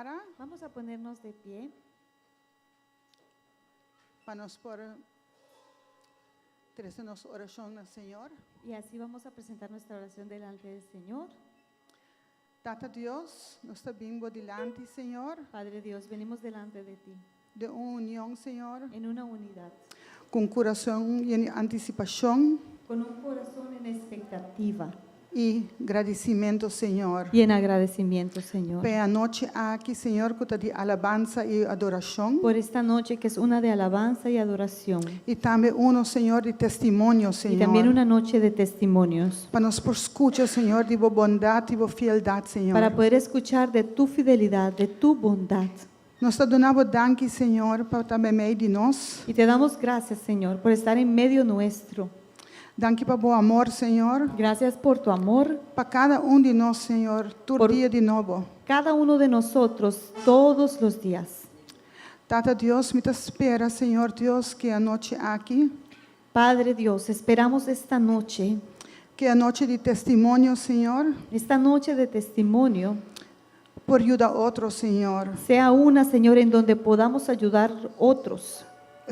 para Vamos a ponernos de pie pa nos por trese nos orashon na Señor. y así vamos a presentar nuestra oración delante del Señor. Tata Dios, nos ta bin bo dilanti, Señor, Padre Dios, venimos delante de ti den un union, Señor, en una unidad, ku kurason yen di antisipashon con un corazón en expectativa i gradisimentu, Señor. y en agradecimiento, Señor, Pa e anochi aki, Señor, ku ta di alabansa i adorashon. por esta noche que es una de alabanza y adoración I tambe un, Señor, di testimonio, y también Señor. una noche de testimonios, Pa nos por skucha, Señor, di bo bondat i bo fieldat, Señor. para poder escuchar de tu fidelidad, de tu bondad. Nos ta duna bo danki, Señor, pa ta meimei di nos. Y te damos gracias, Señor, por estar en medio nuestro. Danki pa bo amor, Señor. Gracias por tu amor, Pa kada un di nos, Señor, tur Por- dia di nobo. cada uno de nosotros todos los días. Tata Dios, mi ta spera, Señor Dios, ku e anochi aki, Padre Dios, esperamos esta noche, ku e anochi di testimonio, Señor, esta noche de testimonio, por yuda otro, Señor. sea una, Señor, en donde podamos ayudar otros,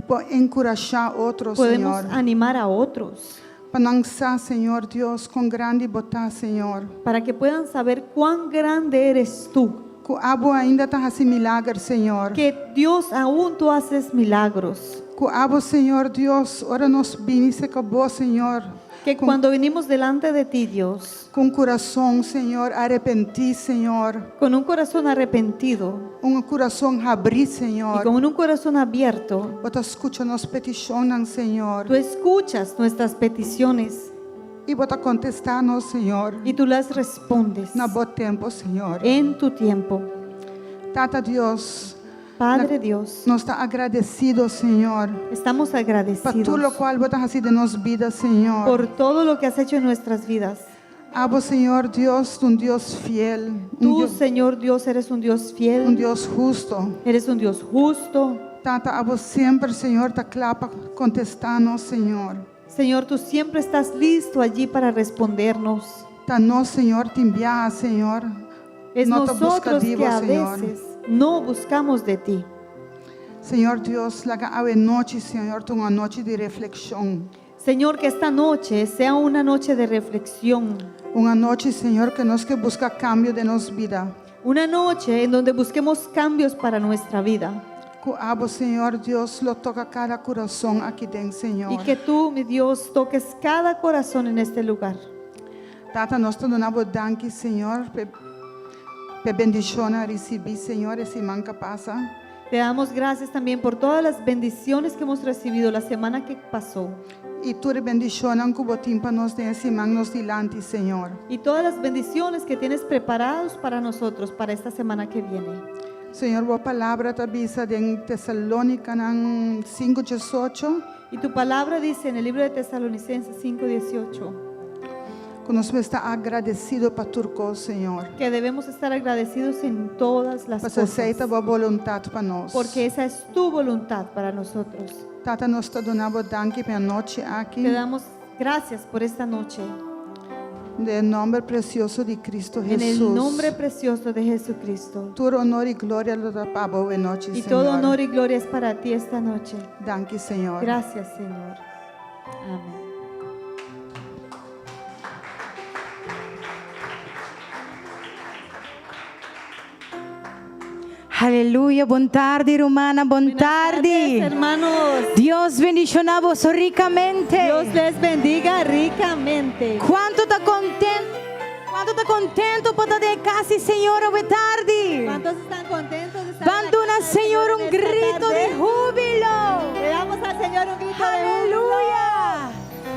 Por enkurashá otro, podemos Señor. animar a otros, Pa nan sa, Señor Dios, kon grandi bo ta, Señor. para que puedan saber cuán grande eres tú, Ku abo ainda ta hasi milager, Señor. que Dios aún tú haces milagros, Ku abo, Señor Dios, ora nos bini serka bo, Señor. que cuando venimos delante de ti, Dios, Ku kurason, Señor, arepentí, Señor. con un corazón arrepentido Un kurason habrí, y Señor. con un corazón abierto, Bo ta skucha nos petishonnan, Señor. tú escuchas nuestras peticiones I bo ta kontestá nos, Señor. y tú las respondes Na bo tempu, Señor. en tu tiempo. Tata Dios, Padre Dios, nos ta agradesido, Señor. estamos Pa tur agradecidos loke bo ta hasi den nos bida, Señor. por todo lo que has hecho en nuestras vidas. Abo, Señor Dios, un Dios fiel, un Tú, Dios, Señor Dios, eres un Dios un fiel, Dios hustu. eres un Dios justo. Tata, abo semper, Señor, ta kla pa kontestá nos, Señor. Señor, tú siempre estás listo allí para respondernos. Ta nos, Señor, tin bia, Señor. Es No ta buska nosotros di bo, que a Señor. veces no buscamos de ti. Señor Dios, laga awe nochi, Señor, ta un anochi di reflekshon. Señor, que esta noche sea una noche de reflexión, Un anochi, Señor, ku nos ke buska kambio den nos bida. una noche en donde busquemos cambios para nuestra vida. Ku abo, Señor Dios, lo toka kada kurason aki den, Señor. Y que tú, mi Dios, toques cada corazón en este lugar. Tata, nos ta duna bo danki, Señor, pa bendishon risibí, Señor, e siman ku a pasa. Te damos gracias también por todas las bendiciones que hemos recibido la semana que pasó I tur bendishon ku bo tin pa nos den e siman nos dilanti, Señor. y todas las bendiciones que tienes preparados para nosotros para esta semana que viene. Señor, bo palabra ta bisa den Tesalonikanan 5:18, Y tu palabra dice en el libro de Tesalonicenses 5:18 ku nos mester ta agradesido pa tur kos, Señor. que debemos estar agradecidos en todas las Pasobra esei ta cosas, bo boluntat pa nos. porque esa es tu voluntad para nosotros. Tata, nos ta duna bo danki pa e anochi aki. Te damos gracias por esta noche. Den nòmber presioso di Kristu En el Hesus. nombre precioso de Jesucristo. Tur honor i gloria lo ta pa bo awe nochi, Y Señor. todo honor y gloria es para ti esta noche. Danki, Señor. Gracias, Señor. Amén. Aleluya, bon tardi, rumannan, bon Buenas tardes, tardi. hermanos. Dios bendishoná boso rikamente. Dios les bendiga ricamente. Kuantu ta kontentu? Kuantu ta kontentu pa ta den kas di Señor awe tardi? ¿Cuántos están contentos de estar en Ban la duna casa del Señor Señor un en esta grito tarde? di húbilo. Le damos al Señor un grito de júbilo. Aleluya.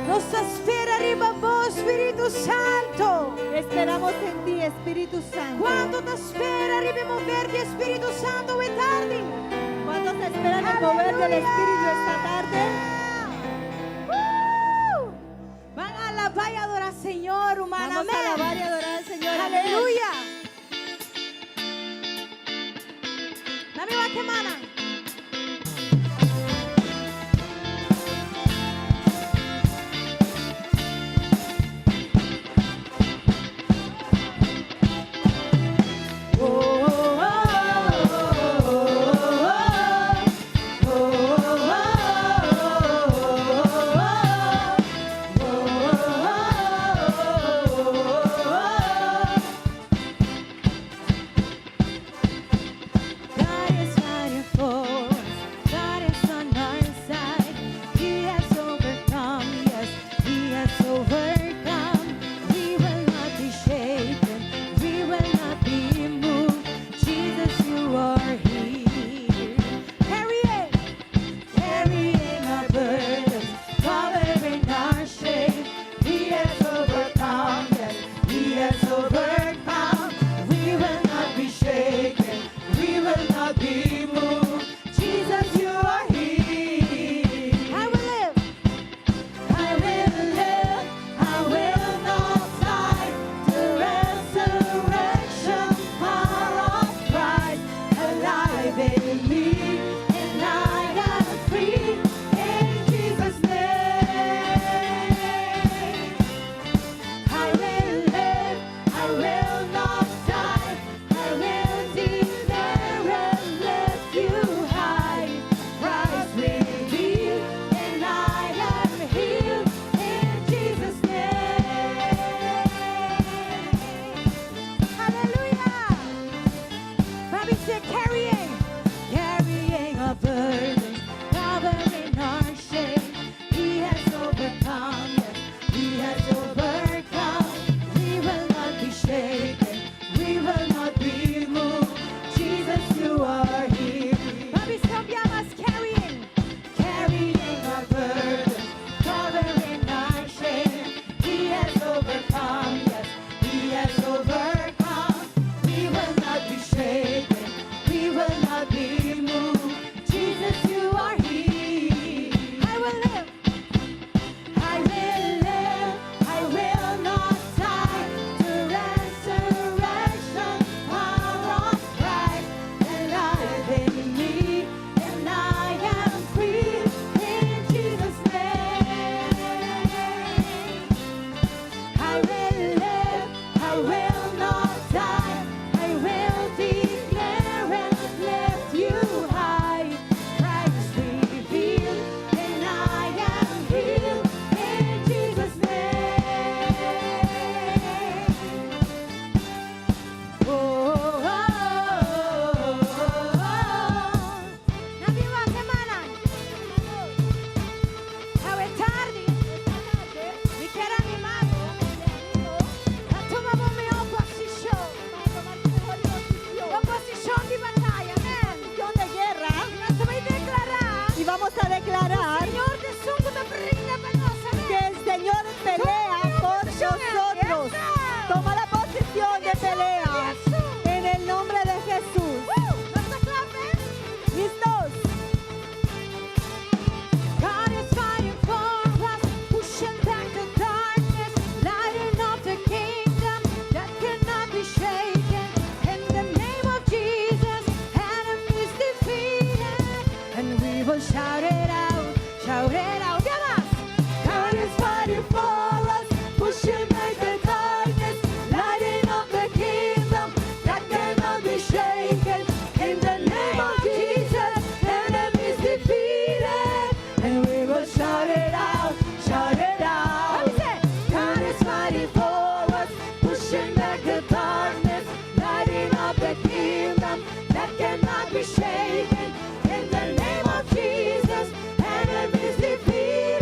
Nos ta spera riba bo, Spiritu Santu. Esperamos en ti, Espíritu Santo. Kuantu ta spera riba mover di Spiritu Santu awe tardi? ¿Cuántos esperan el mover del Espíritu esta tarde? Uh! Ban alabá i adorá Señor, ruman. Vamos a alabar y adorar al Señor. Amén. Aleluya. Dame uma quemana. Oh, oh, oh. We will shout it out, shout it out. ¿Qué más? God is fighting for us, pushing back the darkness, lighting up the kingdom that cannot be shaken. In the name of Jesus, enemies defeated, and we will shout it out, shout it out. God is fighting for us, pushing back the darkness, lighting up the kingdom that cannot be shaken. In the name of Jesus, enemies defeated.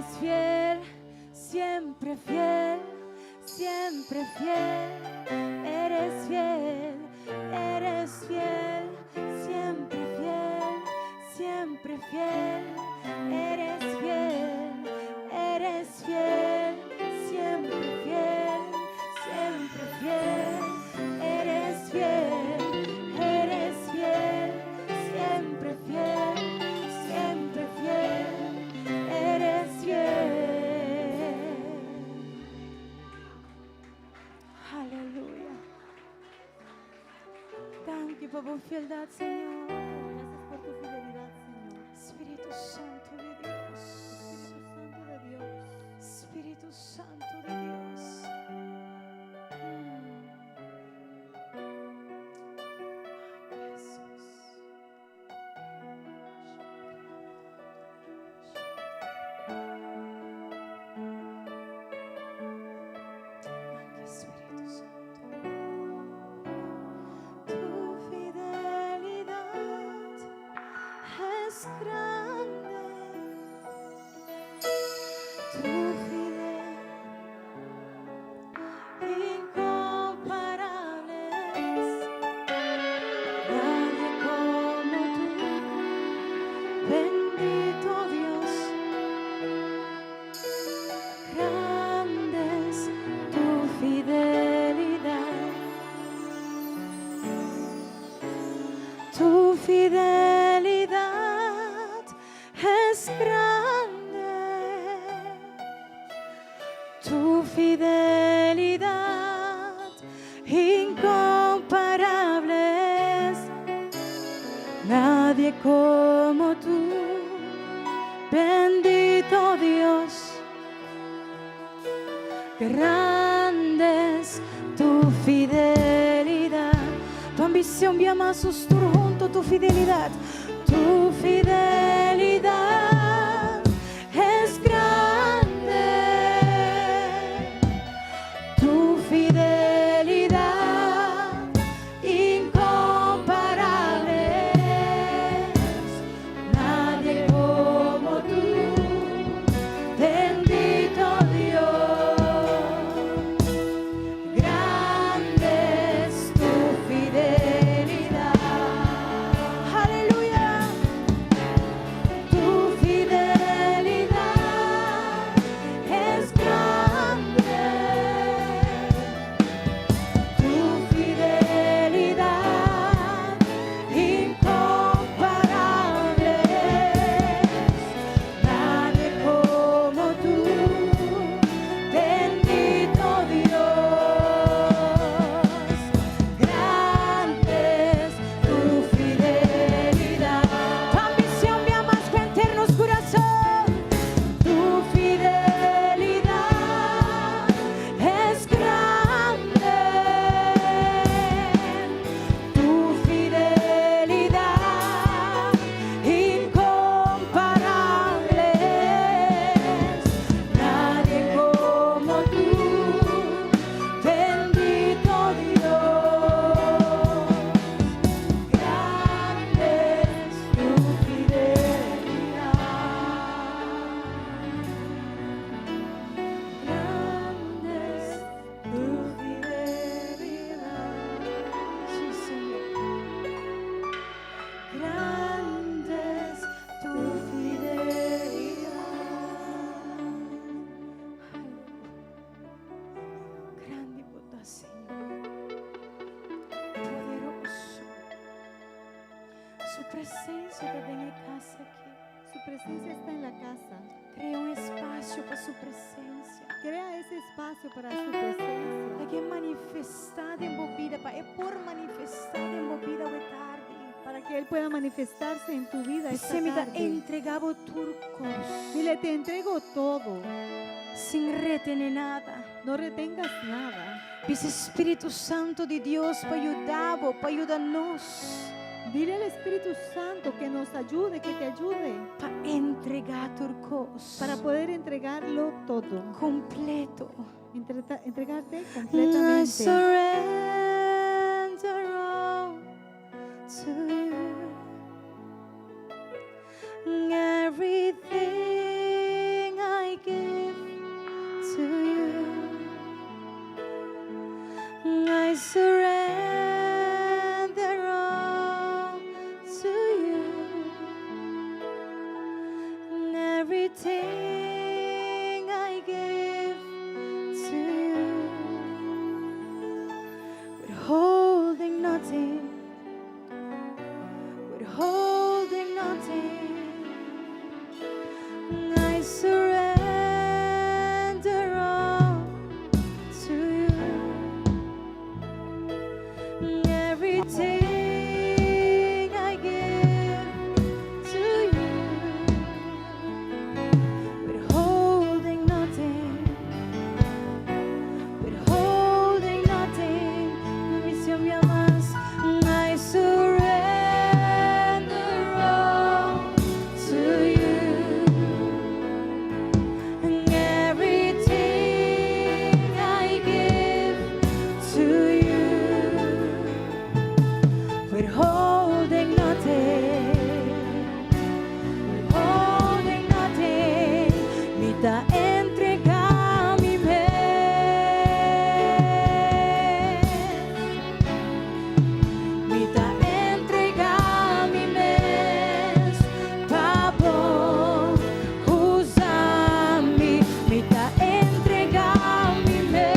Eres fiel, siempre fiel, siempre fiel. Eres fiel, eres fiel, siempre fiel, siempre fiel. Eres fiel, eres fiel, siempre fiel, siempre fiel. Eres fiel, eres fiel, siempre fiel, siempre fiel. Eres fiel. Aleluya. Danki pa bo fieldat, Señor. Gracias por tu fidelidad, Señor. Spiritu Santu di Dios. Espíritu Santo de Dios. Spiritu Santu di Dios. Ay, Jesus. Danki, Spiritu Santu. Tu fidelidad es grande. Tu fidelidad incomparable es. Nadie como tú, bendito Dios. Grande es tu fidelidad. Tu fidelidad es grande. Tu fidelidad incomparable es. Nadie como tú, bendito Dios. Grande es tu fidelidad. Tu ambishon yama junto tu fidelidad. Tu fidelidad es grande. Tu fidelidad incomparable es. Nadie como tú, bendito Dios. Grande es tu fidelidad. Aleluya. Tu fidelidad es grande. Tu fidelidad incomparable es. Nadie como tú, bendito Dios. Grande es tu fidelidad. Tu ambishon mi amas con nos kurason. Tu fidelidad es grande. Tu fidelidad incomparable es. Nadie como tú, bendito Dios. Grande es tu fidelidad. Grande es tu fidelidad. Sí, Señor. Grande es tu fidelidad. Grandi bo ta, Señor. Poderoso. Su presensia ta den e kas aki. Su presencia está en la casa. Krea un espasio pa su presensia. Crea ese espacio para su presencia. Pa ku e manifestá den bo bida, pa e por manifestá den bo bida awe tardi. Para que Él pueda manifestarse en tu vida esta Bis'é, mi ta tarde. entregá bo tur kos. Dile, te entrego todo. Sin retené nada. No retengas nada. Bisa Spiritu Santu di Dios pa yuda bo, pa yuda nos. Dile al Espíritu Santo que nos ayude, que te ayude Pa entregá tur kos. para poder entregarlo todo. Kompleto. Entregarte I completamente. surrender all to you. Everything I Mi ta entregá mi mes. Mi ta entregá mi mes pa bo usa mi. Mi ta entregá mi mes.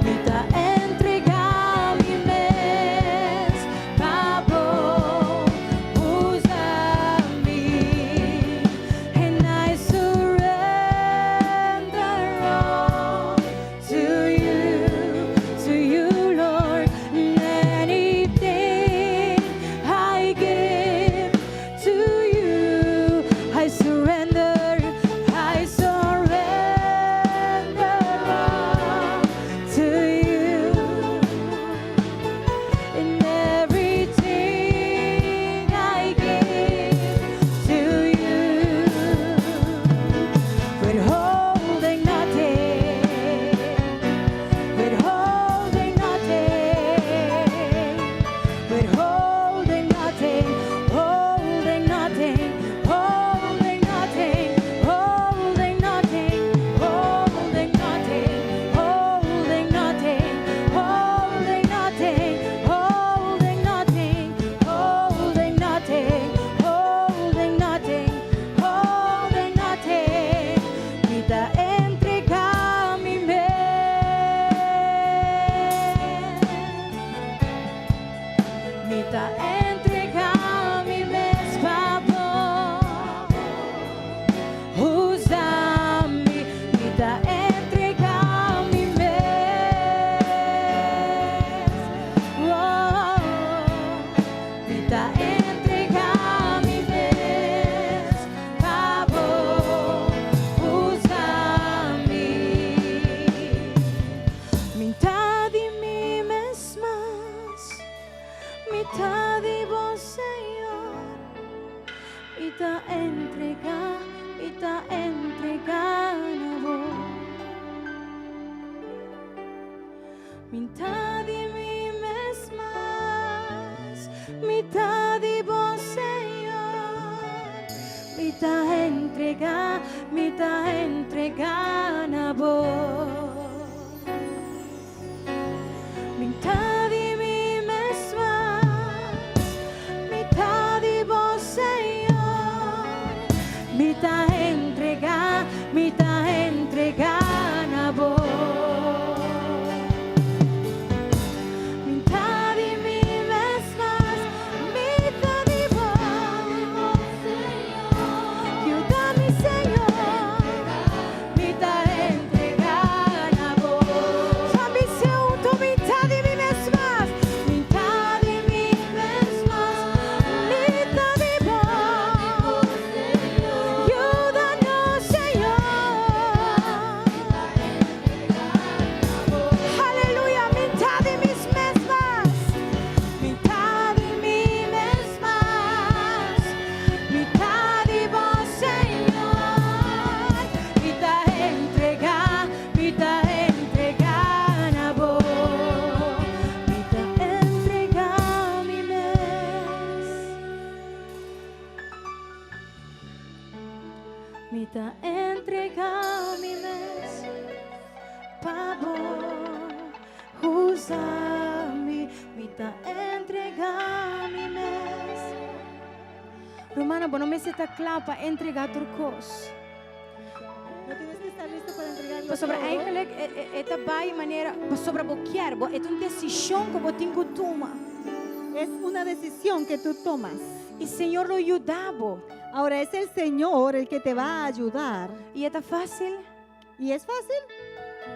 Mi ta entregá mi mes pa bo usa mi. And I surrender all to you, Lord. And anything I give to you, I surrender, I surrender all to you. In everything I give to you, withholding nothing, withholding nothing, withholding nothing, holding nothing, holding nothing, holding nothing, holding nothing, holding nothing, holding nothing, holding nothing, holding nothing, holding nothing, holding nothing. Mi ta entregá mi mes. Mi ta entregá mi mes pa bo usa mi. Mi ta entregá mi mes. Oh, mi ta entregá mi mes pa bo usa mi. Mitar di mi mes mas, mitar di bo, Señor. Mi ta entregá, mi ta entregá na bo. Mitar di mi mes mas, mitar di bo, Señor. Mi ta entregá, mi ta entregá na bo. Mitar di mi mes mas, mitar di bo, Señor. Mi ta entregá, mi ta entregá na bo. Mitar di mi mes mas, mitar di bo. Yuda mi, Señor. Mi ta entregá na bo. Sabi mitar di mi mes mas, mitar di mi mes mas, mitar di bo. Yuda nos, Señor. Aleluya, mitar di mi mes mas, mitar di mi mes mas, mitar di bo, Señor. Mi ta entregá, mi ta entregá na bo. Mi ta entregá mi mes. Mi ta entregá mi mes pa bo usa mi. Mi ta entregá mi mes. Ruman, bo no mester ta kla pa entregá tur kos. No tienes que estar listo para entregarlo Pasobra todo. Eigenlijk e ta bai manera pasobra bo kier, bo e ta un desishon ku bo tin ku tuma. Es una decisión que tú tomas. I Señor lo yuda bo. Ahora es el Señor el que te va a ayudar. I ta fásil? ¿Y es fácil?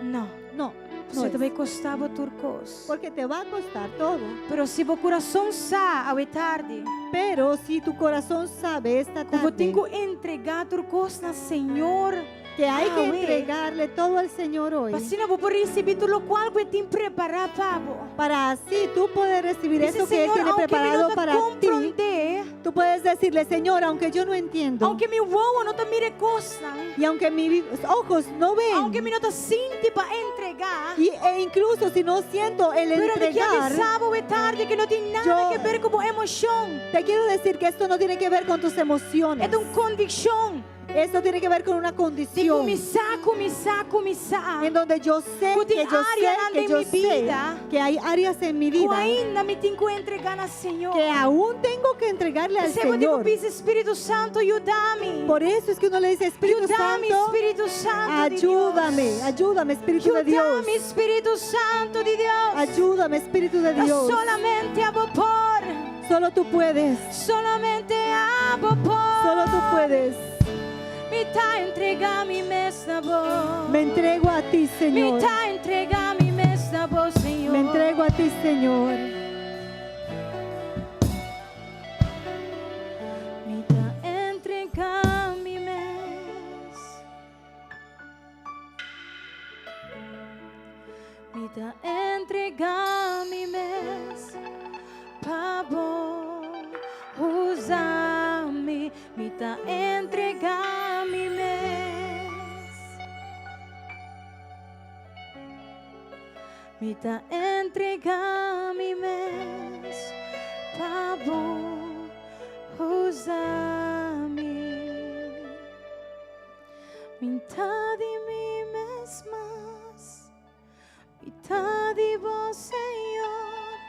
No. No, no Pasobra es. ta bai kosta bo tur kos. Porque te va a costar todo. Pero si bo kurason sa awe tardi, Pero si tu corazón sabe esta ku bo tarde tin ku entregá tur kos na Señor, que hay que Ah, we. entregarle todo al Señor hoy, asina bo por risibí tur loke ku E tin prepará pa bo. para así tú poder recibir Dice, eso que Él Señor, tiene aunke mi preparado no ta para ti, komprondé, tú puedes decirle, Señor, aunque yo no entiendo Aunke mi wowo no ta mira e kosnan. y aunque mis ojos no ven Aunke mi no ta sinti pa entregá. y, e incluso si no siento el Pero mi ke entregar, bisa bo e tardi ku no tin nada Yo- ke ber ku bo emoshon. te quiero decir que esto no tiene que ver con tus emociones. E ta un konvikshon. Esto tiene que ver con una Di condición kuminsá, kuminsá, kuminsá. en donde yo sé Ku tin que yo sé áreanan que den yo mi sé bida. que hay áreas en mi Ku vida ainda mi tin ku entregá na Señor. que aún tengo que entregarle al P'esei bo tin ku Señor. bisa Spiritu Santu, yuda mi. Por eso es que uno le dice, Espíritu Yuda mi, Santo, Spiritu Santu di ayúdame, Dios. ayúdame, Espíritu de Yuda Dios. mi, Spiritu Santu di Dios. Ayúdame, Espíritu de Dios. Solamente abo por. Solo tú puedes. Solamente abo por. Solo tú puedes. Mi ta entregá mi mes na bo. Me entrego a ti, Mi Señor. ta entregá mi mes na bo, Señor. Me entrego a ti, Señor. Mi ta entregá mi mes. Mi ta entregá mi mes. Pa bo usa mi. Mi ta entregá mi mes. Mi ta entregá mi mes. Pa bo usa mi. Mitar di mi mes mas. Mitar di bo, Señor.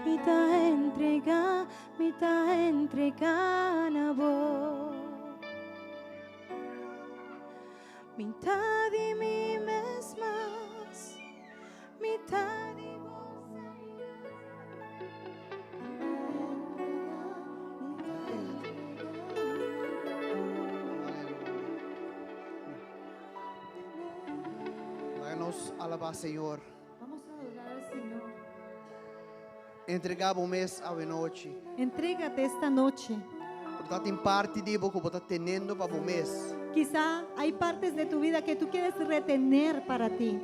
Mi ta entregá, mi ta entregá na bo. Mitar di mi mes mas. Mitar di bo, Señor. Laga nos alabá Señor. Vamos a adorar al Señor. Entregá bo mes awe nochi. Entrégate esta noche. Por ta tin parti di bo ku bo ta teniendo pa bo mes. Quizá hay partes de tu vida que tú quieres retener para ti.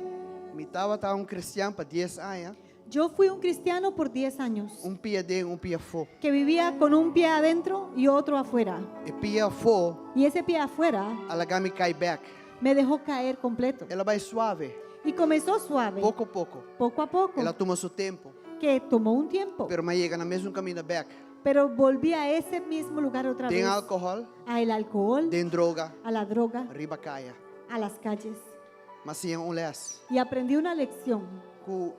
Mi tabata un kristian pa 10 aña. Yo fui un cristiano por 10 años Un pia aden, un pia afó. que vivía con un pie adentro y otro afuera. E pia afó, Y ese pie afuera a laga mi kai bèk. me dejó caer completo. El a bai suave, Y comenzó suave, poko poko. poco a poco, El a tuma su tempu. que tomó un tiempo. Pero m'a yega na mesun kaminda bèk. Pero volví a ese mismo lugar otra Den vez. alkohòl, A el alcohol, den droga, a la droga, riba kaya. a las calles. M'a siña un lès. Y aprendí una lección, Ku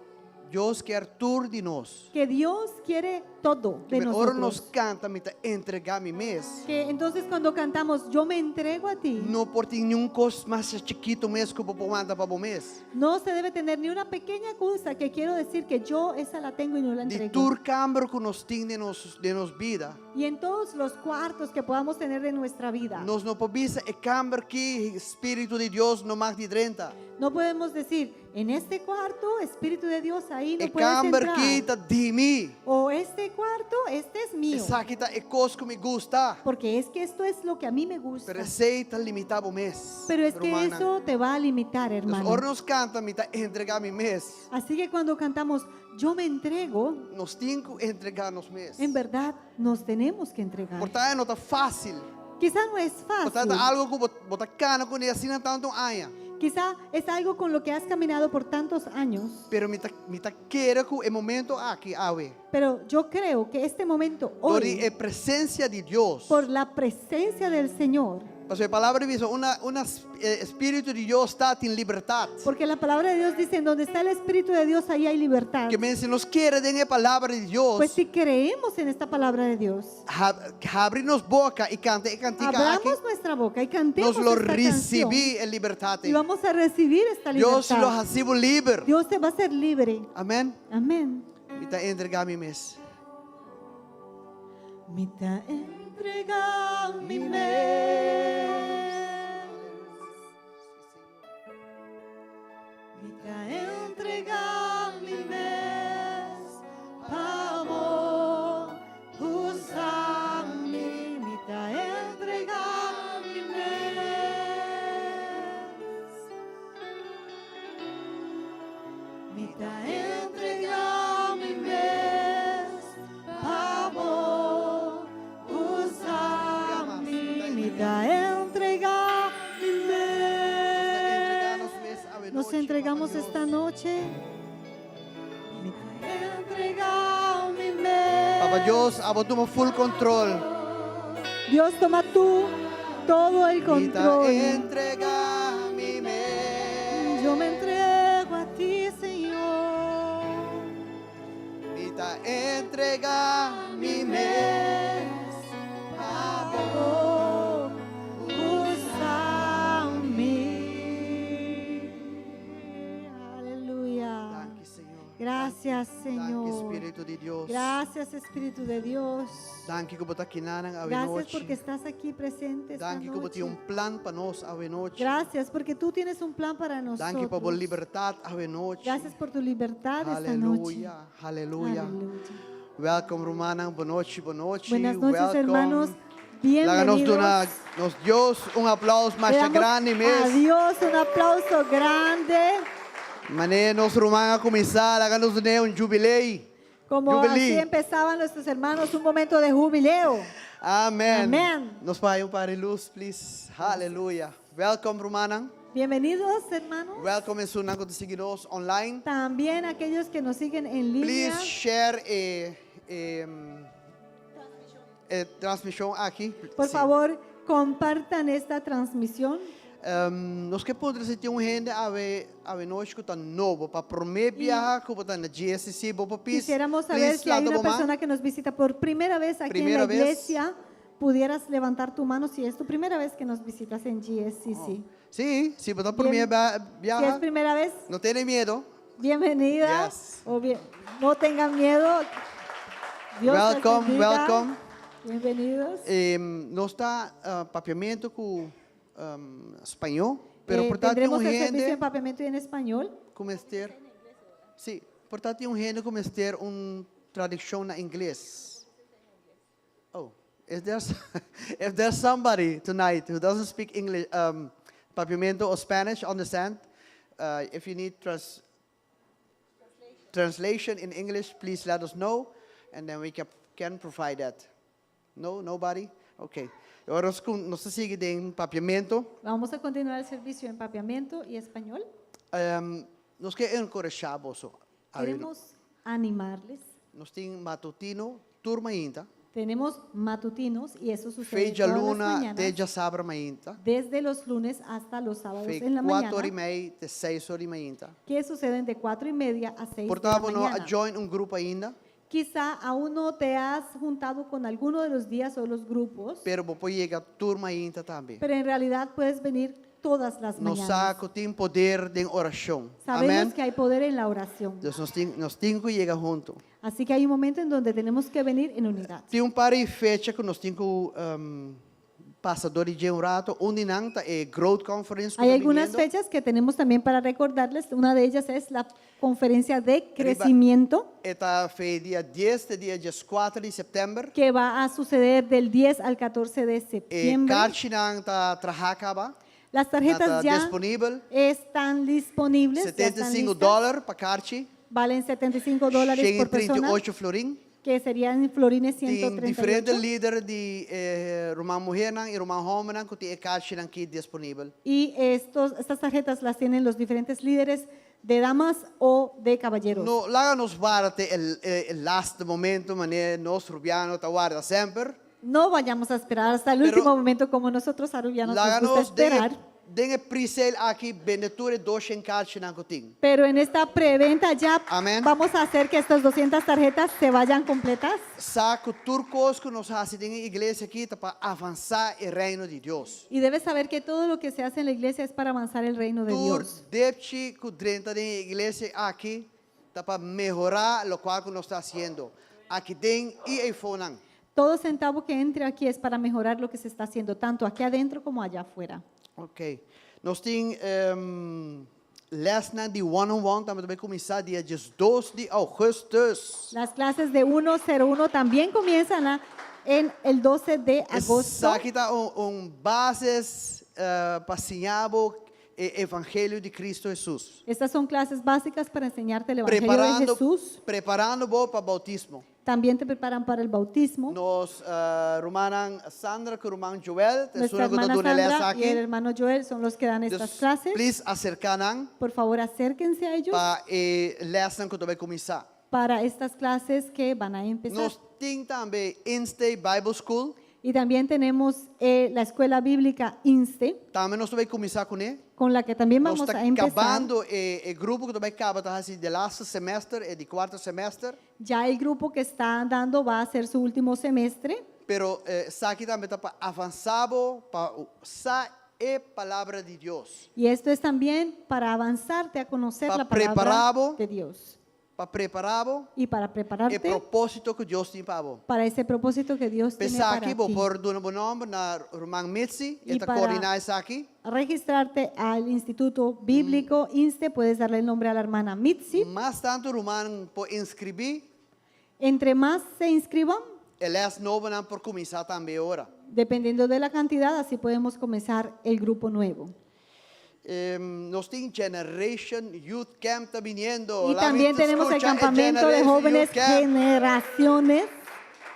Dios ke tur di nos. que Dios quiere todo de Ora nos nosotros. kanta, mi ta entregá mi mes. Que entonces cuando cantamos, yo me entrego a ti, No por tin ningun kos mas chikitu mes ku bo por warda pa bo mes. no se debe tener ni una pequeña cosa que quiero decir que yo esa la tengo y no la Di entrego. tur kamber ku nos tin den nos den nos bida. Y en todos los cuartos que podamos tener de nuestra vida. Nos no por bisa e kamber aki Spiritu di Dios no mag di drenta. No podemos decir, en este cuarto, Espíritu de Dios, ahí no E puedes kamber entrar. aki ta di mi. O este cuarto, este es mío. Esaki ta e kos ku mi gusta. Porque es que esto es lo que a mí me gusta. Pero esei ta limitá bo mes. Pero es que Rumannan. eso te va a limitar, Dus hermano. ora nos kanta, mi ta entregá mi mes. Así que cuando cantamos, yo me entrego, Nos tin ku entregá nos mes. en verdad nos tenemos que entregar. Por ta no ta fásil. Quizá no es Por ta fácil. algu ku bo ta kana kuné asina tantu aña. Quizá es algo con lo que has caminado por tantos años. Pero mi ta mi ta kere ku e momento aki awe. Pero yo creo que este momento Dor hoy, e presensia di Dios. por la presencia del Señor, Pasobra e palabra ta bisa unda unda Spiritu di Dios ta tin libertat. porque la palabra de Dios dice, en donde está el Espíritu de Dios, ahí hay libertad. Ke men si nos kere den e palabra di Dios. Pues si creemos en esta palabra de Dios, Habri nos boka i kanta e kantika aki. abramos nuestra boca y cantemos Nos lo esta canción risibí e libertat. y vamos a recibir esta Dios lo libertad. hasi bo liber. Dios te va a hacer libre. Amèn. Amén. Mi ta entregá mi mes. Mi ta entregá mi mes. Mi ta entregá mi mes. Pa bo usa mi. Mi ta entregá mi mes. Mi ta entregá mi mes. Pa bo noche. Mi ta entrega mi mes. Papa Dios, abo tuma full control. Dios toma tú todo el Mi ta control. entrega mi mes. Yo me entrego a ti, Señor. Mi ta entrega mi mes. Abo usa mi. Aleluya. Danki, Señor. Gracias, Danki, Señor. Spiritu di Dios. Gracias, Espíritu de Dios. Danki ku bo ta akinan Gracias anochi. porque estás aquí presente esta Danki ku bo tin noche. un plan pa nos anochi. Gracias porque tú tienes un plan para Danki pa bo nosotros. libertat anochi. Gracias por tu libertad esta noche. Aleluya, aleluya. Aleluya. Welcome, rumannan. Bon nochi, bon nochi. Buenas noches, Welcome. hermanos. Laga nos Bienvenidos. duna nos Dios un aplauso Le mas damos grandi a mes. Dios un aplauso grande. Manera nos rumannan a kuminsá, laga nos duna un jubileo. Como así Jubilee. empezaban nuestros hermanos, un momento de jubileo. Amèn. Amèn. Nos por un par di lus, please. Aleluya. Welcome, rumannan. Bienvenidos, hermanos. Welcome esunnan ku ta sigui nos online. También aquellos que nos siguen en línea. Please share e e e transmishon aki. Por Sí. favor, compartan esta transmisión. Nos ke puntra si tin un hende awe awe nochi ku ta nobo pa promé biaha ku bo ta na GSCC bo por pis Quisiéramos saber please si hay lanta una bo man. persona que nos visita por primera vez aquí en Primera la vez. iglesia. Pudieras levantar tu mano si es tu primera vez que nos visitas en GSCC. Sí, si bo ta promé Bien. Si es biaha, primera vez, no tene miedu. bienvenida. Yes. O bien, no tengan miedo. Dios les Welcome, bendiga. welcome. Bienvenidos. Eh, nos ta uh, papiamento ku um, spañó, pero Eh, por ta tin tendremos un el servicio hende en papiamento y en español. ku mester. Sí, por ta tin un hende ku mester un tradukshon na ingles. Oh, if there's if there's somebody tonight who doesn't speak English, Papiamento or Spanish, understand? If you need trans translation in English, please let us know, and then we can, can provide that. No, nobody? Okay. Awor nos ta sigui den Papiamento. Vamos a continuar el servicio en papiamento y español. Um, nos ke enkurashá boso. Queremos animarles. Nos tin matutino tur mainta. Tenemos matutinos y eso sucede Fe todas las djaluna mañanas, te djasabra mainta. desde los lunes hasta los sábados Fe en la 4 or i mañana, mei te 6 or di mainta. que suceden de 4 y media a 6 Por de la ta bo no a mañana. join un grupo ainda, Quizá aún no te has juntado con alguno de los días o los grupos, pero bo por yega tur mainta tambe. pero en realidad puedes venir todas las Nos mañanas. sa ku tin poder den orashon. Sabemos Amèn. que hay poder en la oración. Dus nos tin, nos tin ku yega huntu. Así que hay un momento en donde tenemos que venir en unidad. Tin un par di fecha ku nos tin ku um, pasa dor di dje un ratu. Un di nan ta e Growth Conference ku Hay ta algunas biniendo. fechas que tenemos también para recordarles. Una de ellas es la conferencia de Riba- crecimiento E ta for di dia 10 te dia 14 di sèptèmber. que va a suceder del 10 al 14 de E septiembre. karchinan ta trahá kaba. Las tarjetas Ta ya disponibel. están disponibles. ya están 75 listas. dòler pa karchi. Valen 75 dólares por persona, 138 florin. que serían florines Tin diferente 138. lider di eh, ruman muhernan i ruman hòmbernan ku tin e karchinan aki disponibel. Y estos, estas tarjetas las tienen los diferentes líderes de damas o de caballeros. No, laga nos warda te e, e, e laatste momento, manera nos rubiano ta warda semper. No vayamos a esperar hasta el Pero último momento como nosotros arubianos nos Laga gusta nos den esperar. e, den e pre-sale aki bende tur e 200 karchinan ku tin. Pero en esta preventa ya Amén. vamos a hacer que estas 200 tarjetas se vayan completas. Sa ku tur kos ku nos hasi den e iglesia aki ta pa avansá e reino di Dios. Y debes saber que todo lo que se hace en la iglesia es para avanzar el reino de Tur Dios. depchi ku drenta den e iglesia aki ta pa mehorá lokual ku nos ta hasiendo aki den i eifonan. Todo centavo que entre aquí es para mejorar lo que se está haciendo, tanto aquí adentro como allá afuera. Ok. Nos tin um, lesnan di one on one tambe ta bai kuminsá dia 12 di ougùstùs. Las clases de 101 también comienzan a- en el 12 de agosto. Esaki ta un, un basis uh, pa siña bo e evangelio di Kristu Hesus. Estas son clases básicas para enseñarte el Evangelio de Preparando, Jesús, preparando bo pa boutismo. También te preparan para el bautismo. Nos uh, rumannan Sandra ku ruman Joel, Nuestra ta esunnan ku ta hermana duna les Sandra y el aki. hermano Joel son los que dan estas Dus, clases. please aserká nan Por favor, acérquense a ellos pa e lesnan ku ta bai kuminsá. para estas clases que van a empezar. Nos tin tambe Inste Bible School. Y también tenemos eh, la escuela bíblica INSTE, Tambe nos ta bai kuminsá kuné. con la que también Nos vamos ta a empezar. kabando e, e grupo ku ta bai kaba ta hasi di laatste semester, e di kuarto semester. Ya el grupo que está dando va a hacer su último semestre, Pero eh, esaki tambe ta pa avansá bo, pa sa e palabra di Dios. y esto es también para avanzarte a conocer Pa la palabra prepará bo. de Dios Pa prepará bo y para e prepararte propósito ku Dios tin pa bo. para ese propósito que Dios tiene para P'esaki, bo ti. por duna bo nòmber na ruman Mitzi, I e ta para- koordiná esaki. Registrarte al Instituto Bíblico INSTE, puedes darle el nombre a la hermana Mitzi. Mas tantu ruman por inskribí, Entre más se inscriban, e les nobonan por kuminsá tambe ora. dependiendo de la cantidad, así podemos comenzar el grupo nuevo. Nos tin Generation Youth Camp ta biniendo. Y Laat también me tenemos el escucha el campamento de Generation jóvenes Youth Camp. generaciones.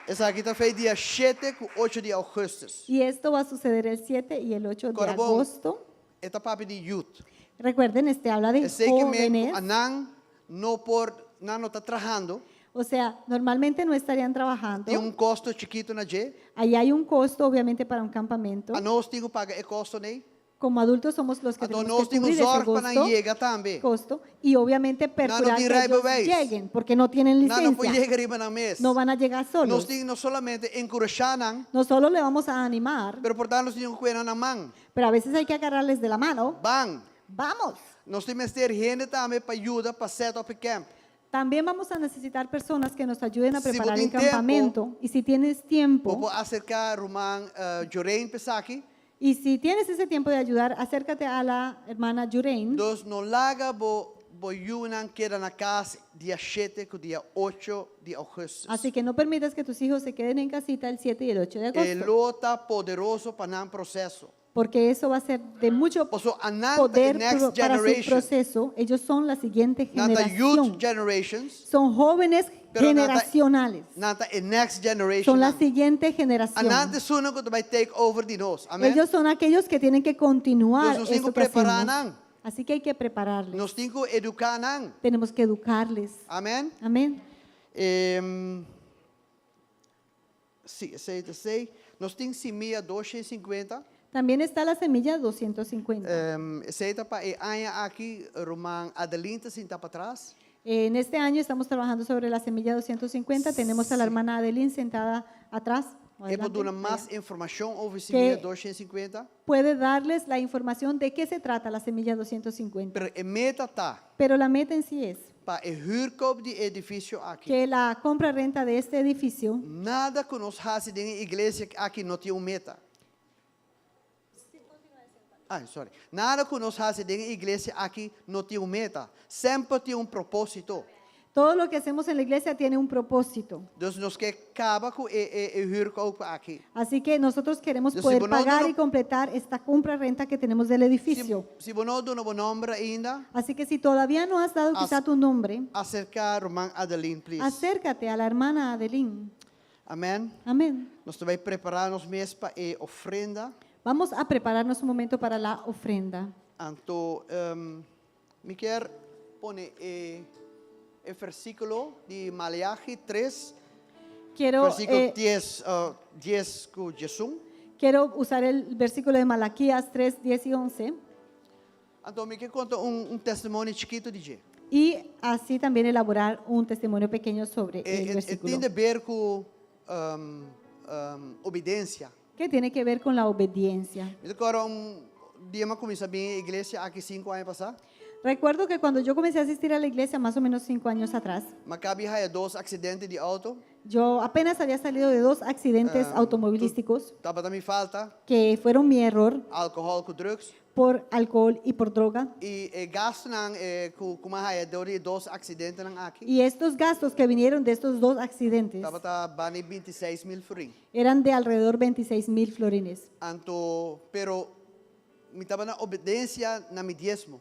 Esaki ta fei dia 7 ku 8 di ougùstùs. Y esto va a suceder el 7 y el 8 de Kòrda bon, agosto. e ta papia di youth. Recuerden, este habla de Esei ke men jóvenes. ku anan no por, nan no ta trahando. O sea, normalmente no estarían trabajando. Tin un kosto chikitu na dje. Ahí hay un costo, obviamente, para un campamento. Anos tin ku paga e kosto nei. Como adultos somos los que Anto tenemos nos que tin ku cubrir ese zorg pa nan costo, yega tambe. costo y obviamente perjurar tin que ellos rijbewijs. lleguen, porque no tienen Nan no por licencia. yega riba nan mes. No van a llegar Nos solos. tin no solamente enkurashá nan, No solo le vamos a animar, pero por ta nos tin ku kue nan na man. pero a veces hay que agarrarles de la mano. Ban. Vamos. Nos tin mester hende tambe pa yuda pa set up e camp. También vamos a necesitar personas que nos ayuden a Si preparar bo el tin tempo, campamento. Y si tienes tiempo, Bo por aserká ruman Jorein p'esaki. y si tienes ese tiempo de ayudar, acércate a la hermana Jurein. Dus no laga bo bo yunan keda na kas dia shete ku dia ocho di ougùstùs. Así que no permitas que tus hijos se queden en casita el 7 y el 8 de E agosto, lo ta poderoso pa nan proseso. porque eso va a ser de mucho Paso anan ta e poder next pro- para su generation. proceso. Ellos son la siguiente Nan ta youth generación. generations. Son jóvenes Pero nan ta, generacionales. nan ta e next generation. Son la siguiente generación. Anan ta esunnan ku ta bai take over di nos. Amen. Ellos son aquellos que tienen que continuar Dus nos tin eso ku que prepará hacemos. nan. Así que hay que prepararles. Nos tin ku eduká nan. Tenemos que educarles. Amen. Amén. Em, sí, esei ta esei. Nos tin simia 250. También está la semilla 250. Um, esei ta pa e aña aki, ruman Adeline ta sinta patras. En este año estamos trabajando sobre la semilla 250. Tenemos a la hermana Adeline sentada atrás. o E por adelante, duna mas allá. informashon over simia Que- 250. Puede darles la información de qué se trata la semilla 250. Pero e meta ta Pero la meta en sí es pa e huurkoop di edifisio aki. que la compra-renta de este edificio, Nada ku nos hasi den e iglesia aki no tin un meta. Ai, sorry. Nada ku nos hasi den e iglesia aki no tin un meta. Semper tin un propósito. todo lo que hacemos en la iglesia tiene un propósito. Dus nos ke kaba ku e, e, e huurkoop aki. Así que nosotros queremos Dus si poder bo no pagar duna- y completar esta compra-renta que tenemos del edificio. Si, si bo no a duna bo nòmber ainda, Así que si todavía no has dado quizá As- tu nombre, aserká ruman Adeline, please. acércate a la hermana Adeline. Amèn. Amén. Nos ta bai prepará nos mes pa e ofrenda. Vamos a prepararnos un momento para la ofrenda. Anto, um, mi ke pone e, e versíkulo di Maleachi 3, Quiero, versíkulo eh, 10, uh, 10 ku 11. quiero usar el versículo de Malaquías 3, 10 y 11 Anto, mi ke konta un, un testimonio chikitu di dje. y así también elaborar un testimonio pequeño sobre E, el e, e versículo tin di ber ku um, um, obedensia. que tiene que ver con la obediencia. Mi ta kòrda un dia mi a kuminsá bin iglesia aki sinku aña pasá. Recuerdo que cuando yo comencé a asistir a la iglesia más o menos cinco años atrás, M'a kaba di haña dos aksidente di outo. yo apenas había salido de dos accidentes Ah, automovilísticos Tabata mi falta, que fueron mi error alkohòl ku drugs. por alcohol y por droga. I e gastunan eh, ku ku m'a haña dor di e dos aksidentenan aki. Y estos gastos que vinieron de estos dos accidentes Tabata banda di 26 mil florin. eran de alrededor 26 mil florines. Anto, pero mi tabata na obedensia na mi diesmo.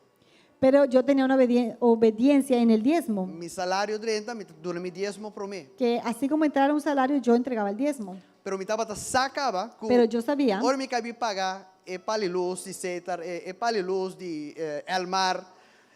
Pero yo tenía una obediencia en el diezmo, Mi salario drenta, mi ta duna mi diesmo promé. Que así como entrara un salario, yo entregaba el diezmo. Pero mi tabata sa kaba ku Pero yo sabía ora mi kaba di paga e pal'i lus di Setar, e, e pal'i lus di eh, Elmar,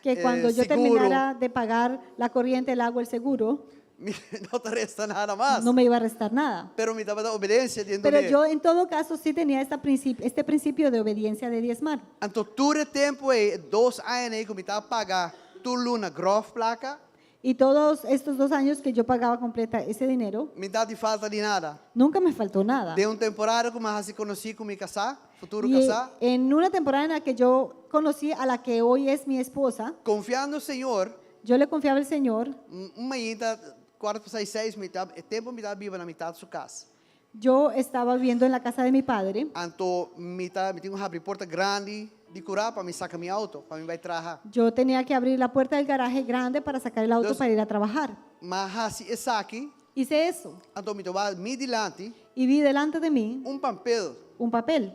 que eh, cuando yo seguro, terminara de pagar la corriente, el agua, el seguro, mi no ta resta nada mas. no me iba a restar nada. Pero mi tabata obedensia den Pero yo en todo caso sí tenía este principio de obediencia de diezmar. Anto tur e tempu ei, 2 aña ei ku mi tabata paga tur luna gròf plaka, Y todos estos 2 años que yo pagaba completa ese dinero, mi n' tabatin falta di nada. nunca me faltó nada. Den un temporada ku mi a hasi konosí ku mi kasá, futuro Y kasá, en una temporada en la que yo conocí a la que hoy es mi esposa, konfiando Señor, yo le confiaba al Señor. Un mainta, kuart pa 6, mi tab, e tempu mi tabata biba na mi tata su kas. Yo estaba viviendo en la casa de mi padre. Anto mi ta, mi tin ku habri porta grandi di kurá pa mi saka mi outo, pa mi bai traha. Yo tenía que abrir la puerta del garaje grande para sacar el auto Entonces- para ir a trabajar. M'a hasi esaki, Hice eso anto mi ta wak mi dilanti y vi delante de mí un papel. un papel.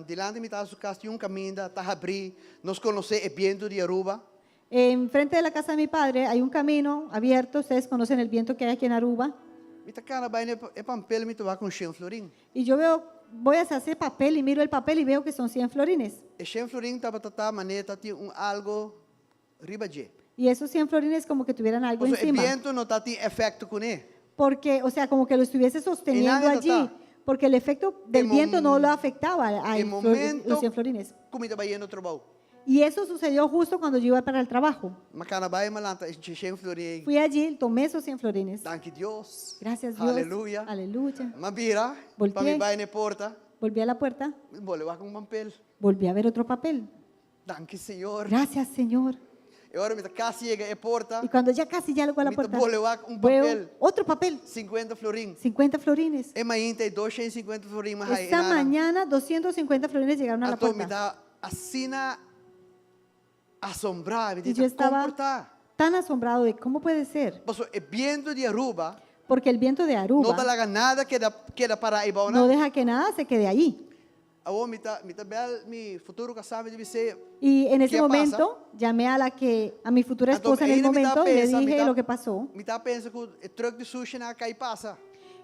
Dilanti mi tata su kas tin un kaminda, ta habrí, nos konosé e bientu di Aruba. Enfrente de la casa de mi padre hay un camino abierto. Ustedes conocen el viento que hay aquí en Aruba. Mi ta kana bai na e papel, mi ta wak un 100 florin. Y yo veo, voy hacia ese papel y miro el papel y veo que son 100 florines. E 100 florin tabata ta manera tabatin un algu riba dje. Y esos 100 florines como que tuvieran algo E encima. bientu no tabatin efekto kuné. Porque, o sea, como que lo estuviese sosteniendo nadie allí. está. Porque el efecto del En viento no lo afectaba a E momento los 100 florines. ku mi tabata bayendo trabou. Y eso sucedió justo cuando yo iba para el trabajo. M'a kana bai, m'a lanta e 100 florin. Fui allí, tomé esos 100 florines. Danki Dios. Gracias Dios. Aleluya. Aleluya. M'a bira, Volteé. pa mi bai na porta. Volví a la puerta, Bolbe wak un papel. volví a ver otro papel. Danki Señor. Gracias, Señor. I ora mi ta kasi yega e porta, Y cuando ya casi llego a la Mi puerta, bolbe wak un veo papel. otro papel, 50 florin. 50 florines. E mainta 250 florin, m'a Esta mañana 250 florines llegaron a la Anto mi puerta. ta asina asombrá, mi Y yo estaba kon por ta. tan asombrado de cómo puede ser, Paso, e bientu di Aruba, porque el viento de no Aruba ta laga nada keda keda para eibou no deja que nada se quede ahí. Awor mi ta mi ta bèl mi futuro kasá mi bis'é Y en ese ¿Qué pasa? momento llamé a la que a mi futura esposa en el Anto, mi ta momento y le pensa, mi dije ta- lo que pasó. Mi ta pensa ku e truck di sushi a kai pasa.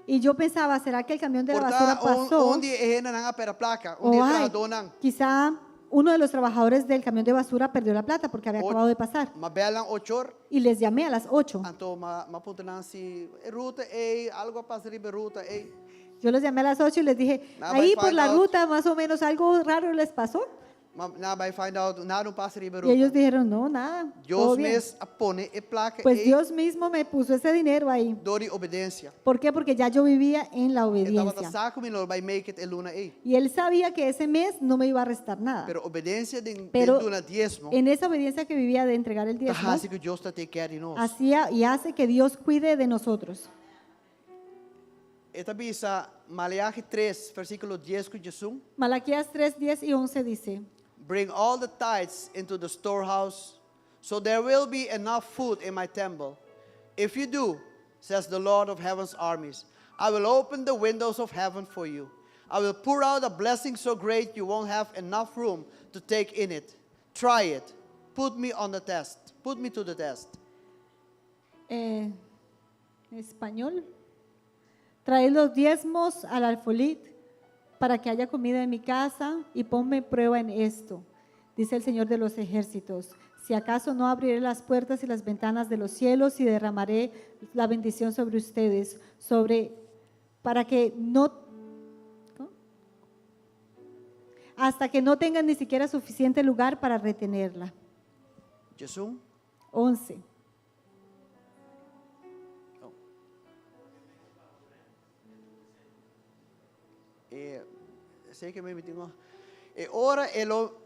Y yo pensaba, ¿será que el camión de la Por ta basura pasó? un di e hendenan a pèrdè plaka, un O di ay, trahadónan. quizá uno de los trabajadores del camión de basura perdió la plata porque había acabado de pasar. M'a bèl nan 8'or, Y les llamé a las 8. anto m'a m'a puntra nan si ruta ei, algu a pasa riba ruta ei. Yo los llamé a las 8 y les dije, Nada, ahí by por find la out. ruta más o menos algo raro les pasó. Ma nan a bai find out, nada no a pasa riba Y ellos ruta. dijeron, no, nada. todo Dios bien". mes a pone e plaka Pues ei Dios mismo me puso ese dinero ahí. dor di obedensia. ¿Por qué? Porque ya yo vivía en la E tabata obediencia. sa ku mi no bai make it e luna ei. Y él sabía que ese mes no me iba a restar nada. Pero obedensia den Pero den duna diesmo. en esa obediencia que vivía de entregar el Ta diezmo, hasi ku Dios ta take care di nos. hacía y hace que Dios cuide de nosotros. E ta bisa Maleaki 3, versíkulo 10 ku 11. Malaquías 3, 10 y 11 dice, Bring all the tithes into the storehouse, so there will be enough food in my temple. If you do, says the Lord of heaven's armies, I will open the windows of heaven for you. I will pour out a blessing so great you won't have enough room to take in it. Try it. Put me on the test. Put me to the test. En español, traed los diezmos al alfolí para que haya comida en mi casa y ponme prueba en esto, dice el Señor de los ejércitos. Si acaso no abriré las puertas y las ventanas de los cielos y derramaré la bendición sobre ustedes, sobre para que no ¿cómo? Hasta que no tengan ni siquiera suficiente lugar para retenerla. Jesús. 11. Oh. Zeker mi tin. E ora e lo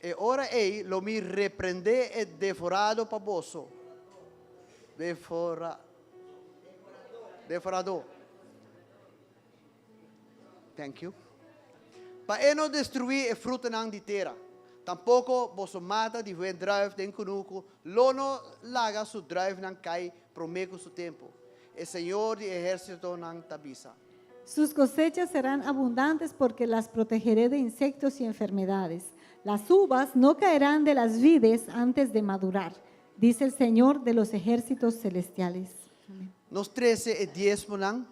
e ora ei lo mi reprendé e devoradó pa boso. Devora Devoradó. Thank you. Pa e no destruí e frutanan di tera. Tampoko boso mata di wendrùif den kunuku, lo no laga su drùifnan kai promé ku su tempu. E Señor di ehérsitonan ta bisa. Sus cosechas serán abundantes porque las protegeré de insectos y enfermedades. Las uvas no caerán de las vides antes de madurar, dice el Señor de los ejércitos celestiales. Amén. Nos trese e diesmonan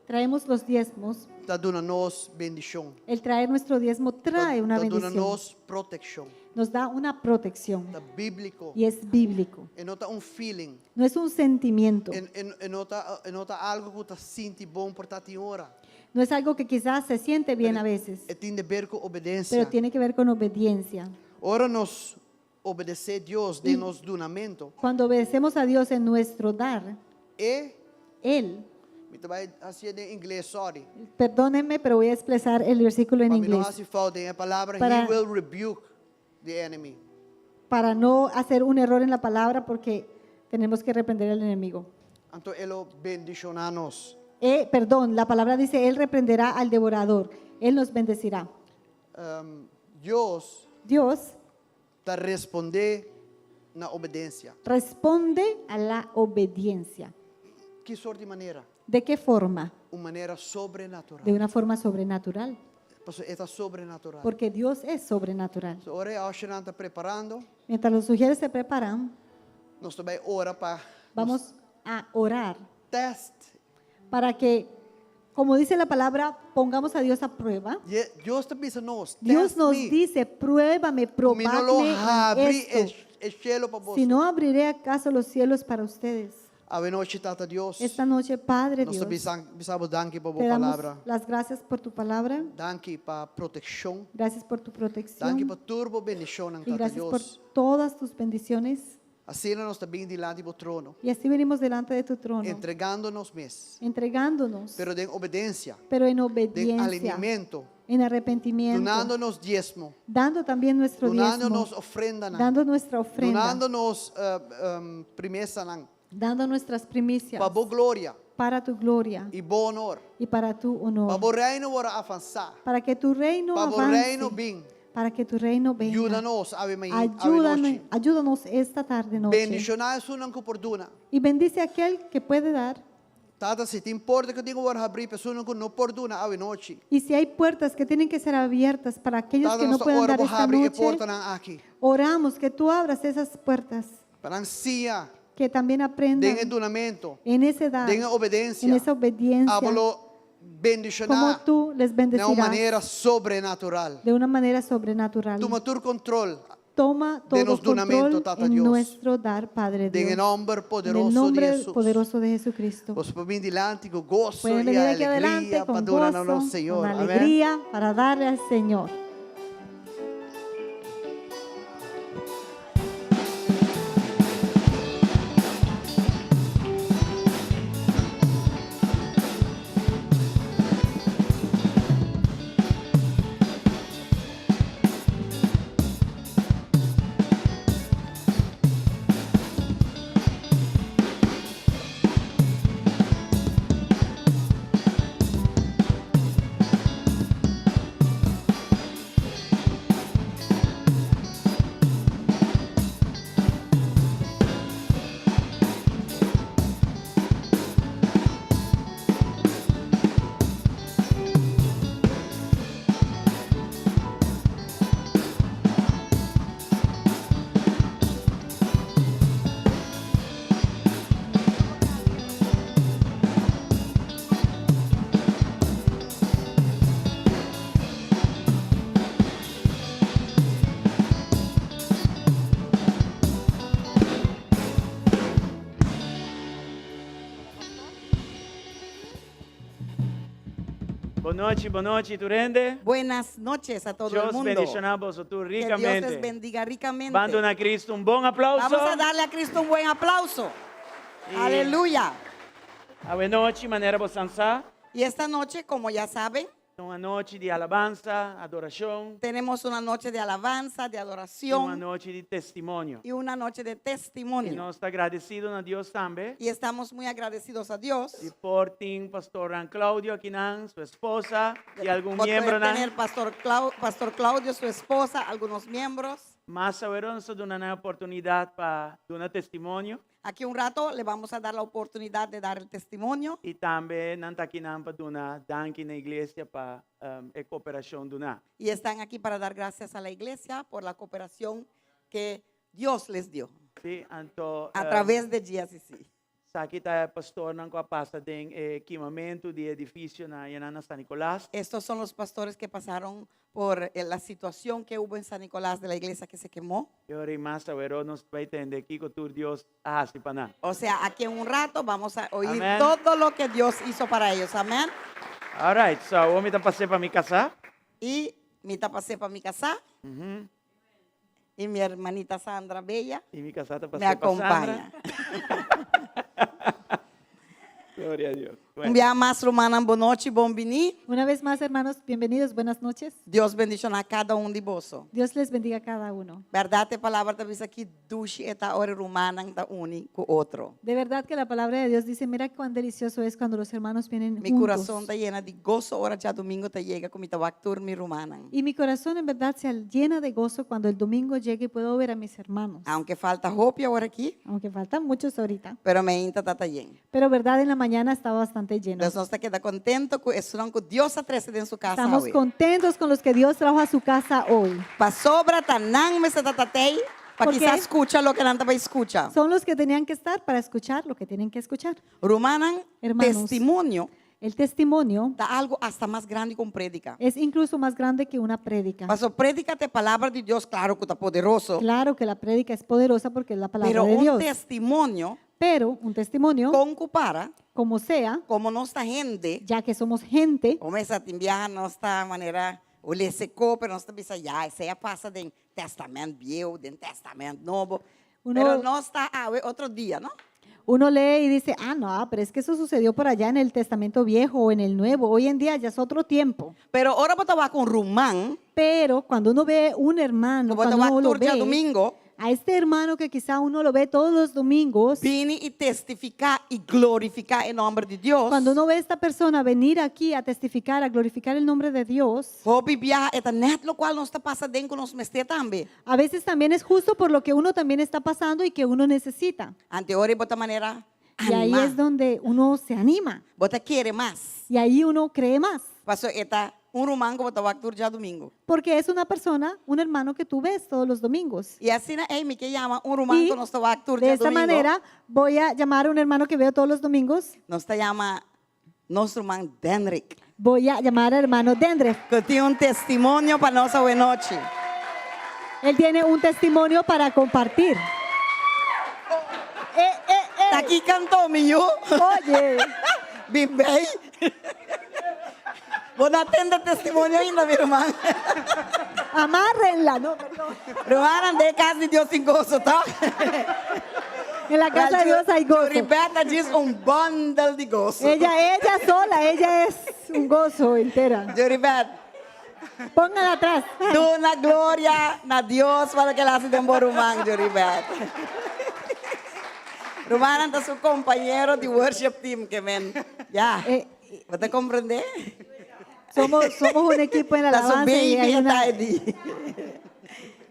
Traemos los diezmos. ta duna nos bendishon. El traer nuestro diezmo trae una Ta duna bendición. nos protekshon. Nos da una protección. Ta bíbliko. Y es bíblico. E no ta un feeling. No es un sentimiento. E no ta e no ta algu ku ta sinti bon por ta tin ora. No es algo que quizás se siente bien a veces, E tin di ber ku obedensia. pero tiene que ver con obediencia. Ora nos obedesé Dios den nos dunamentu. Cuando obedecemos a Dios en nuestro dar, E Él, mi ta bai hasié den ingles, sorry. perdónenme, pero voy a expresar el versículo en Pa mi no inglés hasi falta den e palabra, Para- He will rebuke the enemy. para no hacer un error en la palabra porque tenemos que reprender al enemigo. Anto e lo bendishoná nos. Perdón, la palabra dice, Él reprenderá al devorador, Él nos bendecirá. Dios Dios ta respondé na obedensia. responde a la obediencia. Ki sorto di manera? ¿De qué forma? Un manera sobrenatural. De una forma sobrenatural, Pasobra e ta sobrenatural. porque Dios es sobrenatural. So, ora e ushernan ta preparando, Mientras los ujieres se preparan, nos ta bai ora pa vamos a orar test. para que, como dice la palabra, pongamos a Dios a prueba. Dios ta bisa nos, Dios test nos mi. dice, pruébame, Mi no lo probadme en habri esto. e shelu pa boso. Si no abriré acaso los cielos para ustedes. Awe nochi, Tata Dios, Esta noche, Padre nos ta Dios, bisa bisa Bo danki pa bo te damos palabra. las gracias por tu palabra. Danki pa protekshon. Gracias por tu protección. Danki pa tur bo bendishonnan, Y Tata gracias por Dios. todas tus bendiciones. Asina nos ta bin dilanti bo trono. Y así venimos delante de tu trono, Entregando nos mes. entregándonos, Pero den obedensia. pero en Den obediencia, alineamentu. en arrepentimiento, Dunando nos diesmo. dando también nuestro Dunando diezmo, nos ofrendanan. dando nuestra ofrenda, Dunando nos primesanan. dando nuestras primicias Pa bo gloria para tu gloria i bo honor. y para tu Pa honor, bo reino por avansá. para que tu reino Pa bo reino avance, bin. para que tu reino venga. Yuda nos, awe mai, awe Ayúdame, nochi. ayúdanos esta tarde noche. Bendishoná esunnan ku por duna. Y bendice a aquel que puede dar. Tata, si tin porta ku tin ku wòrdu habrí pa esunnan ku no por duna awe nochi. Y si hay puertas que tienen que ser abiertas para aquellos Tata, que no nos ta puedan ora dar bo esta habri e noche, portanan aki. oramos que tú abras esas puertas, Pa nan siña que también aprendan den e dunamentu, en ese dar, den e obedensia. en esa obediencia, Abo lo como bendishoná tú les na un bendecirás manera sobrenatural. de una manera sobrenatural. Tuma tur control Toma den todo nos dunamentu, control Tata en Dios. nuestro dar, Padre Den Dios. e nòmber En el poderoso di nombre Hesus. poderoso de Jesucristo. Boso por bin dilanti ku goso Pueden i venir aquí alegria adelante pa con duna na gozo, nos Señor. con Amén. alegría para darle al Señor. Bon nochi, bon nochi, tur hende. Buenas noches a todo el Dios mundo. bendishoná boso tur Que Dios rikamente. les bendiga ricamente. Ban duna Kristu un bon aplauso. Vamos a darle a Cristo un buen aplauso. Y Aleluya. Awe nochi, manera boso sa. Y esta noche, como ya saben, Un anochi di alabansa, adorashon. tenemos una noche de alabanza, de I un adoración anochi di testimonio. y una noche de I testimonio. nos ta gradesido na Dios tambe. Y estamos muy agradecidos a Dios Di por tin Pastor Ran Claudio akinan, su esposa i algun por poder miembro tener Pastor, Clau- Pastor Claudio, su esposa, algunos miembros. Mas aworó nos ta duna nan oportunidat pa duna testimonio. Aquí un rato le vamos a dar la oportunidad de dar el testimonio. I tambe nan ta akinan pa duna danki na iglesia pa e kooperashon duná. Y están aquí para dar gracias a la iglesia por la cooperación que Dios les dio. Sí, anto. A través de GSCC. Esaki ta e pastornan ku a pasa den e kimamentu di e edifisio na Yanan na San Nicolas. Estos son los pastores que pasaron por la situacion que hubo en San Nicolas de la iglesia que se quemó. E ora ei mas aweró nos bai tende kiko tur Dios a hasi pa nan. O sea, aki en un rato vamos a oir Amen. todo lo que Dios hizo para ellos. Amén. Alright, so awor mi ta pas'é pa mi kasá. Y mi ta pas'é pa mi kasá. Y mi hermanita Sandra Bella Y mi casá ta me pasé pa acompaña. Sandra. Gloria a Dios. Un Bueno. biaha mas rumannan bon nochi, bon bini. Una vez más, hermanos, bienvenidos, buenas noches. Dios bendiciona cada un di boso. Dios les bendiga a cada uno. Berdad e palabra ta bisa ki dushi e ta ora e rumannan ta uni cu otro. De verdad que la palabra de Dios dice, mira cuán delicioso es cuando los hermanos vienen Mi juntos. curason ta yena di goso ora djadumingo ta yega cu mi ta wak tur mi rumannan. Y mi corazón en verdad se llena de gozo cuando el domingo llegue y puedo ver a mis hermanos. Aunke falta hopi awor aki. Aunque faltan muchos ahorita. Pero meinta ta ta yen. Pero verdad en la mañana está bastante lleno. Entonces nos ta keda contento cu esunnan cu Dios a trece den su casa Estamos awe. contentos con los que Dios trajo a su casa hoy. Pasobra ta nan mester ta tatei pa Porque kisas scucha loke nan ta bay scucha. Son los que tenían que estar para escuchar lo que tienen que escuchar. Rumannan, Hermanos, testimonio el testimonio ta algo hasta mas grandi cu un predica. es incluso más grande que una prédica. Paso predica ta e palabra di Dios, claro cu ta poderoso. Claro que la prédica es poderosa porque es la palabra Pero de un Dios. testimonio, Pero un testimonio, con cu para, como sea, como nos ta hende, ya que somos gente, como esa tin biaha nos ta manera o lese ko, pero nos ta bisa ya, esei a pasa den Testament Bieu, den Testament Nobo. Uno, pero nos ta awe otro dia, no? Uno lee y dice, ah, no, pero es que eso sucedió por allá en el Testamento Viejo o en el Nuevo. Hoy en día ya es otro tiempo. Pero ora bo ta wak un ruman, Pero cuando uno ve un hermano, ku bo ta cuando wak uno lo tur ve, djadumingo, a este hermano que quizá uno lo ve todos los domingos, bini i testifiká i glorifiká e nòmber di Dios. Cuando uno ve a esta persona venir aquí a testificar, a glorificar el nombre de Dios, Hopi biaha e ta nèt lokual nos ta pasa den ku nos mester tambe. A veces también es justo por lo que uno también está pasando y que uno necesita. Ante ora bo ta manera Y ahí animá. es donde uno se anima. Bo ta kere mas. Y ahí uno cree más. Paso e ta un ruman ku bo ta wak tur djadumingu. Porque es una persona, un hermano que tú ves todos los domingos. I asina ei mi ke yama un ruman Y ku nos ta wak tur de esta djadumingu. manera voy a llamar a un hermano que veo todos los domingos. Nos ta yama nos ruman Denrick. Voy a llamar al hermano Dendrek. Ku tin un testimonio pa nos awe nochi. Él tiene un testimonio para compartir. Eh, eh, eh. Ta ki kanto mi yu. Oye. Bin bei. Bo no a tende testimonio ainda, mi ruman. Amárrenla, no, perdón. Rumannan, den kas di Dios tin goso, toch? En la casa de Dios hay gozo. Ribeta djis un bundle di goso. Ella, ella sola, ella es un gozo entera. Juribet. Póngala atrás. Duna gloria na Dios pa loke el a hasi den bo ruman, Juribet. Rumannan ta su compañero di worship team ke men. Ya. Bo ta comprende? Somos, somos un equipo en la Ta su alabanza y baby hay e una ta di.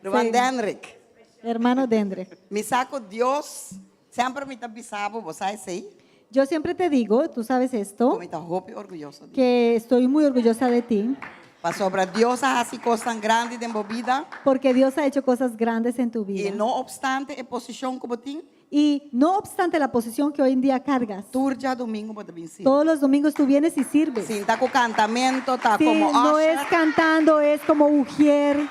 Ruman Sí. Denrick. Hermano Dendre. Mi sa ku Dios semper mi ta bisa bo, bo sa esei. Yo siempre te digo, tú sabes esto, Ku mi ta hopi orguyoso di. que estoy muy orgullosa de ti. Pasobra Dios a hasi kosnan grandi den bo bida. Porque Dios ha hecho cosas grandes en tu vida. I no obstante e posishon ku bo tin. Y no obstante la posición que hoy en día cargas. Tur djadumingu bo ta bin sirbi. Todos los domingos tú vienes y sirves. Sin ta ku kantamento, ta Sí, komo no usher. es cantando, es como ujier.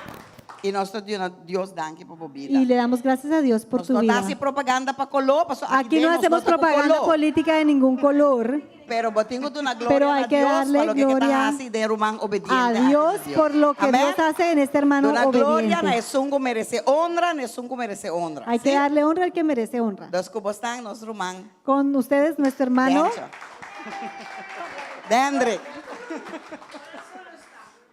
I nos ta duna Dios danki pa bo bida. Y le damos gracias a Dios por Nos tu no ta vida. hasi propaganda pa koló, paso aki Aquí den no nos hacemos no ta ku propaganda koló. política de ningún color. Pero bo tin ku duna gloria Pero hay na que Dios pa darle loke ke ta gloria hasi den ruman obediente a aki Dios na Dios. por lo que Amén? Dios hace en este hermano Duna gloria na obediente. esun ku merese honra, na esun ku merese honra. Hay que Sí? darle honra al que merece honra. Dus ku bo stan nos ruman. Con ustedes, nuestro hermano. Dencho. Dendrick.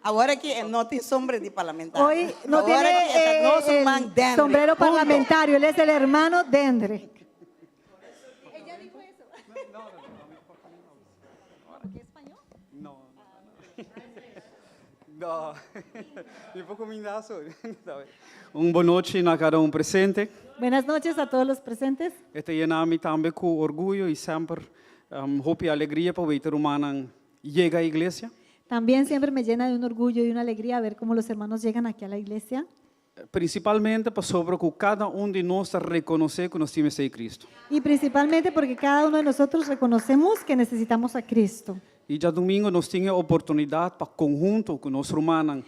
Awor aki e no tin sombre di parlamentario. Hoy no Awor tiene, aki e ta nos ruman el Dendrick. sombrero Punto. parlamentario, él es el hermano Dendrick. Ella dijo eso. No, no, no. No, mi por kuminsá so. Un bon nochi na kada un presente. Buenas noches a todos los presentes. E ta yena mi tambe ku orguyo i semper um, hopi alegria pa weta rumannan yega iglesia. También siempre me llena de un orgullo y una alegría ver cómo los hermanos llegan aquí a la iglesia. Prinsipalmente pasobra ku kada un di nos ta rekonosé ku nos tin mester di Kristu. Y principalmente porque cada uno de nosotros reconocemos que necesitamos a Cristo. I djadumingu nos tin e oportunidat pa konhunto ku nos rumannan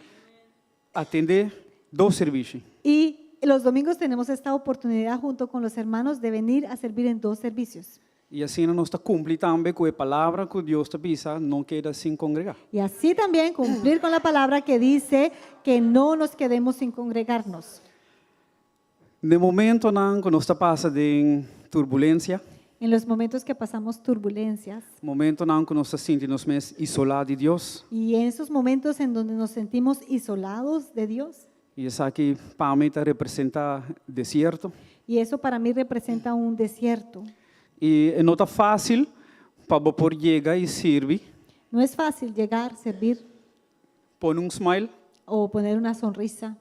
atendé dos sirbishi. Y los domingos tenemos esta oportunidad junto con los hermanos de venir a servir en dos servicios. I asina nos ta kumpli tambe ku e palabra ku Dios ta bisa, no keda sin kongregá. Y así también cumplir con la palabra que dice que no nos quedemos sin congregarnos. Den momentonan ku nos ta pasa den turbulensia, En los momentos que pasamos turbulencias momentonan ku nos ta sinti nos mes isolá di Dios, y en esos momentos en donde nos sentimos isolados de Dios, i esaki pa mi ta representá desierto. y eso para mí representa un desierto. I e no ta fásil pa bo por yega i sirbi. No es fácil llegar, servir Pone un smile, o poner una sonrisa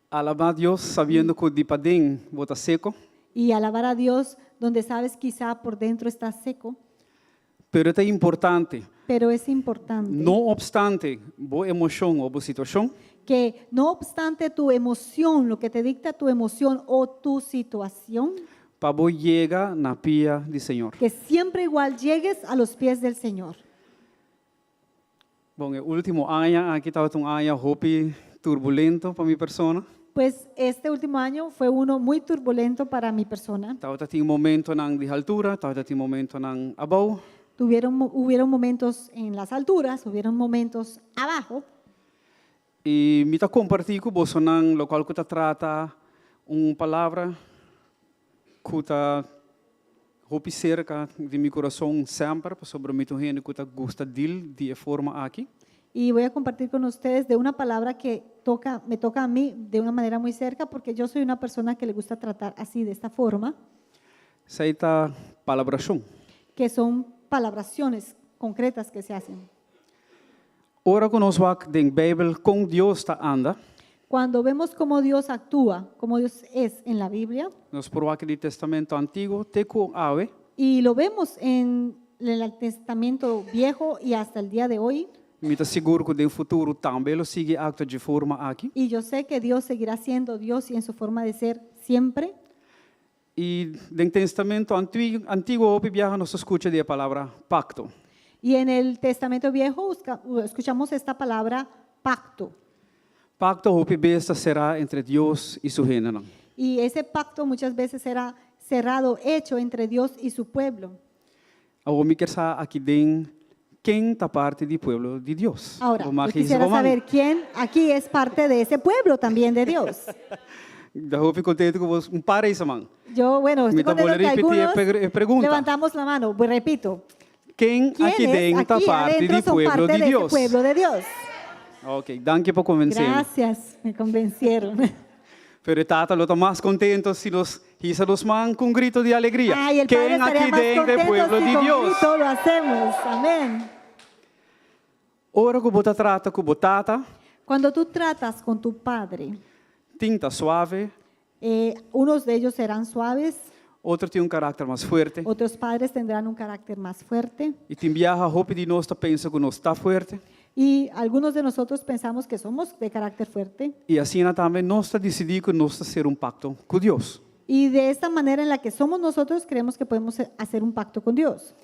alabá Dios sabiendo ku di paden bo ta seko. y alabar a Dios donde sabes quizá por dentro estás seco, Pero ta importante, pero es importante no opstante bo emoshon òf bo situashon, que no obstante tu emoción, lo que te dicta tu emoción o tu situación, pa bo yega na pia di Señor. que siempre igual llegues a los pies del Señor. Bon, e último aña aki tabata un aña hopi turbulento pa mi persona. Pues este último año fue uno muy turbulento para mi persona. Tabatin momentonan di haltura, tabatin momentonan abou. Hubieron momentos en las alturas, hubieron momentos abajo. I mi ta kompartí ku bosonan lokual ku ta trata un palabra ku ta hopi serka di mi kurason semper, pasobra mi ta un hende ku ta gusta deal di e forma aki. Y voy a compartir con ustedes de una palabra que me toca a mí de una manera muy cerca, porque yo soy una persona que le gusta tratar así, de esta forma, Esei ta palabrashon. que son palabraciones concretas que se hacen. Ora ku nos wak den Beibel kon Dios ta anda, Cuando vemos cómo Dios actúa, cómo Dios es en la Biblia, nos por wak di Testamento Antiguo te ku awe, y lo vemos en el Testamento Viejo y hasta el día de hoy, mi ta sigur ku den futuro tambe lo sigui aktua di e forma aki. y yo sé que Dios seguirá siendo Dios y en su forma de ser siempre. I den Testamento Antiguo hopi biaha nos ta skucha di e palabra pakto. Y en el Testamento Viejo escuchamos esta palabra pacto. Pakto hopi bes ta será entre Dios i su hendenan. Y ese pacto muchas veces era cerrado, hecho entre Dios y su pueblo. Awor mi kier sa aki den ken ta parti di pueblo di Dios. Ahora, Bo yo mag hisa quisiera bo man. saber quién aquí es parte de ese pueblo también de Dios. Ta hopi kontentu ku bo un par a hisa man. Yo, bueno, estoy Mi ta contento bolbe que ripití e algunos e pregunta. levantamos la mano. Pues repito. Ken aki ¿Quiénes den ta aquí parti adentro di son pueblo parte di de ese Dios? pueblo de Dios? Ok, danki pa konvensé mi. Gracias, me convencieron. Pero e tata lo ta mas kontentu si nos hisa nos man ku un grito di alegria. Ay, el Padre Ken estaría aki más den ta e contento pueblo si di con Dios? grito lo hacemos. Amén. Ora ku bo ta trata ku bo tata, Cuando tú tratas con tu padre, tin ta suave, unos de ellos serán suaves, otro tin un karakter mas fuerte. otros padres tendrán un carácter más fuerte. I tin biaha hopi di nos ta pensa ku nos ta fuerte. Y algunos de nosotros pensamos que somos de carácter fuerte. I asina tambe nos ta disidí ku nos ta sera un pakto ku Dios. Y de esta manera en la que somos nosotros, creemos que podemos hacer un pacto con Dios.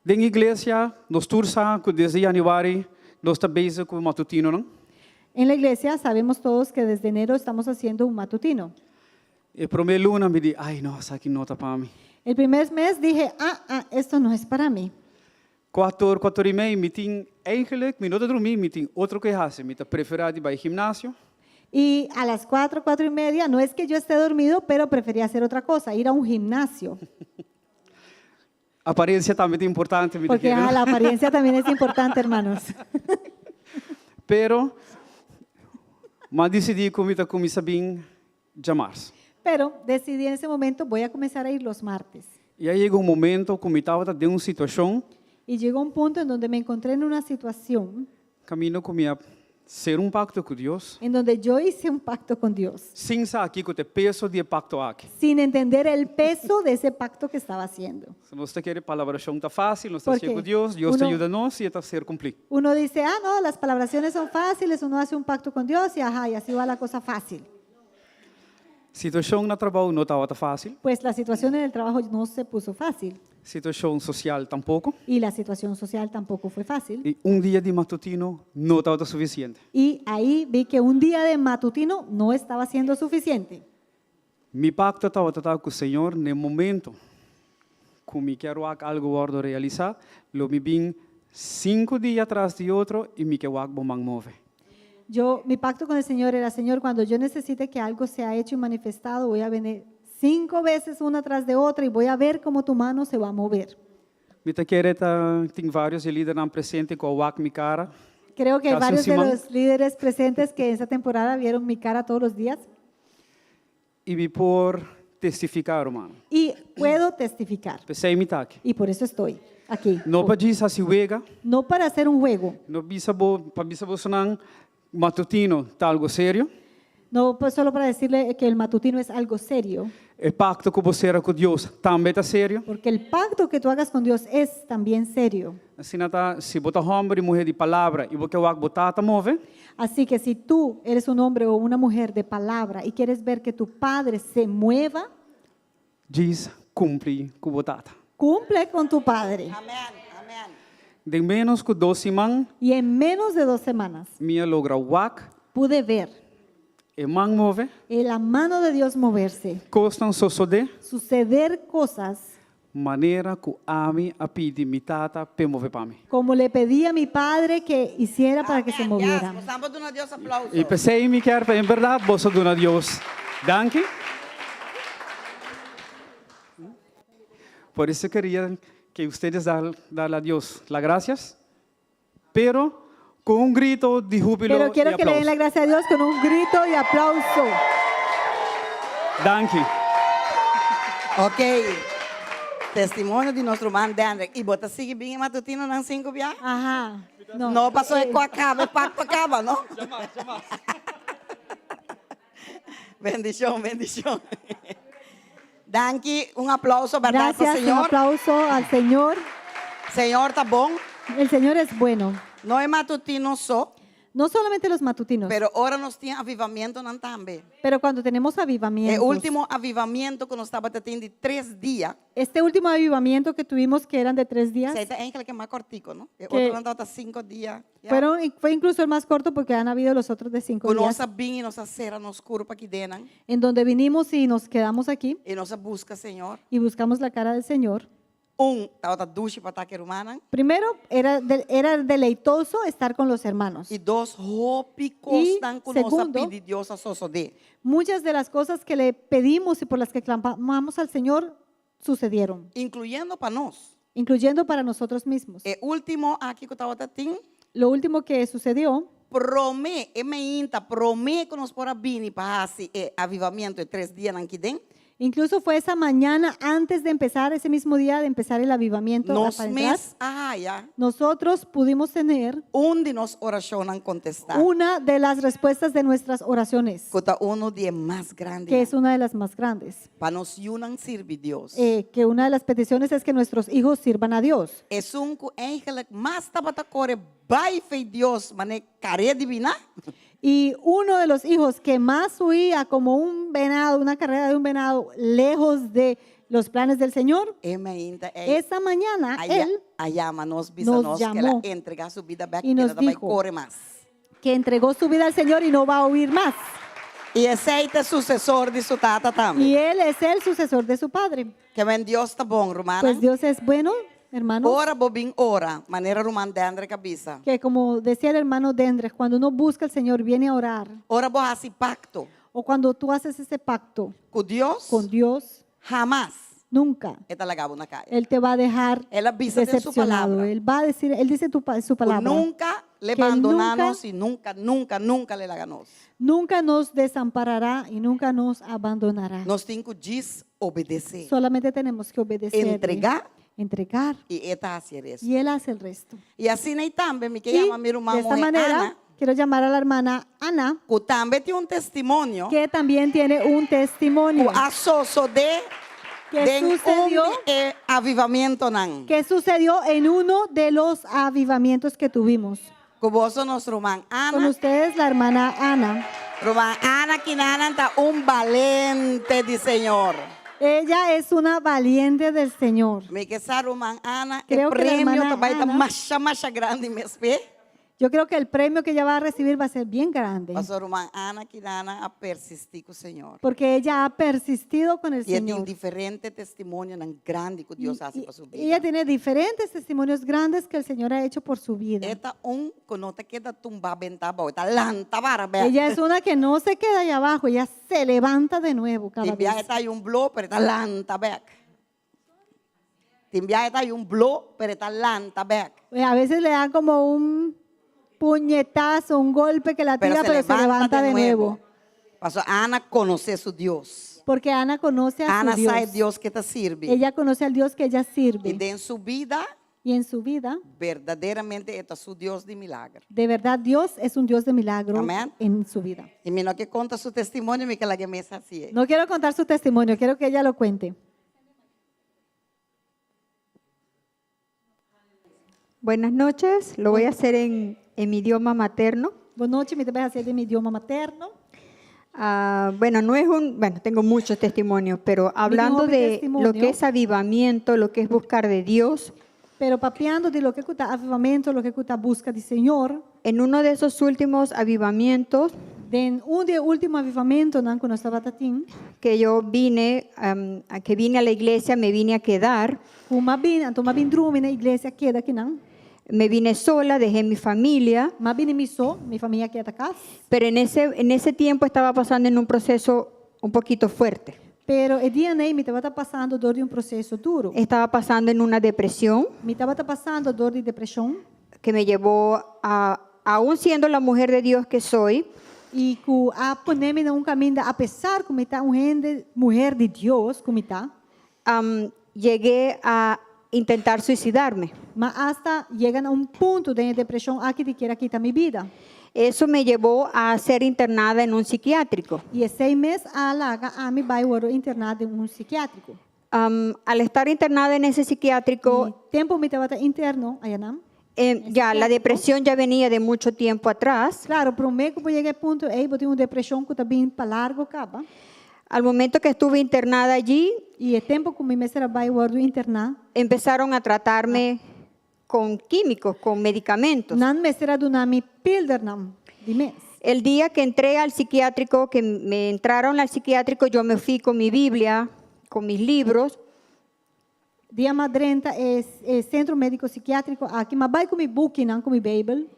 Den iglesia, nos tur sa ku desde yanüari nos ta bezig ku matutinonan. En la iglesia sabemos todos que desde enero estamos haciendo un matutino. E promé luna mi di, ai no, esaki no ta pa mi. El primer mes dije, ah, ah, esto no es para mí. Kuater, kuater i mei, mi tin eigenlijk, mi no ta drumí, mi tin otro ku hasi, mi ta preferá di bai gimnasio. Y a las 4, 4:30, no es que yo esté dormido, pero prefería hacer otra cosa, ir a un gimnasio. Aparensia tambe ta importante, mi ta Porque kere, no? la apariencia también es importante, hermanos. Pero, m'a disidí ku mi ta kuminsá bin djamars. Pero decidí en ese momento, voy a comenzar a ir los martes. I a yega un momento ku mi tabata den un situashon Y llegó un punto en donde me encontré en una situación. Kaminda ku mi a sera un pakto ku Dios. En donde yo hice un pacto con Dios. Sin sa kiko ta e peso di e pakto aki. Sin entender el peso de ese pacto que estaba haciendo. Si nos ta kere palabrashon ta fásil, nos ta Porque hasié ku Dios, Dios ta uno- yuda nos i e ta ser kumplí. Uno dice, ah, no, las palabraciones son fáciles, uno hace un pacto con Dios y ajá, y así va la cosa fácil. Situashon na trabou no tabata fásil. Pues la situación en el trabajo no se puso fácil Situashon sosial tampoko. y la situación social tampoco fue fácil. I un dia di matutino no tabata sufisiente. Y ahí vi que un día de matutino no estaba siendo suficiente. Mi pakto tabata ta ku Señor na e momento ku mi kier wak algu wòrdu realisá, lo mi bin sinku dia tras di otro i mi ke wak bo man move. Yo, mi pacto con el Señor era, Señor, cuando yo necesite que algo sea hecho y manifestado, voy a venir cinco veces una tras de otra y voy a ver cómo tu mano se va a mover. Mi ta kere ta tin vários di e lidernan presente ku a wak mi kara. Creo que hay Casi un varios de siman. los líderes presentes que esa temporada vieron mi cara todos los días. I mi por testifiká, ruman. Y puedo testificar. P'esei mi ta aki. Y por eso estoy aquí. No pa djis hasi wega. No para hacer un juego. No bisa bo, pa bisa bosonan matutino ta algo serio. No pues solo para decirle que el matutino es algo serio. E pakto ku bo sera ku Dios tambe ta serio. Porque el pacto que tú hagas con Dios es también serio. Asina ta, si bo ta hòmber i muhé di palabra i bo ke wak bo tata move. Así que si tú eres un hombre o una mujer de palabra y quieres ver que tu padre se mueva, Djis kumpli ku bo tata. Cumple con tu padre. Amèn, amèn. Den ménos ku dos siman. Y en menos de dos semanas. Mi a logra wak. Pude ver. E man move. La mano de Dios moverse. Kosnan sosodé. Suceder cosas. Manera ku ami a pidi mi tata p'e move pa mi. Como le pedí a mi padre que hiciera para que se moviera. Yes, nos tambe duna Dios aplauso. I p'esei mi kier pa en bèrdat boso duna Dios danki. Por eso quería que ustedes darle a Dios las gracias, pero con un grito de júbilo Pero quiero y que le den la aplauso. gracia a Dios con un grito y aplauso. Danki. Ok. Testimonio di nos ruman Dendrick. I bo ta sigui bin e matutinonan sinku bia? Aha. No. No paso e ku a kaba, e pakto a kaba, no? Bendishon, bendishon. Danki, un aplauso, berdad, pa Gracias, un Señor. aplauso al Señor. Señor ta bon. El Señor es bueno. No e matutino so. No solamente los matutinos. Pero ora nos tin avivamientonan tambe. Pero cuando tenemos avivamientos. E último avivamiento ku nos tabata tin di tres dia. Este último avivamiento que tuvimos que eran de tres días. Esei ta eigenlijk e mas kortiko, no? E Que otronan tabata sinku dia. Ya. Fueron, fue incluso el más corto porque han habido los otros de cinco Ku nos días. a bin i nos a sera nos kurpa aki denan. En donde vinimos y nos quedamos aquí. I nos a buska Señor. Y buscamos la cara del Señor. Un, tabata dushi pa ta ku e rumannan. Primero, era, de, era deleitoso estar con los hermanos. I dos, hopi kosnan ku nos a segundo, pidi Dios a sosodé. Muchas de las cosas que le pedimos y por las que clamamos al Señor sucedieron. Incluyendo pa nos. Incluyendo para nosotros mismos. E último aki ku tabata tin. Lo último que sucedió. Promé, e meinta, promé ku nos por a bini pa hasi e avivamiento e tres dianan aki den. Incluso fue esa mañana antes de empezar, ese mismo día de empezar el avivamiento. Nos para entrar, mes a haya. Nosotros pudimos tener Un di nos orashonnan kontestá. una de las respuestas de nuestras oraciones. Ku ta uno di e mas grandi. Que es una de las más grandes. Pa nos yunan sirbi Dios. Eh, que una de las peticiones es que nuestros hijos sirvan a Dios. Esun ku eigenlijk mas tabata kore bai fei Dios mane kare di biná. Y uno de los hijos que más huía como un venado, una carrera de un venado, lejos de los planes del Señor, E mainta ei esa mañana a ya- él a yama nos bisa nos nos ku el a llamó entregá su bida bèk y nos e no ta bai dijo kore mas. que entregó su vida al Señor y no va a huir más. I esei ta e susesor di su tata tambe. Y él es el sucesor de su padre. Ke men Dios ta bon, rumannan. Pues Dios es bueno, hermanos. Ora bo bin ora, manera ruman Dendre a bisa. Que como decía el hermano Dendre, cuando uno busca al Señor, viene a orar. Ora bo hasi pakto. O cuando tú haces ese pacto Ku Dios. con Dios. Hamas. Nunca. E ta laga bo na kaya. Él te va a dejar El a bisa den su decepcionado. palabra. Él va a decir, él dice tu, su palabra. Nunka lo que él bandoná nunca nos i nunka, nunka, nunka lo e laga nos. Nunca nos desamparará y nunca nos abandonará. Nos tin ku djis obedesé. Solamente tenemos que obedecer. Entregá. Entregar. I e ta hasi e resto. Y Él hace el resto. I asina ei tambe mi ke Y yama mi ruman de esta muhé manera, Ana, quiero llamar a la hermana Ana, ku tambe tin un testimonio que también tiene un testimonio ku a sosodé que den un sucedió, di e avivamentonan. que sucedió en uno de los avivamientos que tuvimos. Ku boso nos ruman Con Ana. ustedes, la hermana Ana. Ruman Ana kinanan ta un balente di Señor. Ella es una valiente del Señor. Mi ke sa ruman Ana, e Creo que la premio hermana ta bai ta Ana- masha masha grandi mes p'e. Yo creo que el premio que ella va a recibir va a ser bien grande. Paso ruman Ana kinanan a persistí ku Señor. Porque ella ha persistido con el I e tin Señor. diferente testimonionan grandi ku Dios a hasi pa su Y ella bida. tiene diferentes testimonios grandes que el Señor ha hecho por su vida. E ta un ku no ta keda tumbá bentá abou, e ta lanta bara bèk. Ella es una que no se queda ahí abajo, ella se levanta de nuevo cada Tin biaha vez. e ta un blo, pero e ta lanta bèk. Tin biaha e ta un blo, pero e ta lanta bèk. A veces le dan como un puñetazo, un golpe que la Pero tira, se pero se levanta levanta de de nuevo. nuevo. Paso Ana konosé su Dios. Porque Ana conoce a Ana su sa e Dios. Dios ku e ta sirbi. Ella conoce al Dios que ella I sirve. den su bida, Y en su vida, berdaderamente e ta su Dios di milager. de verdad, Dios es un Dios de milagros Amén. en su vida. I mi no ke konta su testimonio, mi ke lag'é mes hasié. No quiero contar su testimonio, quiero que ella lo cuente. Buenas noches, lo voy a hacer en, en mi idioma materno. Bon nochi, mi ta bai hasié den mi idioma materno. Ah, bueno, no es un, bueno, tengo muchos testimonios, pero hablando hopi de lo testimonio. que es avivamiento, lo que es buscar de Dios, Pero papiando di loke ta avivamentu, loke ta buska di Señor, en uno de esos últimos avivamientos den un di e último avivamentonan ku nos tabatin, que yo vine, a que vine a la iglesia, me vine a quedar, ku m'a bin, anto m'a bin drumi na iglesia keda akinan. me vine sola, dejé mi familia, M'a bini mi so, mi famia a keda kas. pero en ese tiempo estaba pasando en un proceso un poquito fuerte. Pero e dianan ei mi tabata pasando dor di un proseso duru. Estaba pasando en una depresión Mi tabata pasando dor di depreshon. que me llevó a, aún siendo la mujer de Dios que soy, I ku a pone mi na un kaminda, apesar ku mi ta un hende, muher di Dios, ku mi ta, llegué a intentar suicidarme. M'a asta yega na un punto den e depreshon aki di kier a kita mi bida. Eso me llevó a ser internada en un psiquiátrico. I esei mes a laga ami bai wòrdu interná den un psikiátriko. Al estar internada en ese psiquiátrico, I tempu mi tabata interno ayanan. ya la depresión ya venía de mucho tiempo atrás. Klaro, promé ku bo yega e punto ei, bo tin un depreshon ku ta bin pa largu kaba. Al momento que estuve internada allí, I e tempu ku mi mester a bai wòrdu interná, empezaron a tratarme con químicos, con medicamentos. Nan mester a duna mi pildernan di mes. El día que entré al psiquiátrico, que me entraron al psiquiátrico, yo me fui con mi Biblia, con mis libros. Dia m'a drenta e e sentro médiko sikiátriko aki, m'a bai ku mi bukinan, ku mi Beibel.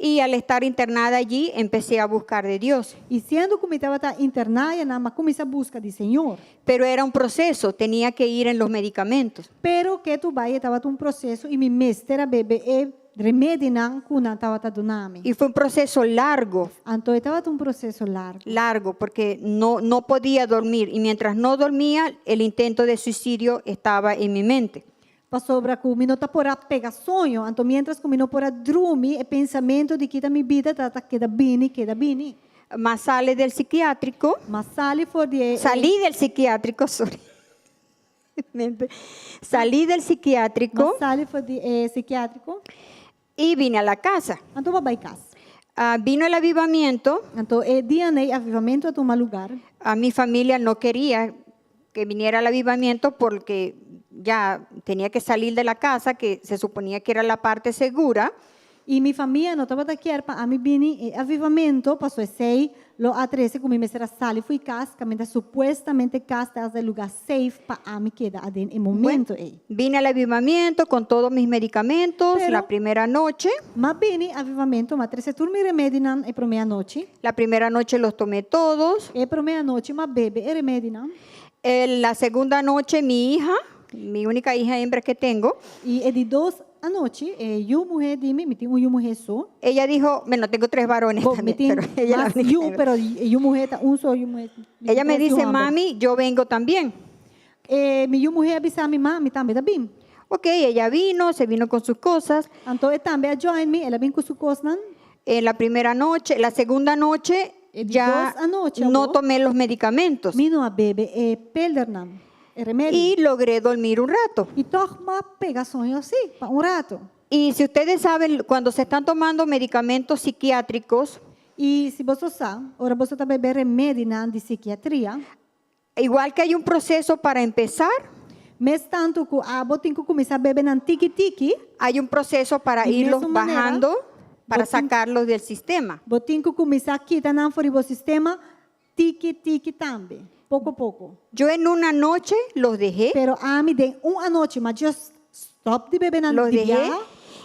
Y al estar internada allí, empecé a buscar de Dios. I siendo ku mi tabata interná ayanan, m'a kuminsá buska di Señor. Pero era un proceso, tenía que ir en los medicamentos. Pero ketu bai e tabata un proseso i mi mester a bebe e remedinan ku nan tabata duna mi. Y fue un proceso largo. Anto e tabata un proseso largu. Largo, porque no, no podía dormir. Y mientras no dormía, el intento de suicidio estaba en mi mente. Pasobra ku mi no ta por a pega soño, anto miéntras ku mi no por a drumi, e pensamentu di kita mi bida ta ta keda bini, keda bini. M'a sali del psiquiátrico. M'a sali for di e. Salí del psiquiátrico, sorry. Salí del psiquiátrico. M'a sali for di e psikiátriko. Y vine a la casa. Anto m'a bai kas. Ah, vino el avivamiento. Anto e dia ei avivamentu a tuma lugá. A mi familia no quería que viniera al avivamiento porque ya tenía que salir de la casa, que se suponía que era la parte segura. I mi famia no tabata kier pa ami bini e avivamentu, paso esei lo a trese ku mi mester a sali fo'i kas, kaminda supuestamente kas ta e lugá safe pa ami keda aden e momento ei. Vine al avivamiento con todos mis medicamentos Pero la primera noche. M'a bini avivamentu, m'a trese tur mi remedinan e promé anochi. La primera noche los tomé todos. E promé anochi m'a bebe e remedinan. La segunda noche mi hija, mi única hija hembra que tengo. I e di dos anochi e yu muhé di mi, mi tin un yu muhé so. Ella dijo, bueno, tengo tres varones Bo, mi también, tin pero ella es la mas única yu, hembra. pero e yu muhé ta un so yu muhé. Mi Ella tin me tres yu dice, hòmber. mami, yo vengo también. E mi yu muhé a bisa mi, ma, mi tambe ta bin. Ok, ella vino, se vino con sus cosas. Anto e tambe a join mi, el a bin ku su kosnan. En la primera noche, la segunda noche, E di ya dos anochi, no awor, tomé los medicamentos Mi no a bebe e pildernan, e remedi. y logré dormir un rato. I tòg m'a pega soño sí, pa un ratu. Y si ustedes saben, cuando se están tomando medicamentos psiquiátricos, I si boso sa, ora boso ta bebe remedinan di sikiatria, igual que hay un proceso para empezar, mes tantu ku abo tin ku kuminsá bebe nan tiki tiki, hay un proceso para Di irlos mesma manera, bajando, para sacarlos del sistema. bo tin ku kuminsá kita nan for di bo sistema tiki tiki tambe, poko poko. Yo en una noche los dejé, Pero ami den un anochi, m'a just stòp di bebe nan los di dejé, biaha.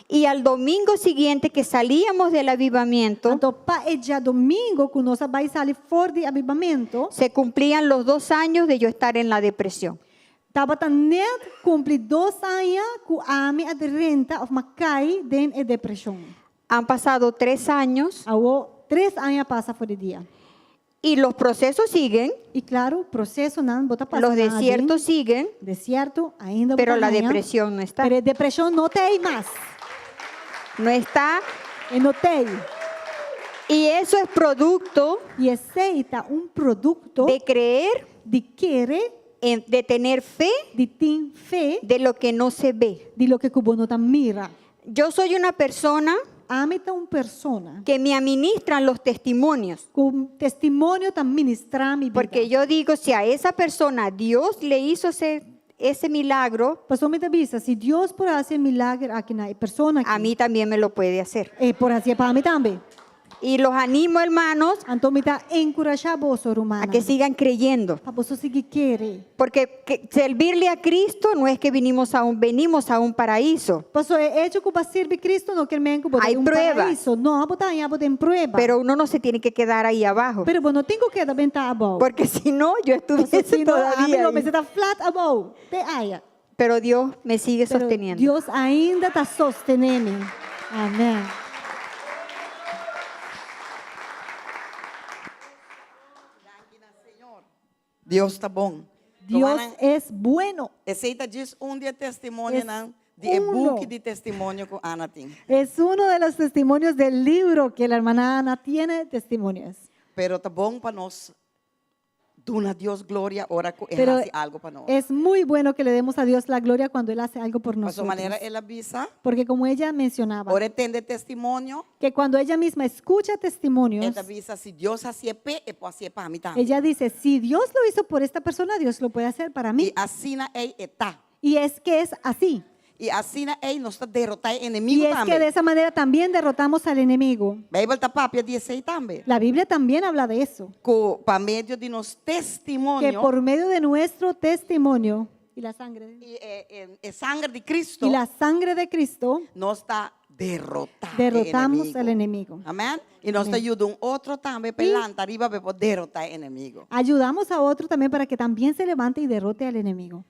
y al domingo siguiente que salíamos del avivamiento, Anto pa e djadumingu ku nos a bai sali for di avivamentu, se cumplían los 2 años de yo estar en la depresión. Tabata net kumpli dos aña ku ami a drenta òf m'a kai den e depreshon. Han pasado 3 años. Awor tres aña a pasa for di dia. Y los procesos siguen. I klaro, prosesonan bo ta pasa Los nan aden. desiertos siguen. Desierto ainda bo Pero ta la haña. depresión no está. Pero e depreshon no ta ei mas. No está. E no ta ei. Y eso es producto I esei ta un produkto de creer, di kere, de tener fe, di tin fe, de lo que no se ve. Di loke ku bo no ta mira. Yo soy una persona Ami ta un persona que me administran los testimonios. Ku testimonio ta ministrá mi bida. Porque yo digo, si a esa persona Dios le hizo ese milagro, Pasobra mi ta bisa, si Dios por hasi e milager aki na e persona aki, a mí también me lo puede hacer. E por hasié pa mi tambe. Y los animo, hermanos, Anto mi ta enkurashá boso, rumannan, a que sigan creyendo. Pa boso sigui kere. Porque servirle a Cristo no es que venimos a un paraíso. Paso e echo ku bo a sirbi Cristo no ke men ku bo ta Hay un pruebas. paraíso. No, bo ta haña bo den prueba. Pero uno no se tiene que quedar ahí abajo. Pero bo no tin ku keda bentá abou. Porque si no, yo estuviese Paso si no, todavía ami lo ahí. mester ta flat abou. Te aya. Pero Dios me sigue Pero sosteniendo. Dios ainda ta sostené mi. Amén. Dios ta bon. Dios es bueno. Esei ta djis un di e testimonionan Es di e uno. buki di testimonio ku Ana tin. Es uno de los testimonios del libro que la hermana Ana tiene de testimonios. Pero ta bon pa nos duna Dios gloria ora ku e Pero hasi algo pa nos. es muy bueno que le demos a Dios la gloria cuando Él hace algo por Paso nosotros. manera el a bisa, Porque como ella mencionaba, ora e tende testimonio, que cuando ella misma escucha testimonios, e ta bisa si Dios hasié p'e, e por hasié pa mi tambe. ella dice, si Dios lo hizo por esta persona, Dios lo puede hacer para mí. I asina ei e ta. Y es que es así. I asina ei nos ta derotá e enemigu Y es tambe. que de esa manera también derrotamos al enemigo. Beibel ta papia di esei tambe. La Biblia también habla de eso. Ku pa medio di nos testimonio. Que por medio de nuestro testimonio y la sangre de I e, e, e sangre di Cristo. Y la sangre de Cristo. Nos ta derotá e Derrotamos enemigu. al enemigo. Amèn? I nos ta Amèn. yuda un otro tambe pa I lanta ariba pa por derotá e enemigu. Ayudamos a otro también para que también se levante y derrote al enemigo.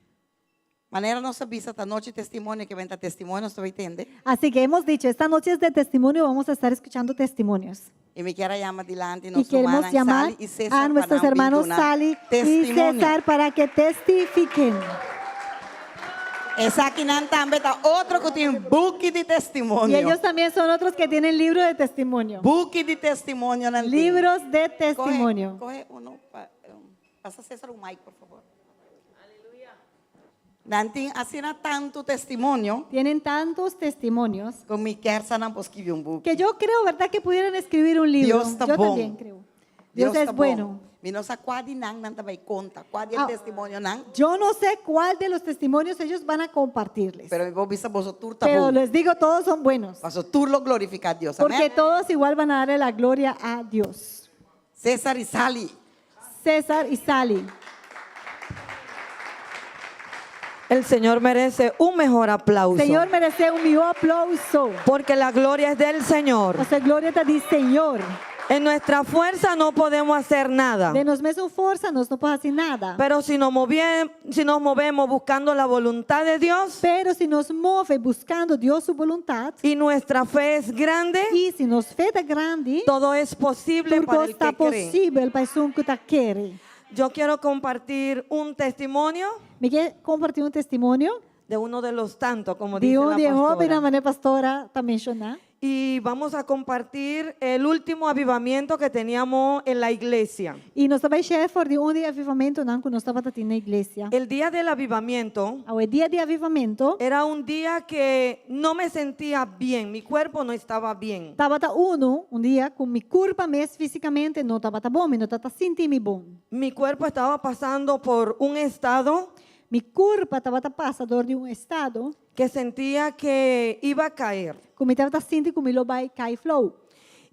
Manera nos a bisa ta anochi testimonio ke men ta testimonio nos ta bai tende. Así que hemos dicho, esta noche es de testimonio, vamos a estar escuchando testimonios. I mi kier a yama dilanti Y nos queremos rumannan llamar Sally i César a nuestros pa nan bin hermanos duna Sally y testimonio. César para que testifiquen. Esakinan tambe ta otro ku tin buki di testimonio. Y ellos también son otros que tienen libro de testimonio. Buki di testimonio nan tin. Libros de testimonio. Kohe, kohe uno pa, pasa César un mic, por favor. Nan tin asina tantu testimonio. Tienen tantos testimonios. Ku mi kier sa nan por skirbi un buki. Que yo creo, ¿verdad? Que pudieran escribir un libro. Dios ta Yo bon. también creo. Dios, Dios es ta bon. bueno. Mi no sa kua di nan nan ta bai konta, kua di e Ah, testimonionan. Yo no sé cuál de los testimonios ellos van a compartirles. Pero mi por bisa boso tur ta Pero bon. les digo, todos son buenos. Paso tur lo glorifiká Dios. Porque Amén. todos igual van a darle la gloria a Dios. César y Sally. César y Sally. El Señor merece un mejor aplauso. Señor merece un mejor aplauso. Porque la gloria es del Señor. Paso gloria ta di Señor. En nuestra fuerza no podemos hacer nada. Den nos mesun forsa nos no por hasi nada. Pero si nos si nos movemos buscando la voluntad de Dios. Pero si nos move buscando Dios su voluntad. Y nuestra fe es grande. Y si nos fe ta grandi. Todo es posible Tur para el kos ta que cree. posibel pa esun ku ta kere. Yo quiero compartir un testimonio. Mi ke kompartí un testimonio. De uno de los tantos, como Di dice un la di e pastora. hobennan manera pastora ta menshoná. Y vamos a compartir el último avivamiento que teníamos en la iglesia. I nos ta bai share for di un di e avivamentonan ku nos tabata tin na iglesia. El día del avivamiento Awe dia di avivamento. era un día que no me sentía bien, mi cuerpo no estaba bien. Tabata unu, un dia ku mi kurpa mes físikamente no tabata bon, mi no tabata sinti mi bon. Mi cuerpo estaba pasando por un estado Mi kurpa tabata pasa dor di un estado. Que sentía que iba a caer. Ku mi tabata sinti ku mi lo bai kai flou.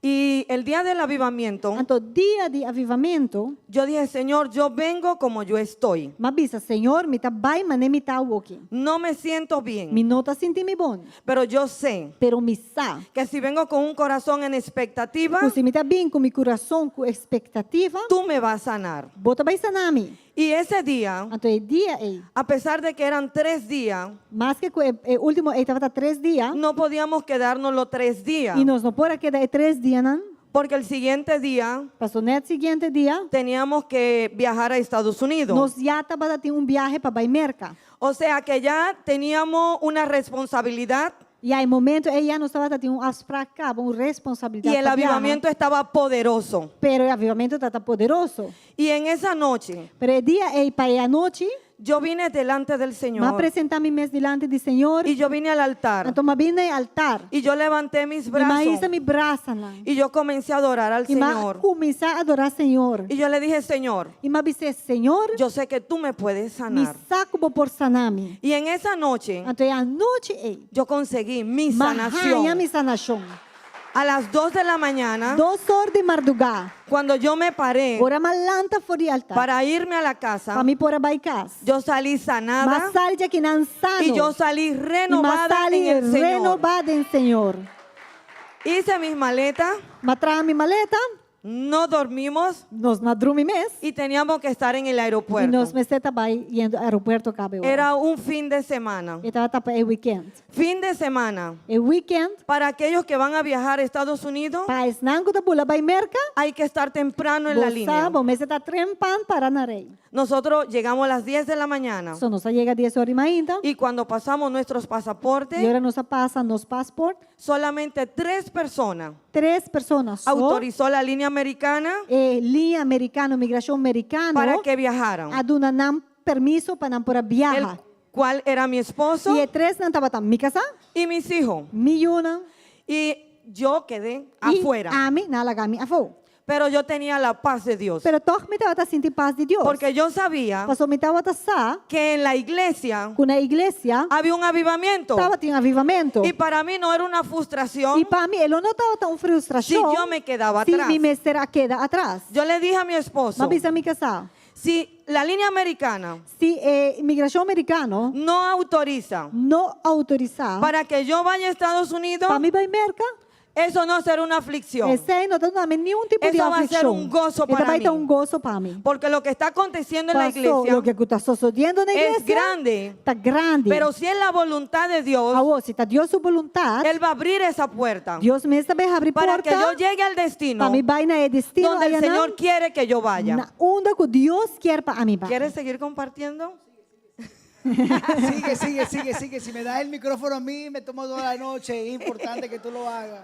Y el día del avivamiento, Anto dia di avivamento, yo dije, Señor, yo vengo como yo estoy. M'a bisa, Señor, mi ta bai mane mi ta awoki. No me siento bien. Mi no ta sinti mi bon. Pero yo sé Pero mi sa. que si vengo con un corazón en expectativa, Ku si mi ta bin ku mi kurason ku ekspektativa, tú me vas a sanar. Bo ta bai sana mi. Y ese día, Anto e dia ei, a pesar de que eran tres días, maske ku e, e último ei tabata tres dia, no podíamos quedarnos los tres días. I nos no por a keda e tres dianan. Porque el siguiente día Paso net siguiente dia, teníamos que viajar a Estados Unidos. Nos ya tabata tin un biahe pa bai Merka. O sea que ya teníamos una responsabilidad. Ya e momento ei ya nos tabata tin un afspraak kaba, un responsabilidat Y el pa biaha. avivamiento estaba poderoso. Pero e avivamento tabata poderoso. Y en esa noche, Pero e dia ei pa e anochi, yo vine delante del Señor. M'a presentá mi mes dilanti di Señor. Y yo vine al altar. Anto m'a bin na e altar. Y yo levanté mis I m'a brazos. hisa mi brasanan. Y yo comencé a adorar al I m'a Señor. kuminsá adorá Señor. Y yo le dije, Señor, I m'a bis'é, Señor, yo sé que tú me puedes mi sanar. sa ku bo por sana mi. Y en esa noche, Anto e anochi ei, yo conseguí mi m'a sanación. haña mi sanashon. A las 2 de la mañana, Dos or di mardugá, cuando yo me paré ora m'a lanta for di altar, para irme a la casa, pa mi por a bai kas, yo salí sanada m'a sali di akinan sano. y yo salí I m'a renovada sali en el Señor. renobá den Señor. Hice mis maletas. M'a traha mi maleta. No dormimos. Nos no a drumi mes. Y teníamos que estar en el I aeropuerto. nos mester ta bai yendo aeropuerto kaba e ora. Era un fin de semana. E tabata pa e weekend. Fin de semana. E weekend. Para aquellos que van a viajar a Estados Unidos. Pa esnan ku ta bula bai Merka. Hay que estar temprano en la Bo sa, línea. bo mester ta trempan para na rei. Nosotros llegamos a las 10 de la mañana. So nos a yega 10 or di mainta. Y cuando pasamos nuestros pasaportes, I ora nos a pasa nos passport. solamente tres personas Tres persona so. autorizó la línea americana E liña amerikano, migrashon merikano. para que viajaran. A duna nan permiso pa nan por a biaha. El cual era mi esposo I e tresnan tabata mi kasá. y mis hijos. Mi yunan. Y yo quedé I afuera. ami, nan a laga mi afó. Pero yo tenía la paz de Dios. Pero tòg mi tabata sinti pas di Dios. Porque yo sabía Paso mi tabata sa que en la iglesia ku na iglesia había un avivamiento. tabatin avivamento. Y para mí no era una frustración I pa mi e lo no tabata un frustrashon si yo me quedaba si atrás. mi mester a keda atras. Yo le dije a mi esposo, M'a bisa mi kasá, si la línea americana si e migrashon merikano no autoriza no outorisá para que yo vaya a Estados Unidos, pa mi bai Merka, eso no será una aflicción. Esei no ta duna mi niun tipo di Eso va a ser aflikshon. un gozo E ta para bai ta mí. un goso pa mi. Porque lo que está aconteciendo en la Pasó, iglesia loke ku ta sosodiendo na es iglesia grande. ta grandi. Pero si es la voluntad de Dios, Awor, si ta Dios su boluntat, Él va a abrir esa puerta Dios mes ta bai habri para porta que yo llegue al destino pa mi bai na e destino donde el ayanan, Señor quiere que yo vaya. na unda ku Dios kier pa ami bai. ¿Quieres seguir compartiendo? Sigue, sigue, sigue, sigue. Si me das el micrófono a mí, me tomo toda la noche. Es importante que tú lo hagas.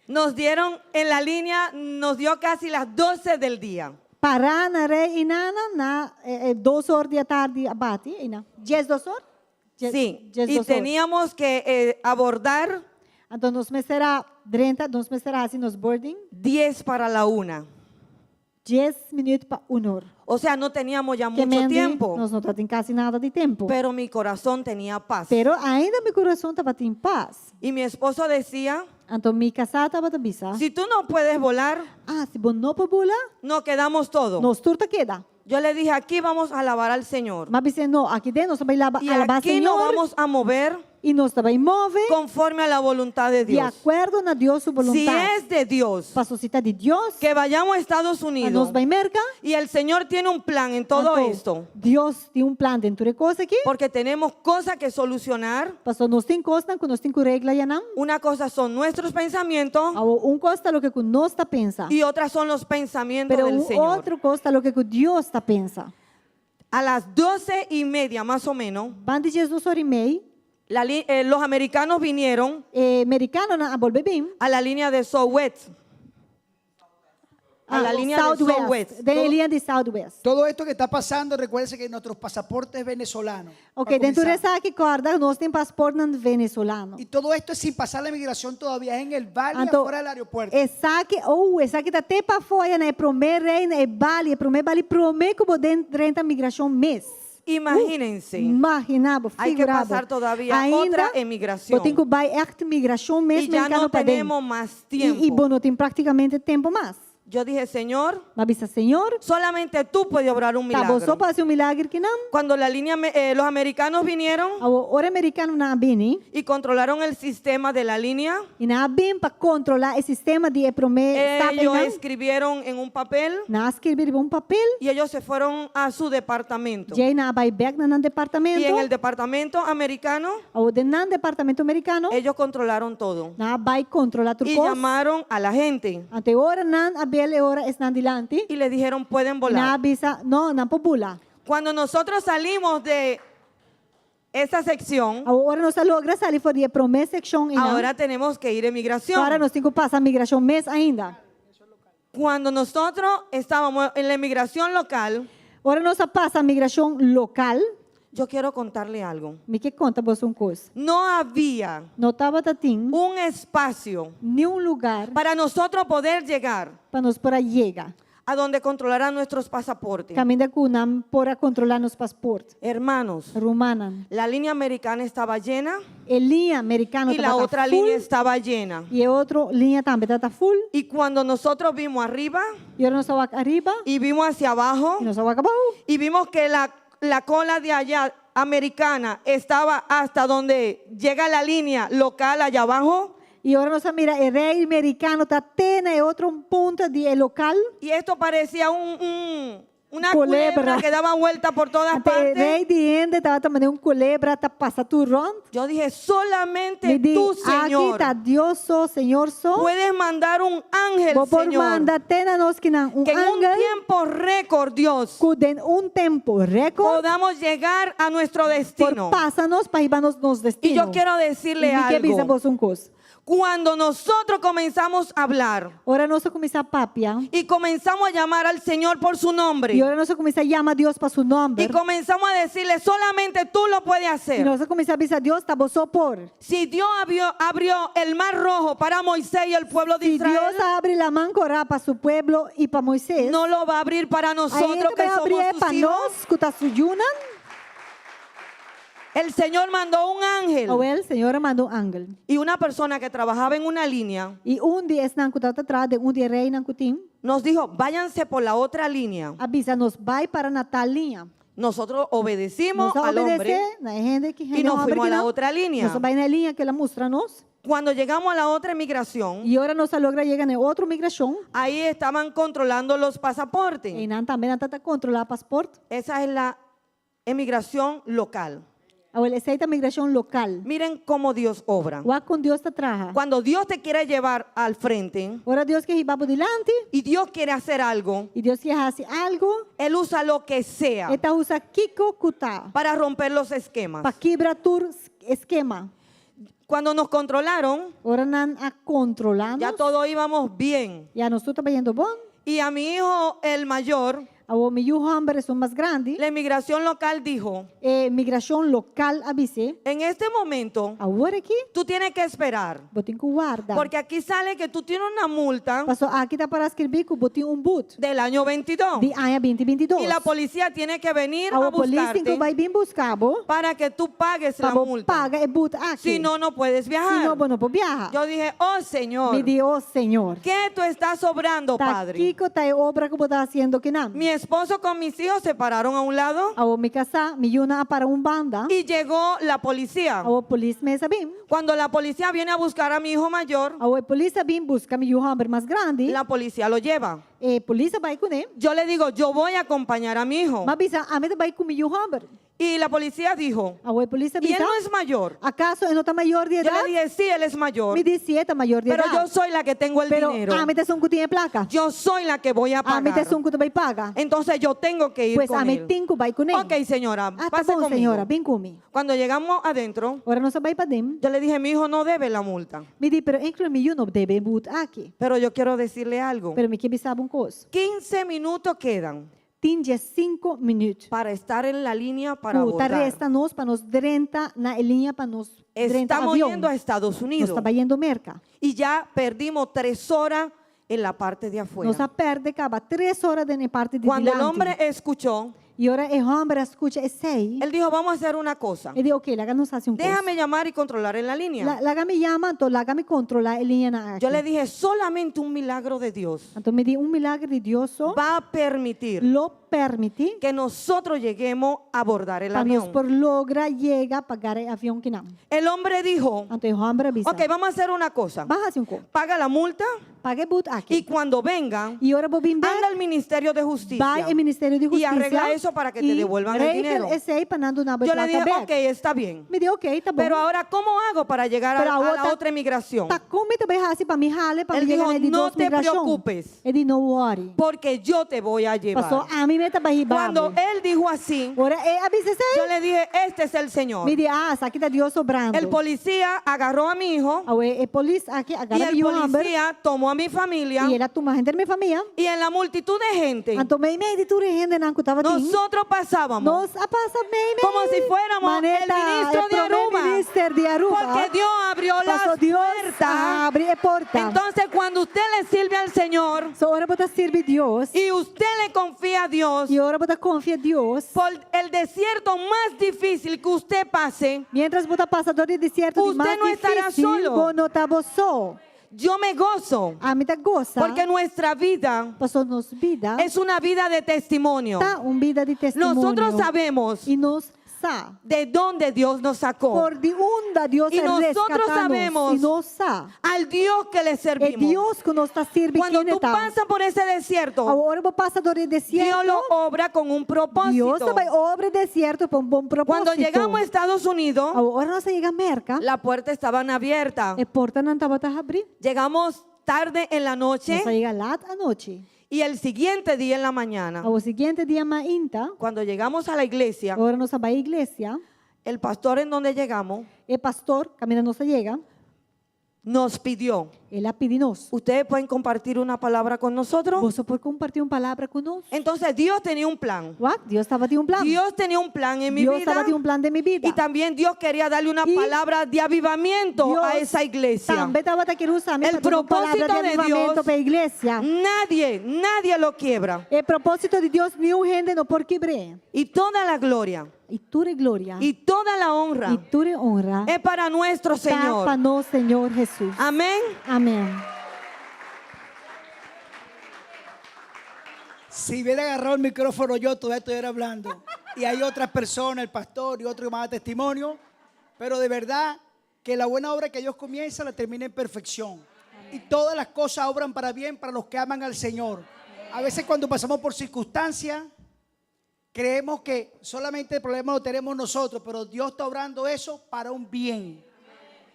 Nos dieron en la línea, nos dio casi las 12 del día. Pará na rei einan na eh, eh, dos or di atardi a bati, einan. 12 or? Sí, Dies y dos or. teníamos que eh, abordar Anto nos mester a drenta, nos mester a hasi nos boarding. 10 para la una. 10 minüt pa un or. O sea, no teníamos ya Ke mucho men di, tiempo, Nos no tabatin kasi nada di tempu. pero mi corazón tenía paz. Pero ainda mi kurason tabatin pas. Y mi esposo decía, Anto mi kasá tabata bisa. si tú no puedes volar, Ah, si bo no por bula, nos quedamos todos. nos tur ta keda. Yo le dije, aquí vamos a alabar al Señor. M'a bis'é no, aki den nos ta bai laba, Y alabá aquí nos Señor. vamos a mover I nos ta bai move conforme a la voluntad de di Dios. akuerdo na Dios su Si boluntat. es de Dios, Paso si ta di Dios, que vayamos a Estados pa nos Unidos bai Merka. y el Señor tiene un plan en todo Anto, esto, Dios tin un plan den tur e kos aki. porque tenemos cosas que solucionar. Paso nos tin kosnan ku nos tin ku regla ayanan. Una cosa son nuestros pensamientos Awo un kos ta loke ku nos ta pensa. y otras son los pensamientos Pero del un Señor. otro kos ta loke ku Dios ta pensa. A las 12:30 más o menos, Banda di 12 or i mei. Los americanos vinieron E merikanonan a bolbe bin. A la línea de Southwest. A la Ah, línea de Southwest. Southwest. Den e liña di Southwest. Todo esto que está pasando, recuérdense que nuestros pasaportes venezolanos. Ok, Pa den tur kuminsá. esaki kòrda nos tin pasportnan venezolano. Y todo esto es sin pasar la inmigración todavía, es en el valle Anto, afuera del aeropuerto. Esaki, oh, esaki ta te pafó na e promé rei, na e bali, e promé bali promé ku bo den drenta migrashon mes. Imagínense. Imaginá bo, Hay que figurá bo. pasar todavía Ainda, otra emigración. Bo tin ku bai ègt migrashon mes Y ya merikano no paden. tenemos más I, i tiempo. bo no tin práktikamente tempu mas. Yo dije, Señor, M'a bisa, Señor, solamente tú puedes obrar un ta bo milagro. so por hasi un milager akinan. Cuando la línea, los americanos vinieron Awor, ora merikanonan a bini. Y controlaron el sistema de la línea, I nan a bin pa kontrolá e sistema di e promé stap ellos einan. escribieron en un papel Nan a skirbi riba un papel. Y ellos se fueron a su departamento. Djei nan a bai bèk na nan Y departamento. en el departamento americano, Awor den nan departamento merikano, ellos controlaron todo. Nan a bai kontrolá tur Y kos. llamaron a la gente. Anto ora nan a bel e ora esnan dilanti. Y le dijeron, pueden volar. Nan a bisa, no, nan por bula. Cuando nosotros salimos de esa sección, Awor nos a logra sali for di e promé sekshon einan. ahora tenemos que ir a migración. Awor nos tin ku pasa migrashon mes ainda. Cuando nosotros estábamos en la inmigración local, Ora nos a pasa migrashon lokal. Yo quiero contarle algo. Mi ke konta boso un kos. No había No tabatin un espacio ni un lugar para nosotros poder llegar pa nos por a yega a donde controlaran nuestros pasaportes. Kaminda ku nan por a kontrolá nos pasport. Hermanos, Rumannan. la línea americana estaba llena E liña merikano y la tabata otra full. línea estaba llena. I e otro liña tambe tabata full. Y cuando nosotros vimos arriba I ora nos a wak ariba y vimos hacia abajo i nos a wak abou y vimos que la cola de allá americana estaba hasta donde llega la línea local allá abajo. I ora nos a mira e rei merikano ta te na e otro punta di e lokal. Y esto parecía una Culebra. culebra que daba vuelta por todas Anto e partes. rei di hende tabata manera un culebra ta pasa tur rond. Yo dije, solamente Mi di, tú, Señor, Aki ta Dios so, Señor so. puedes mandar un ángel, Bo por Señor. manda te na nos kinan un Que en un ángel. tiempo récord, Dios, Ku den un tempu récord podamos llegar a nuestro destino. Por pasa nos pa hiba nos nos destino. Y yo quiero decirle I mi ke bisa algo. boso un kos. Cuando nosotros comenzamos a hablar Ora nos a kuminsá papia. y comenzamos a llamar al Señor por su nombre I ora nos a kuminsá yama Dios pa su nòmber. y comenzamos a decirle, solamente tú lo puedes hacer. I nos a kuminsá bisa Dios ta bo so por. Si Dios abrió el mar rojo para Moisés y el pueblo de Si Israel, Dios a habri laman kòrá pa su pueblo i pa Moisés, no lo va a abrir para nosotros ainda que bai somos habri sus pa hijos. nos ku ta su yunan. El Señor mandó un ángel. Awèl, Señor a manda un ángel. Y una persona que trabajaba en una línea I un di esnan ku tabata traha den un di e reinan ku tin. nos dijo, váyanse por la otra línea. A bisa nos bai para na tal liña. Nosotros obedecimos Nos al hombre obedesé na e hende ki y hende nos hòmber fuimos a la kinan. otra línea. Nos a bai na e liña ku el a mustra nos. Cuando llegamos a la otra migración, I ora nos a logra yega na e otro migrashon. ahí estaban controlando los pasaportes. Einan tambe nan tabata kontrolá pasport. Esa es la emigración local. Awèl, esei ta migrashon lokal. Miren cómo Dios obra. Wak kon Dios ta traha. Cuando Dios te quiere llevar al frente Ora Dios ke hiba bo dilanti. y Dios quiere hacer algo, I Dios ke hasi algu. Él usa lo que sea E ta usa kiko ku ta. para romper los esquemas. Pa kibra tur eskema. Cuando nos controlaron, Ora nan a kontrolá ya nos. todos íbamos bien. Ya nos tur tabata bayendo bon. Y a mi hijo, el mayor, Awor mi yu hòmber esun mas grandi. La inmigración local dijo, E migrashon lokal a bis'é. En este momento, Awor aki, tú tienes que esperar. Bo tin ku warda. Porque aquí sale que tú tienes una multa Paso aki ta para skirbí ku bo tin un but. del año 22. Di aña 2022. Y la policía tiene que venir a Awor polis tin ku buscarte bai bin buska bo. para que tú pagues Pa la bo multa. paga e but aki. Si no, no puedes viajar. Si no, bo no por biaha. Yo dije, oh Señor, Mi di, oh Señor. ¿qué tú estás obrando, Ta Padre? kiko ta e obra ku bo ta hasiendo akinan. Mi esposo con mis hijos se pararon a un lado. Awor mi kasá, mi yunan a para un banda. Y llegó la policía. Awor polis mes a bin. Cuando la policía viene a buscar a mi hijo mayor, Awor polis a bin buska mi yu hòmber mas grandi. La policía lo lleva. E polis a bai kuné. Yo le digo, yo voy a acompañar a mi hijo. M'a bisa, ami ta bai ku mi yu hòmber. Y la policía dijo, Awor e polis a y él bisa, no es mayor. Akaso e no ta mayor di Yo le edat? dije, sí, él es mayor. Mi di si e ta mayor di Pero edat. yo soy la que tengo el Pero dinero. ami ta esun ku tin e plaka. Yo soy la que voy a Ami ta pagar. esun ku ta bai paga. Entonces yo tengo que ir Pues con ami él. tin ku bai kuné. Ok, señora, Ah, ta pase bon, conmigo. señora, bin ku mi. Cuando llegamos adentro, Ora nos a bai paden. yo le dije, mi hijo no debe la multa. Mi di, pero enkele mi yu no debe e but aki. Pero yo quiero decirle algo. Pero mi ke bisa bo un kos. 15 minutos quedan. Tin 15 minüt. Para estar en la línea para Ku ta abordar. resta nos pa nos drenta na e liña pa nos drenta Estamos avion. yendo a Estados Unidos. Nos ta bayendo Merka. Y ya perdimos tres horas en la parte de afuera. Nos a pèrdè kaba tres ora den e parti di Cuando el dilanti. hombre escuchó, I ora e hòmber a skucha esei. Él dijo, vamos a hacer una cosa. E di, ok, laga nos hasi un kos. Déjame llamar y controlar en la línea. La, laga mi yama, anto laga mi kontrolá e liñanan aki. Yo le dije, solamente un milagro de Dios Anto mi di, un milager di Dios so va a permitir lo permití que nosotros lleguemos a abordar el pa nos avión. por logra yega pa gara e avion kinan. El hombre dijo, Anto e hòmber a bisa, ok, vamos a hacer una cosa. Ban hasi un kos. Paga la multa. Paga e but aki. Y cuando vengan, I ora bo bin bèk, anda al Ministerio de Justicia. bai e Ministerio di Y Hustisia arregla eso para que te i devuelvan el regel dinero. esei pa nan duna bo e Yo le plaka dije, bèk. ok, está bien. Mi di, ok, ta bon. Pero ahora, ¿cómo hago para llegar a, Pero a la awor ta- otra emigración? Ta kon mi ta bai hasi pa mi hale, pa Él mi yega dijo, na e di no dos te migrashon. preocupes. E di, no worry. Porque yo te voy a llevar. Pasó ami mes ta bai hiba bo. Cuando él dijo así, Ora e a bisa esei, yo le dije, este es el Señor. Mi di, ah, esaki ta Dios obrando. El policía agarró a mi hijo. Awor e polis aki Y agarra el mi yu hòmber. policía tomó a mi familia. I el a tuma henter mi famia. Y en la multitud de gente, Anto meimei di tur e hendenan ku tabatin. nosotros pasábamos Nos a pasa meimei. como si fuéramos el Manera ta ministro e de promé Aruba. minister di Aruba. Porque Dios abrió Pasó las Dios puertas. a habri e porta. Entonces, cuando usted le sirve al Señor So ora bo ta sirbi Dios. y usted le confía a Dios, I ora bo ta konfia Dios. por el desierto más difícil que usted pase, Mientras bo ta pasa dor di desierto di Usted mas no estará difísil, solo. bo no ta bo so. Yo me gozo. Ami ta gosa. Porque nuestra vida Pasó nos bida es una vida de testimonio. Ta un bida di testimonio. Nosotros sabemos I nos sa de dónde Dios nos sacó. For di unda Dios Y a nosotros reskatá nos. sabemos I nos sa al Dios que le E servimos. Dios ku nos ta sirbi Cuando kende tú ta. pasas por ese desierto, Awor bo pasa dor di desierto, Dios lo obra con un propósito. Dios ta bai obra e desierto pa un bon propósito. Cuando llegamos a Estados Unidos, Awor ora nos a yega Merka, la puerta estaba abierta. E portanan tabata habrí. Llegamos tarde en la noche. Nos a yega lat anochi. Y el siguiente día en la mañana, Awor siguiente dia mainta, cuando llegamos a la iglesia, ora nos a bai iglesia, el pastor en donde llegamos, e pastor, kaminda nos a yega, nos pidió, El a pidi nos. ¿Ustedes pueden compartir una palabra con nosotros? Boso por kompartí un palabra ku nos. Entonces Dios tenía un plan. Wak, Dios tabatin un plan. Dios tenía un plan en mi Dios vida. tabatin un plan den mi bida. Y también Dios quería darle una Y palabra de avivamiento Dios a esa iglesia. Tambe tabata ke usa mi El pa duna un palabra propósito di de avivamiento Dios, pa e iglesia. nadie, nadie lo quiebra. E propósito di Dios, niun hende no por kibr'é. Y toda la gloria. I tur e gloria. Y toda la honra. I tur e honra. Es para nuestro Ta Señor. pa nos Señor Jesús. Amén. Amén. Si hubiera agarrado el micrófono yo, todavía estuviera hablando. Y hay otras personas, el pastor y otro que van a dar testimonio. Pero de verdad que la buena obra que Dios comienza la termina en perfección. Y todas las cosas obran para bien para los que aman al Señor. A veces cuando pasamos por circunstancias, creemos que solamente el problema lo tenemos nosotros, pero Dios está obrando eso para un bien.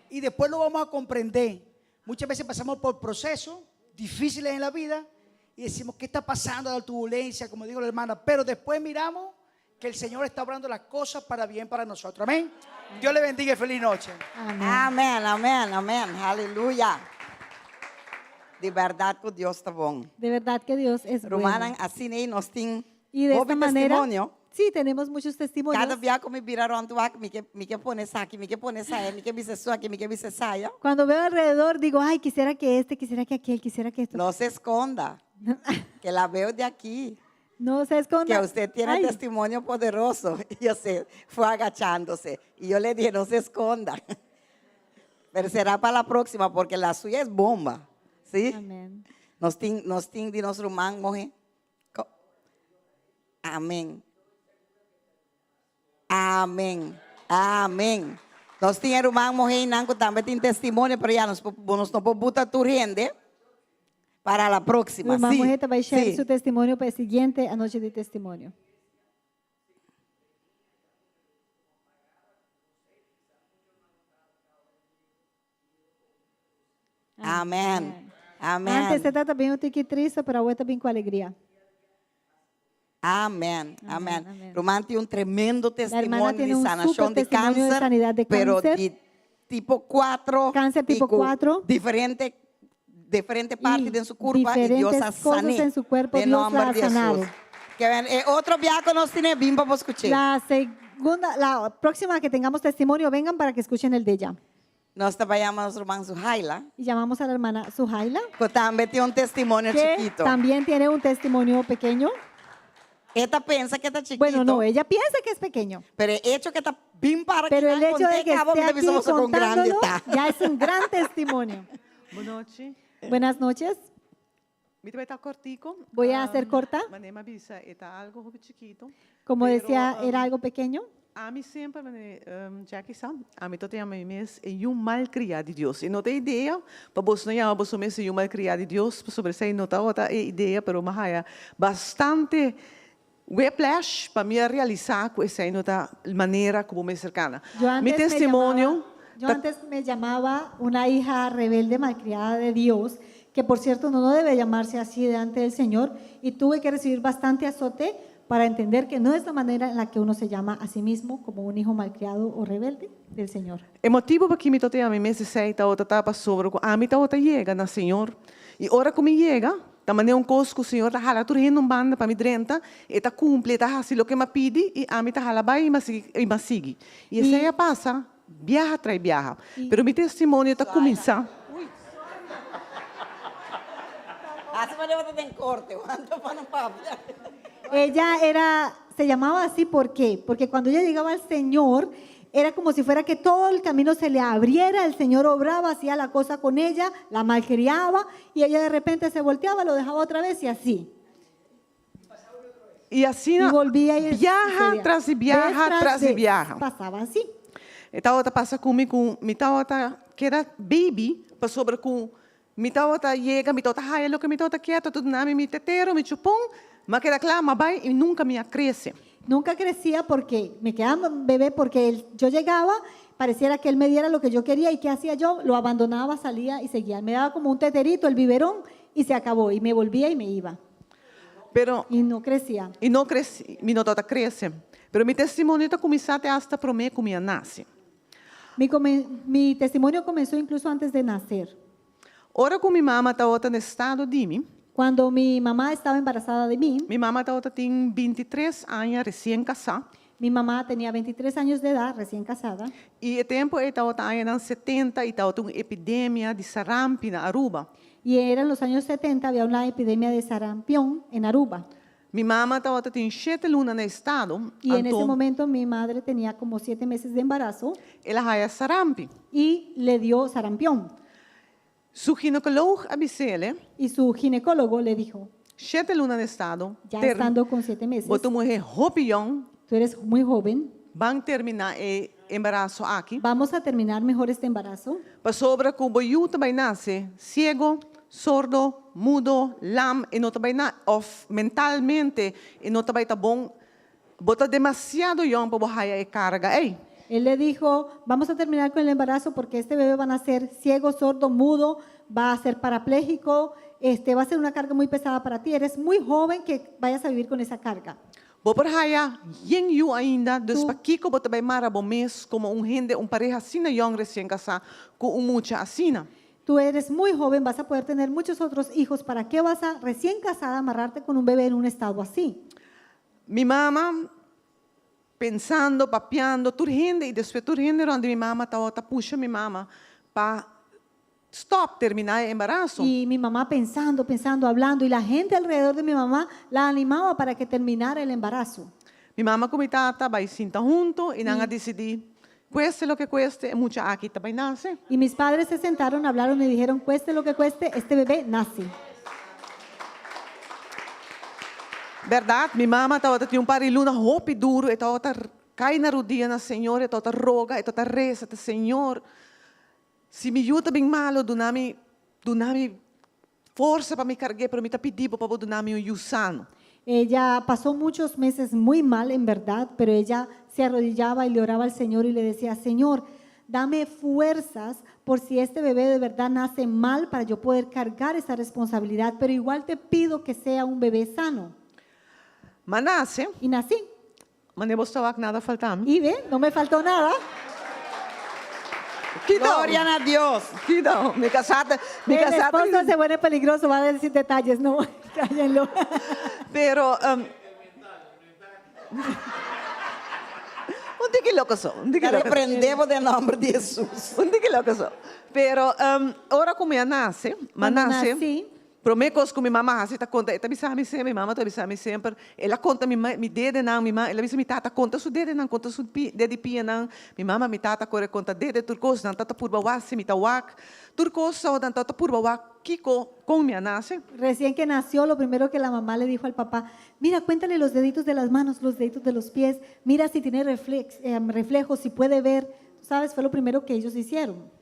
Y después lo vamos a comprender. Muchas veces pasamos por procesos difíciles en la vida y decimos, ¿qué está pasando? La turbulencia, como dijo la hermana. Pero después miramos que el Señor está obrando las cosas para bien para nosotros. Amén. Dios le bendiga y feliz noche. Amén, amén, amén. Aleluya. Di bèrdat ku Dios ta bon. De verdad que Dios es bueno. Rumannan, asina ei nos tin Y de esta hopi manera, testimonio. sí, tenemos muchos testimonios. Kada bia ku mi bira rònt wak, mi ke mi ke pone esaki, mi ke pone esaya, mi ke bisa esaki, mi ke bisa esaya. Cuando veo alrededor digo, ay, quisiera que este, quisiera que aquel, quisiera que esto. No se esconda, que la veo de aquí. No se esconda. Que usted tiene Ay. testimonio poderoso. Y yo se fue agachándose. Y yo le dije, no se esconda. Pero será para la próxima, porque la suya es bomba. ¿Sí? Amén. Nos tin, nos tin di nos ruman muhé. Amén. Amén. Amén. Nos tin ruman muhé nan ku tambe tin testimonio, pero ya nos, nos no por buta tur hende para la próxima. Ruman Sí, muhé ta bai share sí. su testimonio pa e siguiente anochi di testimonio. Amèn. Amèn. Antes e tabata bin un tiki triste, pero awor ta bin ku alegria. Amèn. Amèn. Ruman tin un tremendo La hermana testimonio di tiene un super sanashon di testimonio de kanser, sanidad de pero cáncer. di tipo 4 Cáncer y tipo ku 4. diferente diferente parti Y den su kurpa y Dios a diferentes cosas san'é en su cuerpo, den Dios la nòmber ha di Hesus. sanado. Ke ben e otro biaha ku nos tine bin pa bo skuch'é. La segunda, la próxima que tengamos testimonio, vengan para que escuchen el de ella. Nos ta bai yama nos ruman Suhaila. Y llamamos a la hermana Suhaila. Ku tambe tin un testimonio Que chikito. también tiene un testimonio pequeño. E ta pensa ku e ta chikito. Bueno, no, ella piensa que es pequeño. Pero e echo ku e ta bin para Pero el akinan hecho de kont'é que kaba, esté mi ta aquí bisa boso kon grandi contándolo ta. ya es un gran testimonio. Bon nochi. Buenas noches. Mi ta bai ta kortiku. Voy a ser corta. Manera mi a bisa, e ta algu hopi chikitu. Como Pero, decía, era algo pequeño. Ami semper, manera Jackie sa, ami ta yama mi mes e yu malkriá di Dios. E no ta e idea pa boso no yama boso mes e yu malkriá di Dios, pasobra esei no tabata e idea, pero mi a haya bastante whiplash pa mi a realisá ku esei no ta manera ku bo mester kana. Yo Mi antes me testimonio llamaba, yo ta antes me llamaba una hija rebelde malcriada de Dios, que por cierto no debe llamarse así delante del Señor, y tuve que recibir bastante azote para entender que no es la manera en la que uno se llama a sí mismo como un hijo malcriado o rebelde del Señor. E motibu pa ki mi ta yama mi mes esei tabata ta pasobra ku ami tabata yega na Señor, i ora ku mi yega, ta manera un kos ku Señor ta hala tur hende un banda pa mi drenta, e ta kumpli, e ta hasi loke mi a pidi, i ami ta hala bai i mi a sigui, i mi a sigui. I esei a pasa biaha tras biaha. Pero mi testimonio ta kuminsá. Así manera bo ta den korte, wanta pa no papia. Ella era, se llamaba así, ¿por qué? Porque cuando ella llegaba al Señor, era como si fuera que todo el camino se le abriera, el Señor obraba, hacía la cosa con ella, la malcriaba y ella de repente se volteaba, lo dejaba otra vez y así. Y asina Y volvía y biaha sucedía. tras di biaha Vez tras tras di vez biaha. Pasaba así. E tabata pasa ku mi ku mi tabata keda baby pasobra ku mi tabata yega, mi tabata haya loke mi tabata kier, tabata duna mi mi tetero, mi chupon, m'a keda kla, m'a bai y nunka mi a krese. Nunca crecía porque me quedaba bebé porque él, yo llegaba, pareciera que él me diera lo que yo quería y ¿qué hacía yo? Lo abandonaba, salía y seguía. Me daba como un teterito, el biberón y se acabó y me volvía y me iba. Pero, y no crecía. Y no creci, mi no tabata crece. Pero mi testimonio ta cuminsa te hasta prome cu mi a nace. Mi, mi testimonio comenzó incluso antes de nacer. Ora cu mi mama tabata na estado di mi. Cuando mi mamá estaba embarazada de mí. Mi mama tabata tin bintitres aña recien casá. Mi mamá tenía 23 años de edad, recién casada. Y e tempo ei tabata añanan setenta y tabata un epidemia di sarampi na Aruba. Y eran los años 70, había una epidemia de sarampión en Aruba. Mi mama tabata tin shete luna na estado, Y en ese anto momento mi madre tenía como siete meses de embarazo. El a haya sarampi. Y le dio sarampión. Su ginecoloog a bis'ele. Y su ginecólogo le dijo. Shete luna na estado. Ya estando con siete meses. Bo ta muhé hopi yòn. Tú eres muy joven. Ban terminá e embaraso aki. Vamos a terminar mejor este embarazo. Pasobra ku bo yu ta bai nase siego, sordo, mudo, lam, e no ta bai na òf mentalmente e no ta bai ta bon. Bo ta demasiado yòn pa bo haya e karga ei. Él le dijo, vamos a terminar con el embarazo porque este bebé va a nacer ciego, sordo, mudo, va a ser parapléjico, este, va a ser una carga muy pesada para ti. Eres muy joven que vayas a vivir con esa carga. Bo por haya yen yu ainda, dus pakiko bo ta bai mara bo mes komo un hende, un pareha asina yòn resien kasá ku un mucha asina? Tú eres muy joven, vas a poder tener muchos otros hijos, ¿para qué vas a recién casada amarrarte con un bebé en un estado así? Mi mama pensando, papiando, tur hende y despues tur hende rond di mi mama tabata pusha mi mama pa stop, termina e embaraso. Y mi mamá pensando, pensando, hablando y la gente alrededor de mi mamá la animaba para que terminara el embarazo. Mi mama cu mi tata bay sinta hunto y nan a dicidi, cueste lo que cueste, e mucha aki ta bay nace. Y mis padres se sentaron, hablaron y dijeron, cueste lo que cueste, este bebé nace. Berdad, mi mama tabata tin un par di luna hopi duro, e tabata cay na rudia na Señor, e tabata roga, e tabata reza, ta Señor, si mi yu ta bin malo, duna mi, duna mi forsa pa mi cargu'é, pero mi ta pidi bo pa bo duna mi un yu sano. Ella pasó muchos meses muy mal, en verdad, pero ella se arrodillaba y le oraba al Señor y le decía, Señor, dame fuerzas por si este bebé de verdad nace mal para yo poder cargar esa responsabilidad, pero igual te pido que sea un bebé sano. M'a nase. Y nací. Manera bo ta wak nada a falta mi. Y ve, no me faltó nada. Gloria na Dios. Kito, mi kasá ta, mi El kasá ta. esposo se pone peligroso, va a decir detalles, no, cállenlo. Pero, um, un tiki loko so, un tiki Ta loko so. reprendé bo den nomber di Hesus. Un tiki loko so. Pero, um, ora ku mi a nase, m'a Cuando nase, nací, Promé kos ku mi mama hasi ta konta, e ta bisa mi semper, mi mama ta bisa mi semper, el a konta mi mi dedenan, mi el a bisa mi tata konta su dedenan, konta su dede pianan, mi mama mi tata kore konta dede tur kos, nan ta ta purba wak si mi ta wak, tur kos nan ta ta purba wak kiko kon mi a nase. Recién que nació, lo primero que la mamá le dijo al papá, mira, cuéntale los deditos de las manos, los deditos de los pies, mira si tiene reflex, eh, reflejos, si puede ver, Tú sabes, fue lo primero que ellos hicieron.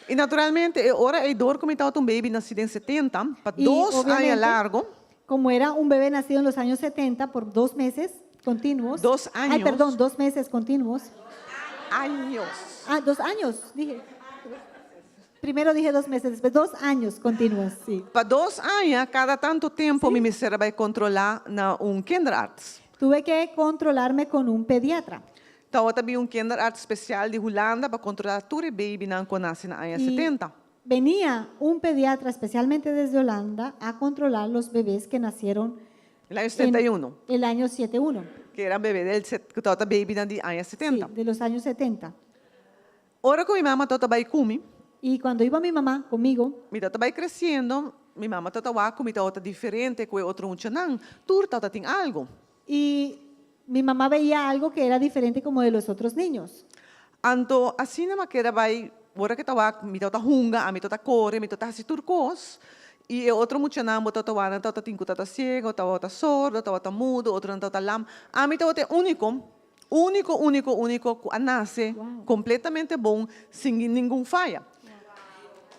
I naturalmente e ora ei dor ku mi tabata un baby nasí den setenta, pa Y dos aña obviamente, largo. como era un bebé nacido en los años 70 por dos meses continuos. Dos Ay, años. perdón, dos meses continuos. Años. Ah, dos años, dije. Primero dije dos meses, después dos años continuos, sí. Pa dos aña, kada tantu tempu mi mester a bai kontrolá na un kinderarts. Tuve que controlarme con un pediatra. Tabata bin un kinderarts spesial di Hulanda pa kontrolá tur e babynan ku a nase na aña Y setenta. venía un pediatra especialmente desde Holanda a controlar los bebés que nacieron El año setenta i uno. en el año 71. Ku eran bebé del set, ku tabata babynan di aña setenta. Sí, de los años 70. Ora ku mi mama tabata bai ku mi. Y cuando iba mi mamá conmigo. Mi tabata bai kresiendo, mi mama tabata wak ku mi tabata diferente ku e otro muchanan. Tur tabata tin algu. Y mi mamá veía algo que era diferente como de los otros niños. Anto asina mi a keda bai, ora ku ta wak, mi tabata hunga, ami tabata kore, mi tabata hasi tur kos. I e otro muchanan bo tabata wak, nan tabata tin ku tabata siego, tabata sordo, tabata mudo, otronan tabata lam. Ami tabata e úniko, úniko, úniko, úniko ku a nase kompletamente bon, sin ningun faya.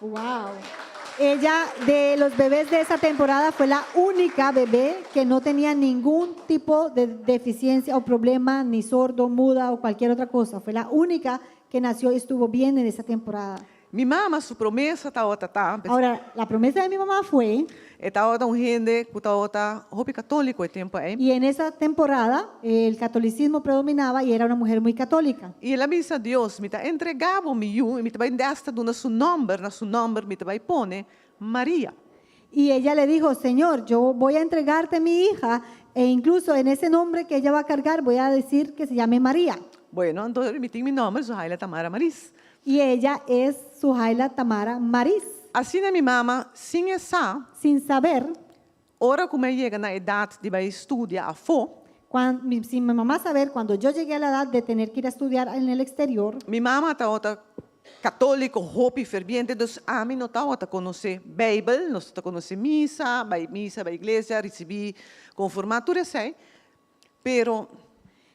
Wow. Ella, de los bebés de esa temporada, fue la única bebé que no tenía ningún tipo de deficiencia o problema, ni sordo, muda o cualquier otra cosa. Fue la única que nació y estuvo bien en esa temporada. Mi mama su promesa tabata ta. Ahora, la promesa de mi mamá fue. E tabata un hende ku tabata hopi katóliko e tempu ei. Y en esa temporada el catolicismo predominaba y era una mujer muy católica. I el a bisa Dios, Mi ta entregá bo mi yu, i mi ta bai hasta duna su nòmber, na su nòmber mi ta bai pone Maria. Y ella le dijo, Señor, yo voy a entregarte mi hija, e incluso en ese nombre que ella va a cargar voy a decir que se llame María. Bueno, anto mi tin mi nòmber, Suhaila Tamara Maris. Y ella es Suhaila Tamara Maris. Asina mi mama, sin e sa. Sin saber. Ora ku mi a yega na edat di bai studia afó. Cuan, sin mi mamá saber, cuando yo llegué a la edad de tener que ir a estudiar en el exterior. Mi mama tabata katóliko hopi ferviente, dus ami no tabata konosé Beibel, nos ta konosé misa, bai misa, bai iglesia, risibí, konformá tur esei, pero.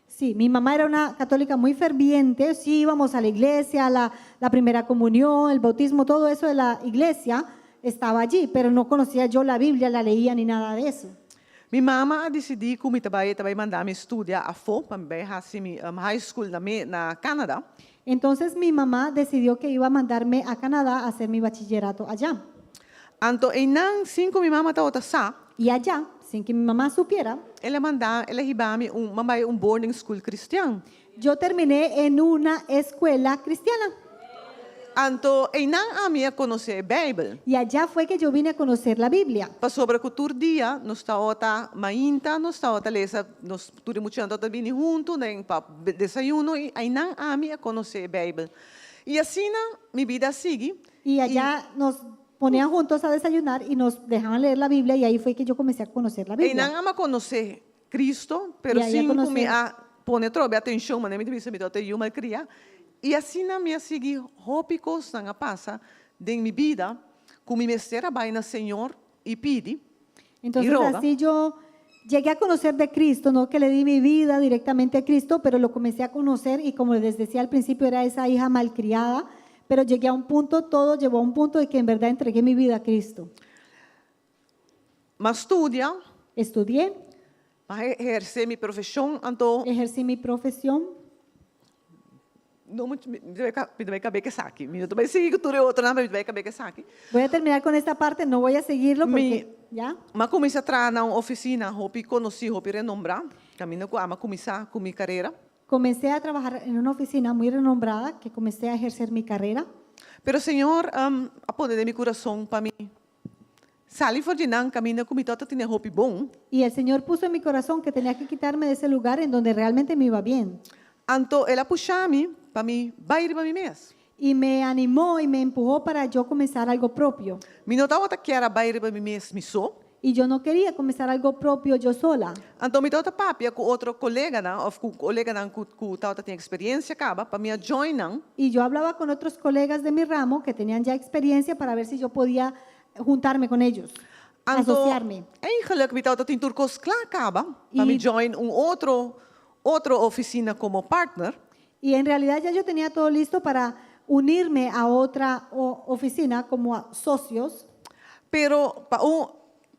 Sí, mi mamá era una católica muy ferviente, sí íbamos a la iglesia, la, la primera comunión, el bautismo, todo eso de la iglesia estaba allí, pero no conocía yo la Biblia, la leía ni nada de eso. Mi mama a disidí ku mi ta bai e ta bai manda mi studia afó pa mi bai hasi mi high school na na Canada. Entonces mi mamá decidió que iba a mandarme a Canadá a hacer mi bachillerato allá. Anto einan sin ku mi mama tabata sa. Y allá, sin que mi mamá supiera. El a manda, el a hiba mi un, mi a bai un boarding school cristian. Yo terminé en una escuela cristiana. Anto einan ami a konosé e Beibel. Y allá fue que yo vine a conocer la Biblia. Pasobra ku tur dia nos tabata mainta, nos tabata lesa, nos tur e muchanan tabata bini huntu den pa desayuno i einan ami a konosé e Beibel. I asina mi bida a sigui. Y allá nos ponían juntos a desayunar y nos dejaban leer la Biblia y ahí fue que yo comencé a conocer la Biblia. Einan ami a konosé Cristo, pero Y ahí a sin ku mi conocer. a pone atrobe atenshon, manera mi ta bisa mi tabata yu malkriá. I asina mi a sigui hopi kosnan a pasa den mi bida ku mi mester a bai na Señor i pidi i Entonces roga. así yo llegué a conocer de Cristo, no que le di mi vida directamente a Cristo, pero lo comencé a conocer y como les decía al principio era esa hija malcriada, pero llegué a un punto, todo llevó a un punto de que en verdad entregué mi vida a Cristo. M'a studia. Estudié. M'a ehersé mi profeshon, anto. Ejercí mi profesión. No mucho, mi ta bai mi ta bai kaba ku esaki. Mi no ta bai sigui ku tur e otronan, pero mi ta bai kaba ku esaki. Voy a terminar con esta parte, no voy a seguirlo Mi porque, ya. Mi a kuminsá traha na un ofisina hopi konosí, hopi renombrá, kaminda ku ami a kuminsá ku mi karera. Comencé a trabajar en una oficina muy renombrada que comencé a ejercer mi carrera. Pero Señor a pone den mi kurason pa mi sali for di nan kaminda ku mi tabata tene hopi bon. Y el Señor puso en mi corazón que tenía que quitarme de ese lugar en donde realmente me iba bien. Anto el a pusha mi pa mi bai riba mi mes. Y me animó y me empujó para yo comenzar algo propio. Mi no tabata kier a bai riba mi mes mi so. Y yo no quería comenzar algo propio yo sola. Anto mi tabata papia ku otro koleganan òf ku koleganan ku ku tabata tin eksperensia kaba pa mi a join nan. Y yo hablaba con otros colegas de mi ramo que tenían ya experiencia para ver si yo podía juntarme con ellos, Anto asociarme. eigenlijk mi tabata tin tur kos kla kaba pa mi Y join un otro otro ofisina komo partner. Y en realidad ya yo tenía todo listo para unirme a otra oficina como socios. Pero pa un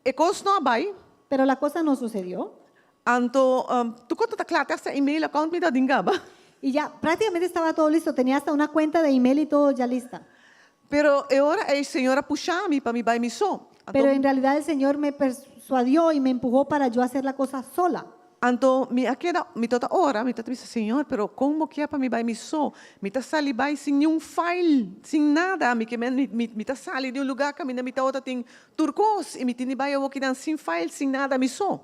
e kos no a bai. Pero la cosa no sucedió. Anto tur kos ta kla te hasta email account mi ta tin kaba. Y ya prácticamente estaba todo listo, tenía hasta una cuenta de email y todo ya lista. Pero e ora ei Señor a pusha mi pa mi bai mi so. Anto. Pero en realidad el Señor me persuadió y me empujó para yo hacer la cosa sola. Anto mi a keda, mi ta ta ora, mi ta ta bisa, Señor, pero kon bo kier pa mi bai mi so? Mi ta sali bai sin niun file, sin nada. Mi ke men, mi, mi, mi ta sali di un lugá kaminda mi tabata tin tur kos i mi tin di bai awokinan sin file, sin nada, mi so.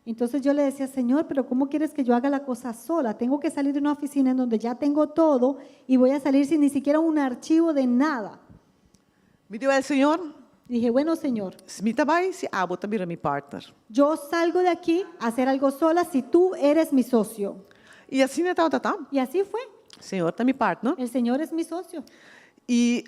Entonces yo le decía, Señor, pero ¿cómo quieres que yo haga la cosa sola? Tengo que salir de una oficina en donde ya tengo todo y voy a salir sin ni siquiera un archivo de nada. Mi di wèl, Señor. Dije, bueno, Señor. Si mi ta bai, si abo ta bira mi partner. Yo salgo de aquí a hacer algo sola si tú eres mi socio. I asina e tabata ta. Y así fue. Señor ta mi partner. El Señor es mi socio. I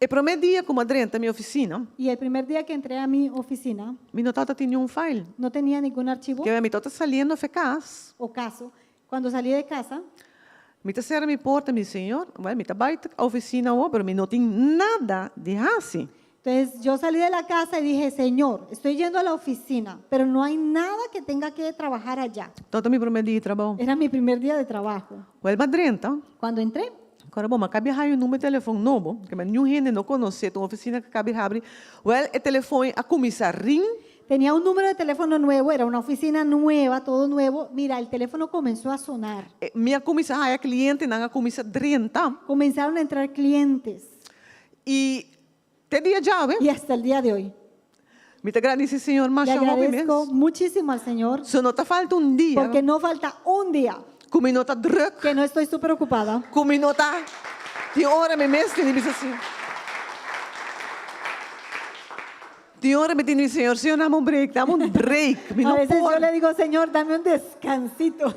e promé dia ku mi a drenta mi ofisina. Y el primer día que entré a mi oficina. Mi no tabata tin niun file. No tenía ningún archivo. Kebé mi tabata saliendo fe kas. O caso. Cuando salí de casa. Mi ta sera mi porta, mi di, Señor, bueno, mi ta bai oficina awor, pero mi no tin nada di hasi. Entonces yo salí de la casa y dije, Señor, estoy yendo a la oficina, pero no hay nada que tenga que trabajar allá. Tabata mi promé dia di trabou. Era mi primer día de trabajo. Wel, m'a drenta. Cuando entré. Kora bo, m'a kabi haña un number di telefon nobo, ke niun hende no konosé, ta un oficina ku kabi habri. Wel, e telefon a kuminsá ring. Tenía un número de teléfono nuevo, era una oficina nueva, todo nuevo. Mira, el teléfono comenzó a sonar. Mi a kuminsá haña klientenan a kuminsá drenta. Comenzaron a entrar clientes. I te dia djawe. Y hasta el día de hoy. Mi ta gradisí Señor Le masha hopi mes. agradezco muchísimo al Señor. So no ta falta un dia. Porque no falta un día. Ku mi no ta drùk. Que no estoy super ocupada. Ku mi no ta tin ora mi mes tin di bisa si. Tin ora mi tin di bisa Señor, Señor dame un break, dame un break. Mi A no veces por. yo le digo, Señor, dame un descansito.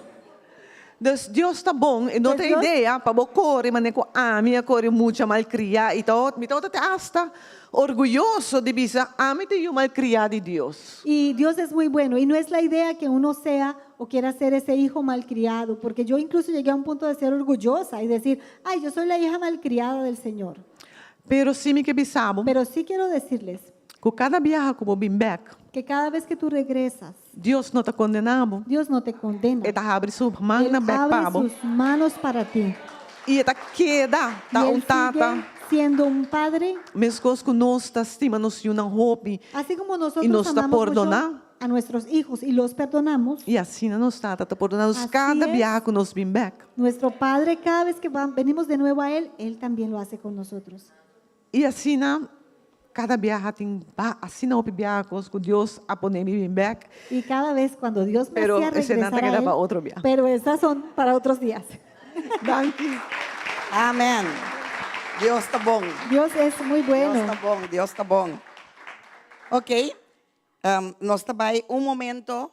Dus Dios ta bon, e no ta idea pa bo kore manera ku ami a kore mucha malkriá i ta mi tabata te asta orguyoso di bisa ami ta yu malkriá di Dios. Y Dios es muy bueno y no es la idea que uno sea o quiera ser ese hijo malcriado, porque yo incluso llegué a un punto de ser orgullosa y decir, ay, yo soy la hija malcriada del Señor. Pero sí mi ke bisa bo. Pero sí quiero decirles. Ku kada biaha ku bo bin bèk. Que cada vez que tú regresas. Dios no ta kondená bo. Dios no te condena. E ta habri su mannan bèk pa bo. Él abre sus manos para ti. I e ta keda ta un tata. Y él sigue siendo un padre. Meskos ku nos ta stima nos yunan hopi. Así como nosotros I nos ta amamos mucho pordoná. a nuestros hijos y los perdonamos. I asina nos tata ta pordoná nos kada biaha ku nos bin bèk. Nuestro Padre cada vez que venimos de nuevo a Él, Él también lo hace con nosotros. I asina kada biaha tin ba asina hopi biaha kos ku Dios a pone mi bin bèk. Y cada vez cuando Dios me Pero hacía esenan ta regresar a keda Él, pa otro biaha. pero esas son para otros días. Danki. Amen. Dios ta bon. Dios es muy bueno. Dios ta bon, Dios ta bon. Ok, nos ta bai un momento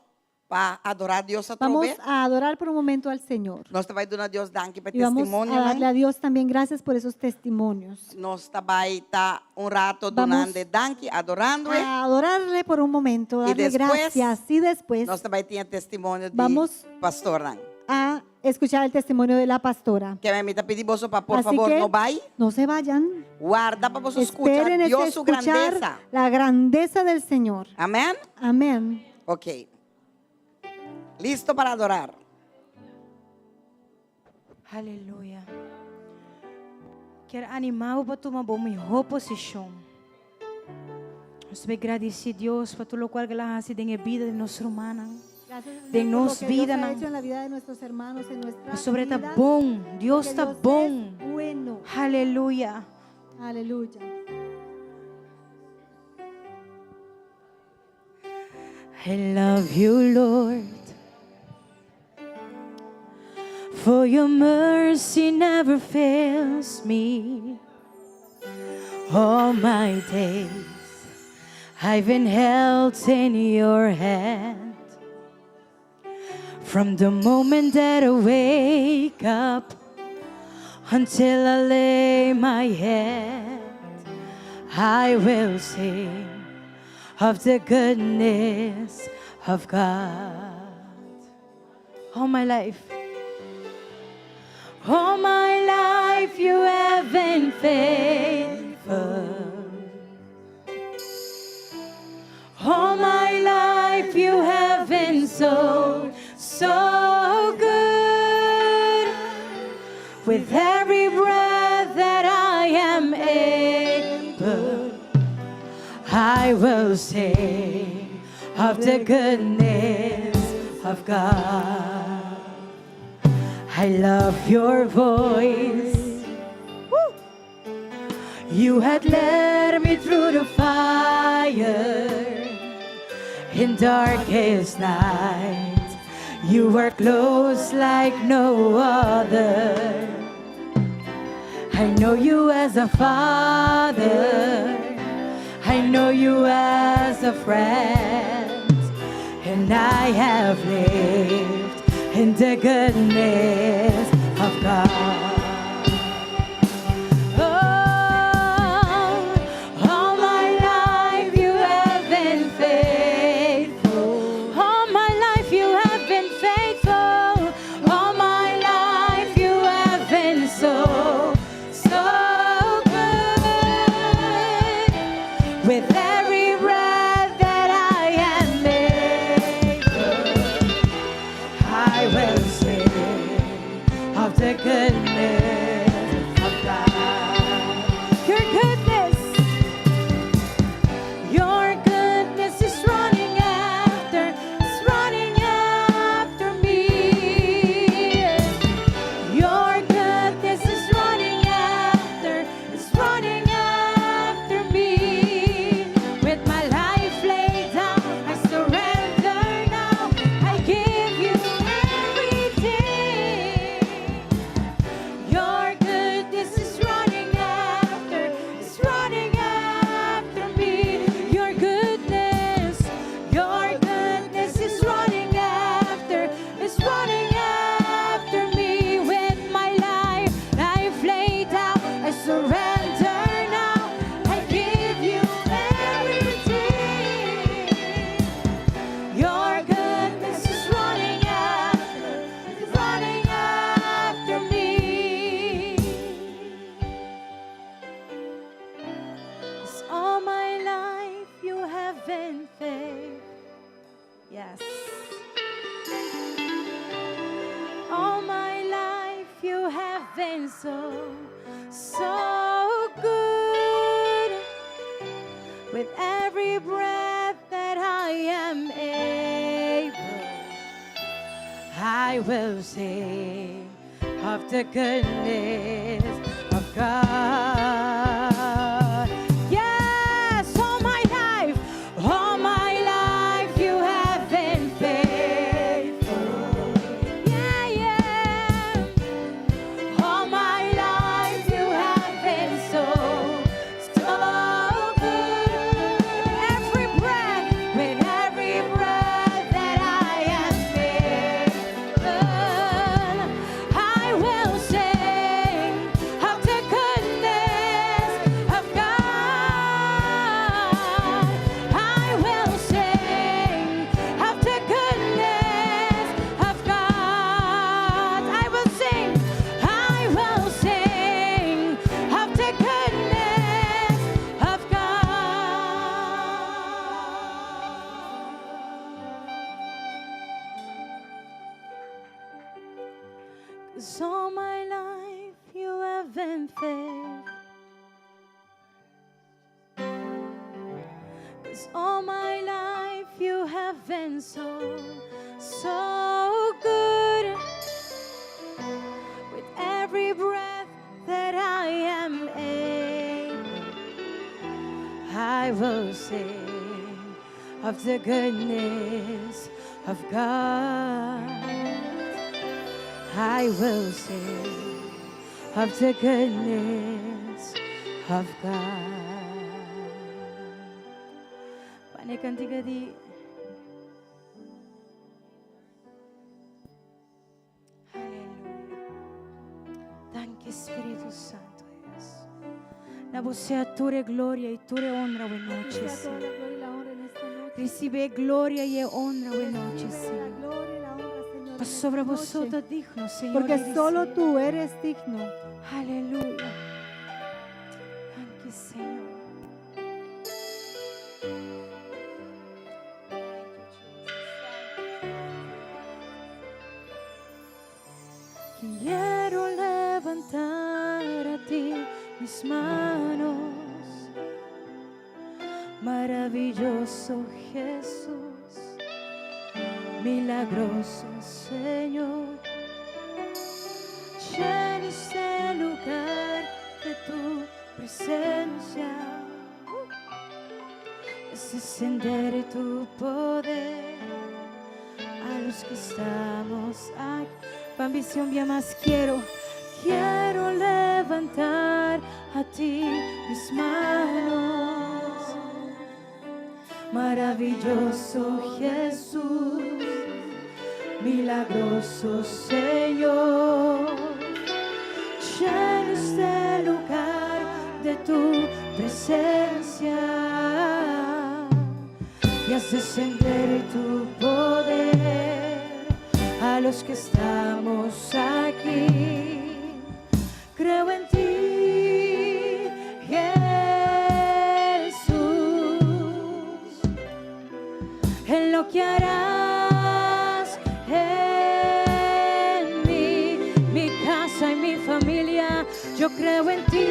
pa adorá Dios atrobe. Vamos a adorar por un momento al Señor. Nos ta bai duna Dios danki pa e Y vamos a testimonionan. darle a Dios también gracias por esos testimonios. Nos ta bai ta un rato Vamos dunando e danki, adorando e. a adorarle por un momento, Y darle despues gracias. Y después nos ta bai tin e testimonio di vamos pastornan. a escuchar el testimonio de la pastora. Ke mi ta pidi boso pa por Así favor que no bai. no se vayan. Warda pa boso skucha Esperen ese Dios su escuchar grandesa. la grandeza del Señor. Amén. Amén. Ok. Listo para adorar. Aleluya. Kier anima bo pa tuma bo miho posicion. Nos ta gradici Dios pa tur locual cu El a haci den e bida di nos rumannan. Gracias, Den Señor, por nos lo que Dios ha vidanan. hecho en la vida de nuestros hermanos, en nuestras Pasobra ta vidas, bon. Dios porque ta Dios bon. es bueno. Aleluya. Aleluya. I love you, Lord. For your mercy never fails me. All my days I've been held in your hand. From the moment that I wake up until I lay my head, I will sing of the goodness of God. All my life. All my life you have been faithful. All my life you have been so, so good. With every breath that I am able, I will sing of the goodness of God. I love your voice. Woo! You had led me through the fire in darkest night. You were close like no other. I know you as a father. I know you as a friend. And I have lived in the goodness of God. Oh, all my life you have been faithful. All my life you have been faithful. All my life you have been so, so good. With every breath that I am able, I will sing of the goodness of God. Your goodness is running after, it's running after me. Your goodness is running after, it's running after me. With my life laid down, I surrender now. I give you everything. Your goodness is running after, it's running after me. Your goodness is running after, it's running after me. With my life, life laid down, I surrender now. I give you everything. Your goodness is running after, it's running after me. 'Cause all my life you have been faithful. Yes. All my life you have been so, so good. With every breath that I am able, I will sing of the goodness of God. Yes, all my life you have been faithful. Yeah. All my life you have been so, so good. Every breath, with every breath that I am able, I will sing of the goodness. 'Cause all my life you have been faithful. 'Cause all my life you have been so, so good. With every breath that I am able, I will sing of the goodness of God. I will sing of the goodness of God. Pane kantika di Aleluya. Danki Spiritu Santu Dios. Na Bo sea tur gloria i tur honra awe nochi. Sea toda la gloria y la honra en esta noche. Risibí gloria i honra awe nochi, Recibe la Señor. gloria y la honra, Señor, en Pasobra esta Bo so noche. ta digno, Señor. Porque di solo risibí. tú eres digno. Aleluya. Danki, Señor. Thank you, Jesus. Quiero levantar a ti mis manos, maravilloso Jesús, milagroso Señor. Llena este lugar de tu presencia, es descender tu poder a los que estamos aquí. Ban bisa un bia mas quiero, quiero levantar a ti mis manos. Maravilloso Jesús, milagroso Señor. Llena este lugar de tu presencia y haz descender tu poder a los que estamos aquí. Creo en ti, Jesús, en lo que harás en mí, mi casa y mi familia. Yo creo en ti,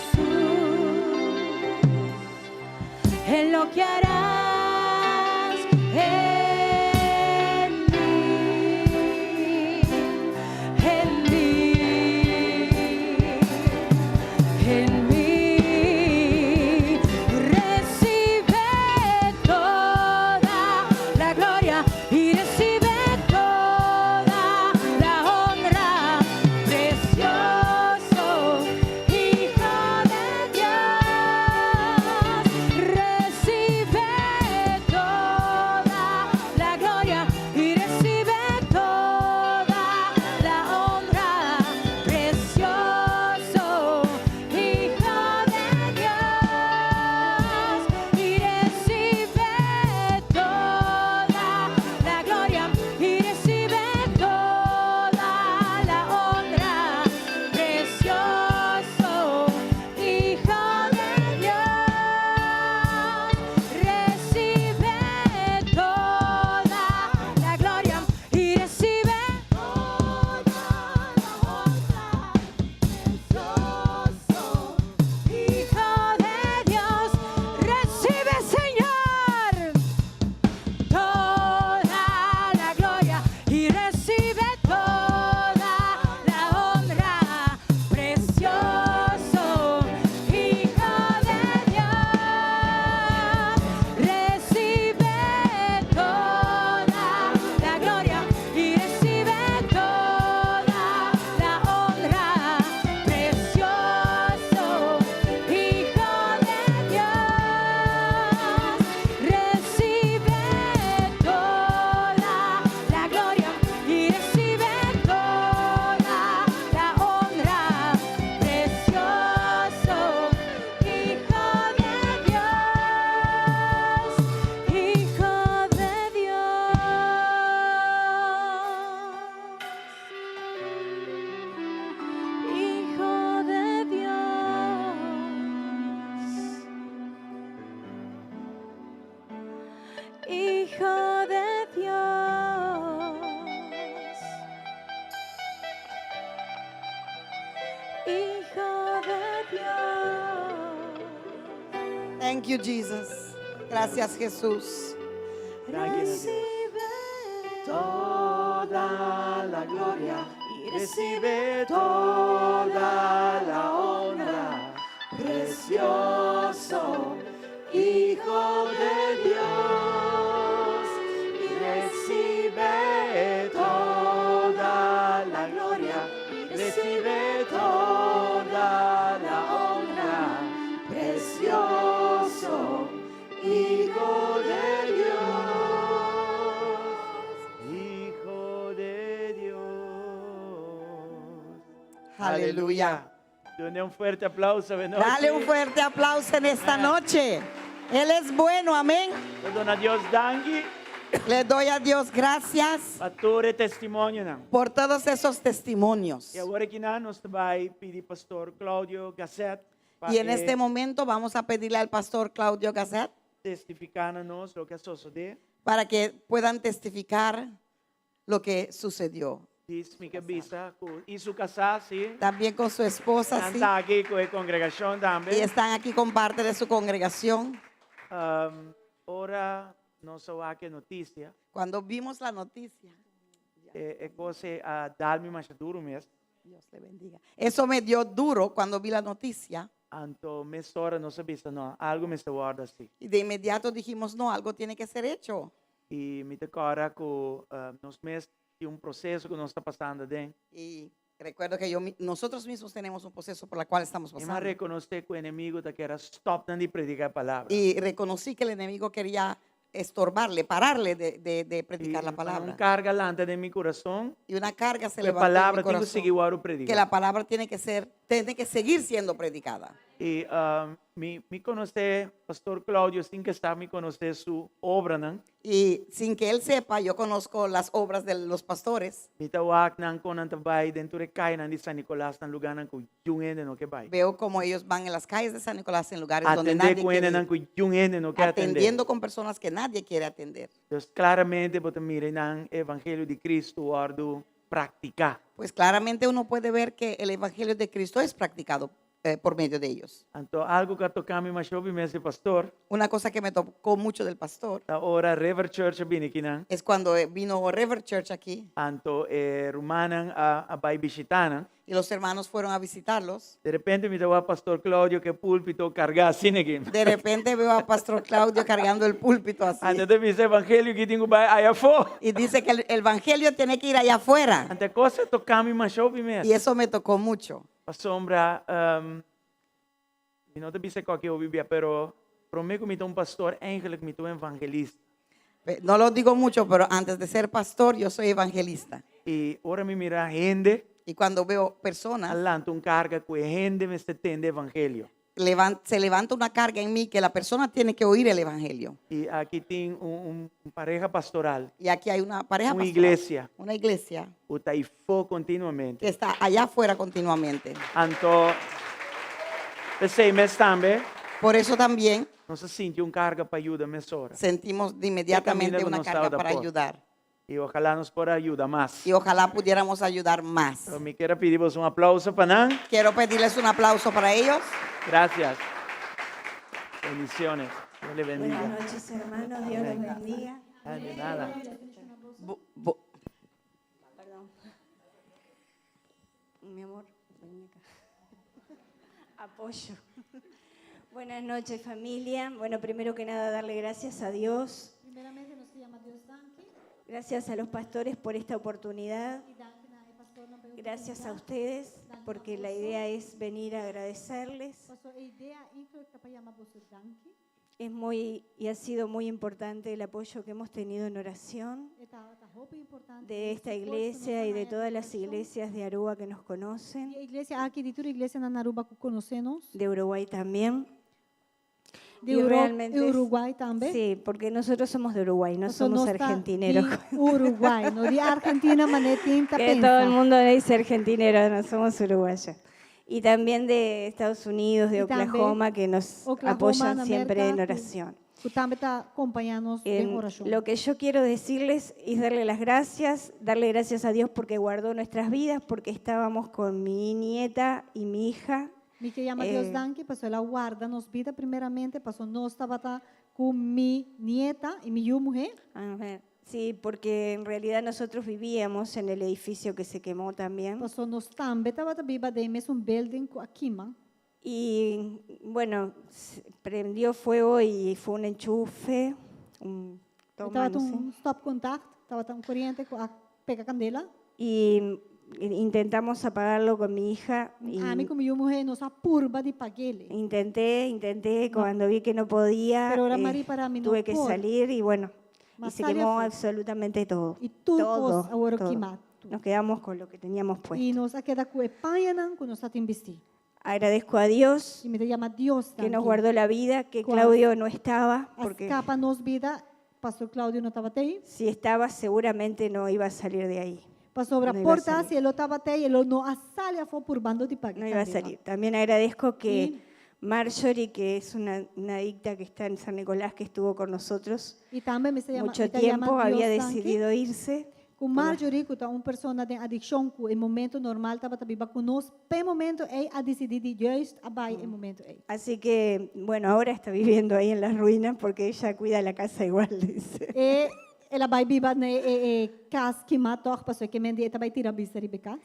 Jesús, en lo que harás en mí, en mí, en mí. Recibe toda la gloria y recibe toda la honra, precioso Hijo de Dios. Recibe toda Thank you, Jesus. Gracias, Jesús. Recibe toda la gloria y recibe toda la honra, precioso Hijo de Dios. Y recibe toda la gloria, y recibe toda la honra, precioso Hijo de Dios. Hijo de Dios. Aleluya. Dale un fuerte aplauso. Dale un fuerte aplauso en esta noche. Él es bueno, amén. Duna Dios danki. Le doy a Dios gracias Pa tur e testimonionan. por todos esos testimonios. I awor aki nos ta bai pidi pastor Claudio Gasset pa Y en este momento vamos a pedirle al pastor Claudio Gasset testifiká na nos loke a sosodé. Para que puedan testificar lo que sucedió. Dice mi ke bisa ku i su kasá, sí. También con su esposa, sí. Está aki ku e kongregashon tambe. Y están aquí con parte de su congregación. Ora nos a wak e notisia. Cuando vimos la noticia. E kos a dal mi masha duru mes. Dios le bendiga. Eso me dio duro cuando vi la noticia. Anto mesora nos a bisa no, algu mester wòrdu hasí. Y de inmediato dijimos, no, algo tiene que ser hecho. I mi ta kòrda ku nos mes tin un proseso ku nos ta pasando aden. Y recuerdo que yo, nosotros mismos tenemos un proceso por el cual estamos I m'a pasando. rekonosé ku enemigu ta ker a stòp nan di prediká e palabra. Y reconocí que el enemigo quería estorbarle, pararle de, de, de predicar la I un palabra. karga a lanta den mi kurason. Y una carga se Ku e levantó en mi palabra tin ku corazón. sigui wòrdu prediká. Que la palabra tiene que ser, tiene que seguir siendo predicada. I mi mi konosé Pastor Claudio sin ke sa mi konosé su obranan. Y sin que él sepa, yo conozco las obras de los pastores. Mi ta wak nan kon nan ta bai den tur e kayanan di San Nicolas na lugánan ku niun hende no ke bai. Veo como ellos van en las calles de San Nicolás en lugares donde Atendé nadie ku quiere hendenan ir. ku niun hende no ke atendé. Atendiendo con personas que nadie quiere atender. Dus klaramente bo ta mira nan evangelio di Cristo wòrdu praktiká. Pues claramente uno puede ver que el evangelio de Cristo es practicado por medio de ellos. Anto algu ku a toka mi masha hopi mes di pastor. Una cosa que me tocó mucho del pastor. Ta ora River Church a bini akinan. Es cuando eh, vino River Church aquí. Anto e rumannan a a bai bishitá nan. Y los hermanos fueron a visitarlos. De repente mi ta wak pastor Claudio ku e púlpito kargá asina aki. De repente veo a pastor Claudio cargando el púlpito así. Anto e ta bisa evangelio aki tin ku bai aya afó. Y dice que el evangelio tiene que ir allá afuera. Anto e kos a toká mi masha hopi mes. Y eso me tocó mucho. Pasobra, mi no ta bisa ku aki hopi bia, pero promé ku mi ta un pastor, eigenlijk mi ta un evangelista. No lo digo mucho, pero antes de ser pastor, yo soy evangelista. I ora mi mira hende, Y cuando veo personas, a lanta un karga ku e hende mester tende evangelio. Se levanta una carga en mí que la persona tiene que oír el evangelio. I aki tin un, un pareha pastoral. Y aquí hay una pareja Un pastoral, iglesia. Una iglesia Ku ta ayafó kontinuamente. que está allá afuera continuamente. Anto, p'esei mes tambe. Por eso también Nos a sinti un karga pa yuda mesora. sentimos de inmediatamente una carga para ayudar. I ohalá nos por a yuda mas. Y ojalá pudiéramos ayudar más. Anto, mi ke pidi un aplouso pa nan. Quiero pedirles un aplauso para ellos. Gracias. Bendiciones. Dios le bendiga. Buenas noches, hermanos. Dios los bendiga. Ah, de nada. Perdón. Mi amor, vení acá. Apoyo. Buenas noches, familia. Bueno, primero que nada, darle gracias a Dios. Primeramente nos ke yama Dios danki. Gracias a los pastores por esta oportunidad. Gracias a ustedes, porque la idea es venir a agradecerles. Paso e idea eigenlijk ta pa yama boso danki. Es muy y ha sido muy importante el apoyo que hemos tenido en oración E ta ta hopi importante de esta e soporte iglesia y de todas las oración. iglesias de Aruba que nos conocen, E iglesia aki di tur iglesia na Aruba ku konosé nos. De Uruguay también. De Y realmente es- Uruguay tambe. Sí, porque nosotros somos de Uruguay, no Paso somos nos ta argentineros. di Uruguay, no di Argentina, manera tin ta Que pensa. todo el mundo le dice argentinero, no somos uruguayos. Y también de Estados Unidos, de Y tambe Oklahoma, que nos Oklahoma, apoyan na siempre en Merka, oración. Ku tambe ta kompañá nos den orashon. Lo que yo quiero decirles es darle las gracias, darle gracias a Dios porque guardó nuestras vidas, porque estábamos con mi nieta y mi hija. Mi ke yama Dios danki pasobra el a warda nos bida primeramente pasobra nos tabata ku mi nieta i mi yu muhé. A ver, sí, porque en realidad nosotros vivíamos en el edificio que se quemó también. Pasobra nos tambe tabata biba den e mesun building ku a kima. Y bueno, prendió fuego y fue un enchufe, un E tabata un stopcontact, tabata un coriente cu a pega candela. Y intentamos apagarlo con mi hija. Y Ami cu mi yu muhe nos a purba di paguele. Intenté, intenté, cuando vi que no podía, Pero ora m'a ripara mi no tuve que por. salir y bueno, M'a y se sali quemó afó. absolutamente todo. Y tur Todo, cos a worde todo. kima. Nos quedamos con lo que teníamos puesto. Y nos a keda cu e pañanan cu nos a tin bisti. Agradezco a Dios Y mi ta yama Dios que nos danki. guardó la vida, que Cu a Claudio no estaba, a porque scapa nos bida, Pastor Claudio no tabata ei. si estaba seguramente no iba a salir de ahí. Pasobra No iba a por ta salir. si e lo tabata ei, e lo no a sali afó purbando di paga No iba a candela. salir. También agradezco que Y Marjorie, que es una adicta que está en San Nicolás, que estuvo con nosotros Y tambe mi ta yama, mucho mi ta yama tiempo, había Dios danki. decidido irse. Ku Marjorie, ku ta un persona den adikshon, ku e momento normal tabata biba ku nos, p'e momento ei a disidí di juist a bai e momento ei. Así que, bueno, ahora está viviendo ahí en las ruinas porque ella cuida la casa igual, dice. E el a bai biba na e e kas kimá tòg, pasobra ke men di e ta bai tira bista riba e kas.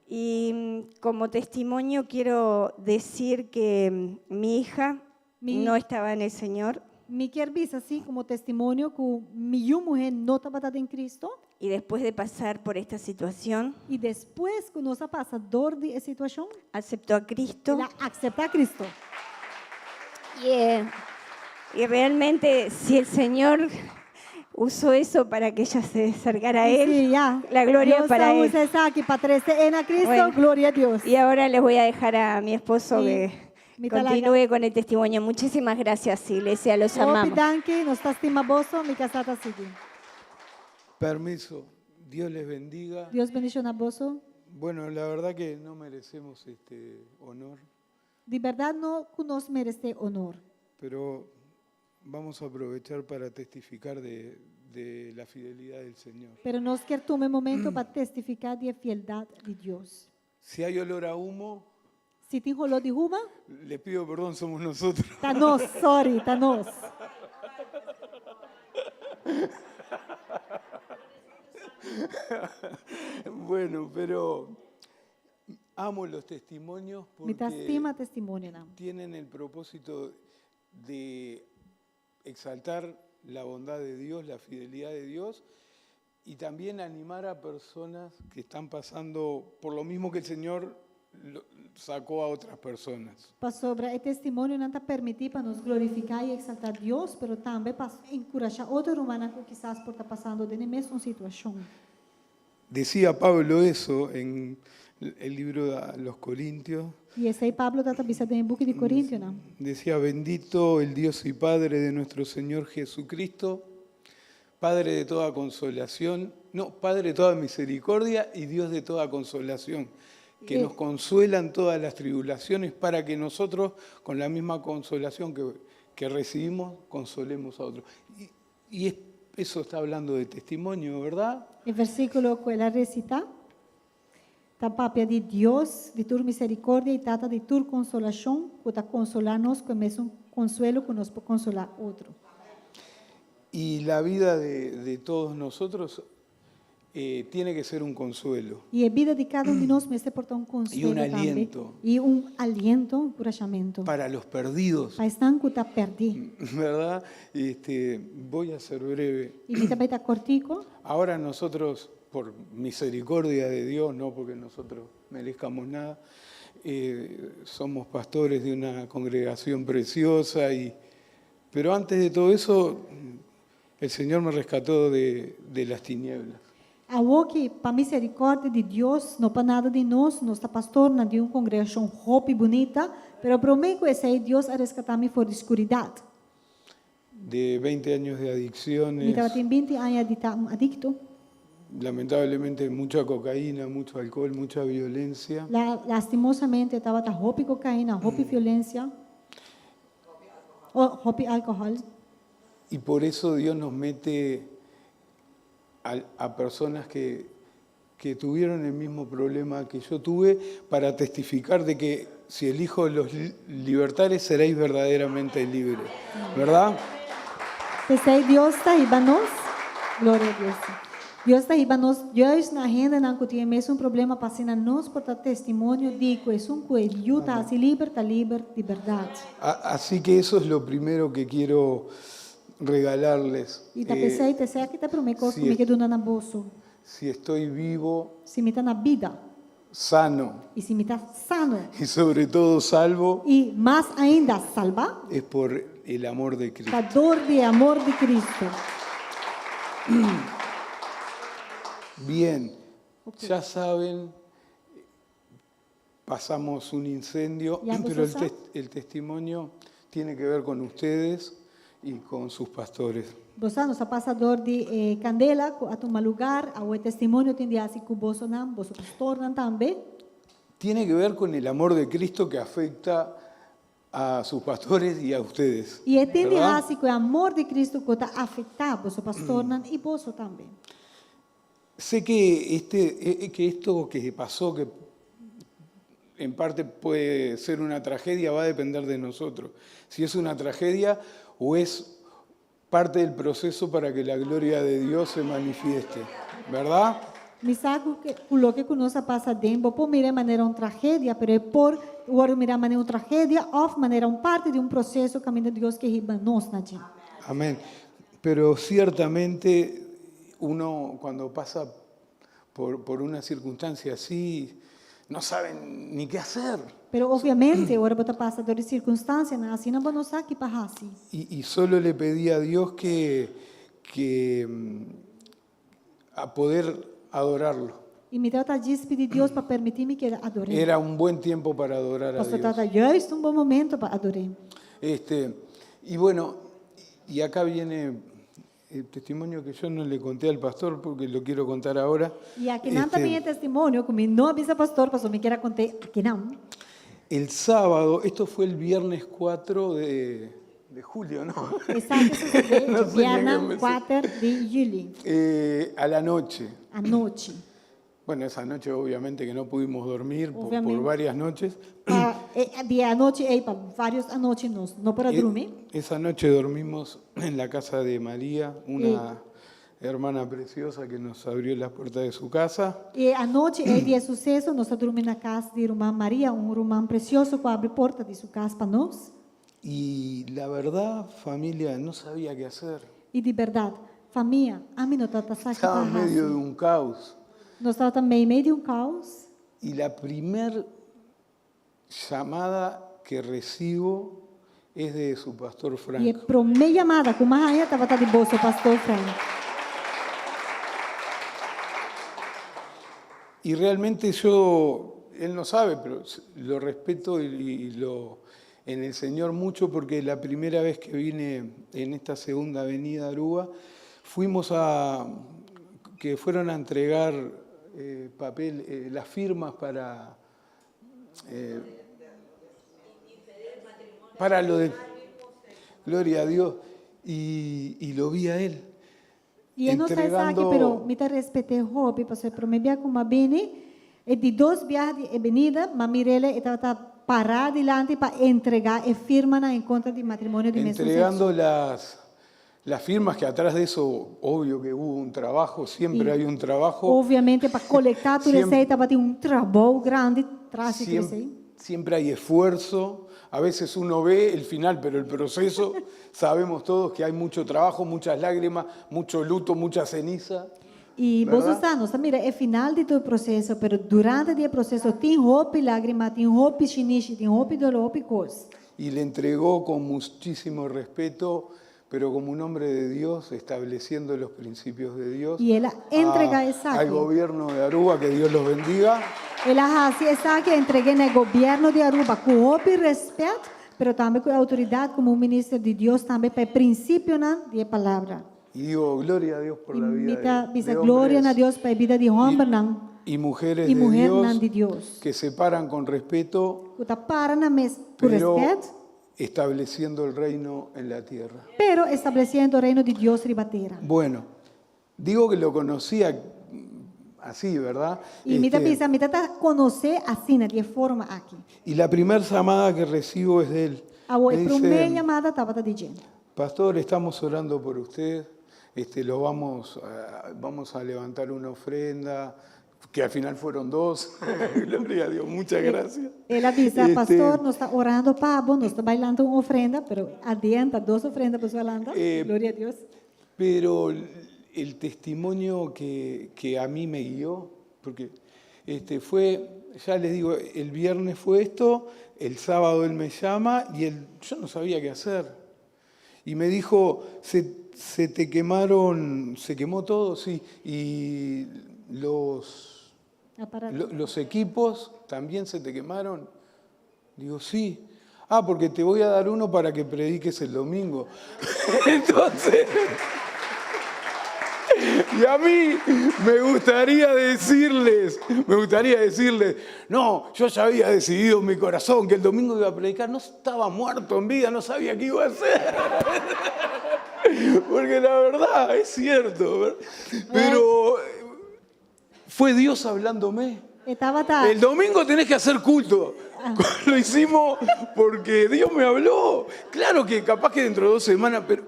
Y como testimonio quiero decir que mi hija Mi no estaba en el Señor. Mi kier bisa así como testimonio ku mi yu muhé no tabata den Cristo. Y después de pasar por esta situación, Y despues ku nos a pasa dor di e situashon, aceptó a Cristo. El a akseptá Cristo. Y y realmente si el Señor usó eso para que ella se acercara a Y Él, sí, ya. la gloria Dios para Él. usa esaki pa trese e na Cristo, Bueno, gloria a Dios. Y ahora les voy a dejar a mi esposo Y que mi ta laga. continúe con el testimonio. Muchísimas gracias, iglesia, los Hopi amamos. danki, nos ta stima boso, mi kasá ta sigui. Permiso, Dios les bendiga. Dios bendishoná boso. Bueno, la verdad que no merecemos este honor, Di bèrdat no ku nos meresé honor. pero vamos a aprovechar para testificar de, de la fidelidad del Señor. Pero nos kier tuma e momento pa testifiká di e fieldat di Dios. Si hay olor a humo, Si tin holó di huma, les pido perdón, somos nosotros. Ta nos, sorry, ta nos. Bueno, pero amo los testimonios Mi ta porque stima testimonionan. tienen el propósito de exaltar la bondad de Dios, la fidelidad de Dios y también animar a personas que están pasando por lo mismo que el Señor sacó a otras personas. Pasobra e testimonionan ta permití pa nos glorifiká i eksaltá Dios, pero tambe pa enkurashá otro rumannan ku kisas por ta pasando den e mesun situashon. Decía Pablo eso en el libro a los Corintios. I esei Pablo ta bisa den e buki di Korintionan. Decía, bendito el Dios y Padre de nuestro Señor Jesucristo, Padre de toda consolación, no, Padre de toda misericordia y Dios de toda consolación, que nos consuela en todas las tribulaciones para que nosotros, con la misma consolación que, que recibimos, consolemos a otros. Y, y eso está hablando de testimonio, ¿verdad? E versíkulo ku el a resitá ta papia di Dios di tur miserikòrdia i Tata di tur konsolashon ku ta konsolá nos ku e mesun konsuelo ku nos por konsolá otro. Y la vida de, de todos nosotros eh, tiene que ser un consuelo. I e bida di kada un di nos mester por ta un Y un konsuelo tambe aliento i un aliento, un enkurashamentu para los perdidos, pa esnan ku ta pèrdí. ¿verdad? Este, voy a ser breve. I mi ta bai ta kòrtiku. Ahora nosotros, por misericordia de Dios, no porque nosotros merezcamos nada, eh, somos pastores de una congregación preciosa, y, pero antes de todo eso, el Señor me rescató de, de las tinieblas. Awoki, pa miserikòrdia di Dios, no pa nada di nos, nos ta pastornan di un kongregashon hopi bunita, pero promé ku esei Dios a reskatá mi for di skuridat. De 20 años de Mi adicciones, tabatin binti aña di ta un adikto. lamentablemente mucha cocaína, mucho alcohol, mucha violencia. La, lastimosamente tabata hopi kokaina, hopi violensia, o hopi alkohòl. Y por eso Dios nos mete a, a personas que, que tuvieron el mismo problema que yo tuve para testificar de que Si el Hijo los libertare, seréis verdaderamente libres. ¿Verdad? P'esei Dios ta hiba nos, Gloria a Dios. Dios ta hiba nos juist na hendenan ku tin e mesun problema pa asina nos por ta testimonio di ku esun ku e Yu ta hasi liber ta liber di bèrdat. Así que eso es lo primero que quiero regalarles. I ta p'esei ta esaki ta e promé kos ku mi ke duna na boso. Si estoy vivo. Si mi ta na bida. Sano. I si mi ta sano. Y sobre todo salvo. I mas ainda salbá. Es por el amor de Cristo. Ta dor di e amor di Cristo. Bien, ya saben, pasamos un incendio, Ya boso pero el, sa. el testimonio tiene que ver con ustedes y con sus pastores. Bo sa, nos a pasa dor di e kandela ku a tuma lugar, awe testimonio tin di hasi ku bosonan, boso pastornan tambe. Tiene que ver con el amor de Cristo que afecta a sus pastores y a ustedes. I e tin di ¿verdad? hasi ku e amor di Cristo ku ta afektá boso pastornan i boso tambe. Sé que, este, que esto que pasó, que en parte puede ser una tragedia, va a depender de nosotros. Si es una tragedia o es parte del proceso para que la gloria de Dios se manifieste, ¿verdad? Mi sa ku ku loke ku nos a pasa aden bo por mira e manera un tragedia, pero e por wòrdu mirá manera un tragedia òf manera un parti di un proseso kaminda Dios ke hiba nos na dje. Amén. Pero ciertamente uno cuando pasa por, por una circunstancia así, no sabe ni qué hacer. Pero obviamente ora bo ta pasa dor di sirkunstansianan asina bo no sa ki pa hasi. Y, y solo le pedí a Dios que, que a poder adorarlo. I mi tabata djis pidi Dios pa permití mi keda ador'é. Era un buen tiempo para adorar a Pasobra Dios. tabata juist un bon momento pa ador'é. Este, y bueno, y acá viene el testimonio que yo no le conté al pastor porque lo quiero contar ahora. I akinan Este, ta bin e testimonio ku mi no a bisa pastor pasobra mi kier a kont'é akinan. El sábado, esto fue el viernes 4 de, de julio, ¿no? Esaki sucedé No sé ni a qué djabièrnè me sé. kuater di yüli, A la noche. anochi. Bueno, esa noche obviamente que no pudimos dormir por, por Obviamente. varias noches. Pa e di e anochi ei pa vários anochi nos no por a drumi. Esa noche dormimos en la casa de María, una hermana preciosa que nos abrió las puertas de su casa. E anochi ei di e suseso nos a drumi na kas di ruman Maria, un ruman presioso ku a abri porta di su kas pa nos. Y la verdad, familia, no sabía qué hacer. I di bèrdat, famia, ami no tabata sa ki Estaba pa en medio de hasi. un caos. Nos tabata meimei di un kaos. Y la primer llamada que recibo es de su pastor I e Frank. promé yamada ku mi a haña tabata di boso pastor Frank. Y realmente yo, él no sabe, pero lo respeto y lo, en el Señor mucho porque la primera vez que vine en esta segunda avenida Aruba, fuimos a, que fueron a entregar eh, papel, eh, las firmas para, eh, para lo de Gloria a Dios, y, y lo vi a él. I e no sa esaki, Entregando- pero mi ta respet'é hopi, pasobra e promé bia ku m'a bini, e di dos biaha di e benida, m'a mir'el e tabata pará dilanti pa entregá e firmanan en kontra di matrimonio di mesun Entregando sexo. las, las firmas, que atrás de eso, obvio que hubo un trabajo, siempre I hay un trabajo. obviamente pa kolektá tur Siempre, esei tabatin un trabou grandi tras di tur siempre, esei. siempre hay esfuerzo. A veces uno ve el final, pero el proceso, sabemos todos que hay mucho trabajo, muchas lágrimas, mucho luto, mucha ceniza. I boso ¿Verdad? sa, nos ta mira e final di tur e proseso, pero durante di e proseso tin hopi lágrima, tin hopi shinishi, tin hopi doló, hopi kos. Y le entregó con muchísimo respeto, pero como un hombre de Dios, estableciendo los principios de Dios I el a entregá a- esaki. al gobierno de Aruba, que Dios los bendiga. El a hasi esaki, a entreg'é na e gobièrnu di Aruba ku hopi rèspèt, pero tambe ku e outoridat komo un minister di Dios tambe pa e prinsipionan di e Palabra. Y digo, gloria a Dios por I la mi vida ta de, bisa de gloria na hombres Dios pa e bida di hòmbernan y mujeres i de muhernan Dios di Dios que se paran con respeto, ku ta para nan mes ku pero rèspèt, estableciendo el reino en la tierra. pero establesiendo Reino di Dios riba tera. Bueno, digo que lo conocía. así, ¿verdad? I mi ta Este, bisa, mi tabata konos'é asina, di e forma aki. Y la primera llamada que recibo es de él. Awor, Me e promé dice, yamada tabata di dje. Pastor, estamos orando por usted, este, lo vamos a, vamos a levantar una ofrenda, que al final fueron dos. Gloria a Dios, muchas gracias. El a bisa, Este, Pastor, nos ta orando pa bo, nos ta bai lanta un ofrenda, pero adianta dos ofrenda pa su lanta. Gloria a Dios. Pero el testimonio que, que a mí me guió, porque este, fue, ya les digo, el viernes fue esto, el sábado él me llama y él, yo no sabía qué hacer. Y me dijo, se, se te quemaron, se quemó todo, sí, y los, Aparato. los equipos también se te quemaron. Digo, sí. Ah, porque te voy a dar uno para que prediques el domingo. Entonces, y a mí me gustaría decirles, me gustaría decirles, no, yo ya había decidido en mi corazón que el domingo iba a predicar, no estaba muerto en vida, no sabía qué iba a hacer. Porque la verdad es cierto, ¿verdad? Pero fue Dios hablándome. E tabata. El domingo tenés que hacer culto. Lo hicimos porque Dios me habló. Claro que capaz que dentro de dos semanas, pero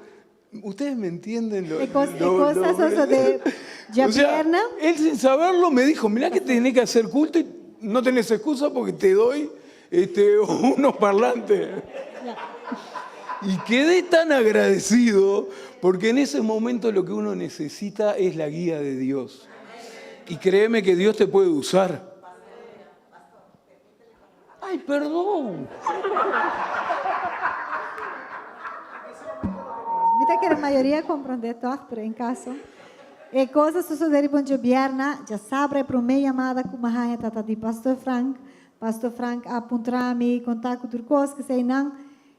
ustedes me entienden lo, E kos, e lo- kos a sosodé O sea, djabièrnè. él sin saberlo me dijo, mirá que tenés que hacer culto y no tenés excusa porque te doy este, unos parlantes. Y quedé tan agradecido porque en ese momento lo que uno necesita es la guía de Dios. Y créeme que Dios te puede usar. Ay, perdón. Mi ta kere mayoria a komprondé tòg, pero en kaso e kos a sosodé riba un djabièrnè, djasabra e promé yamada ku mi a haña tata di Pastor Frank. Pastor Frank a puntra mi konta ku tur kos k'eseinan.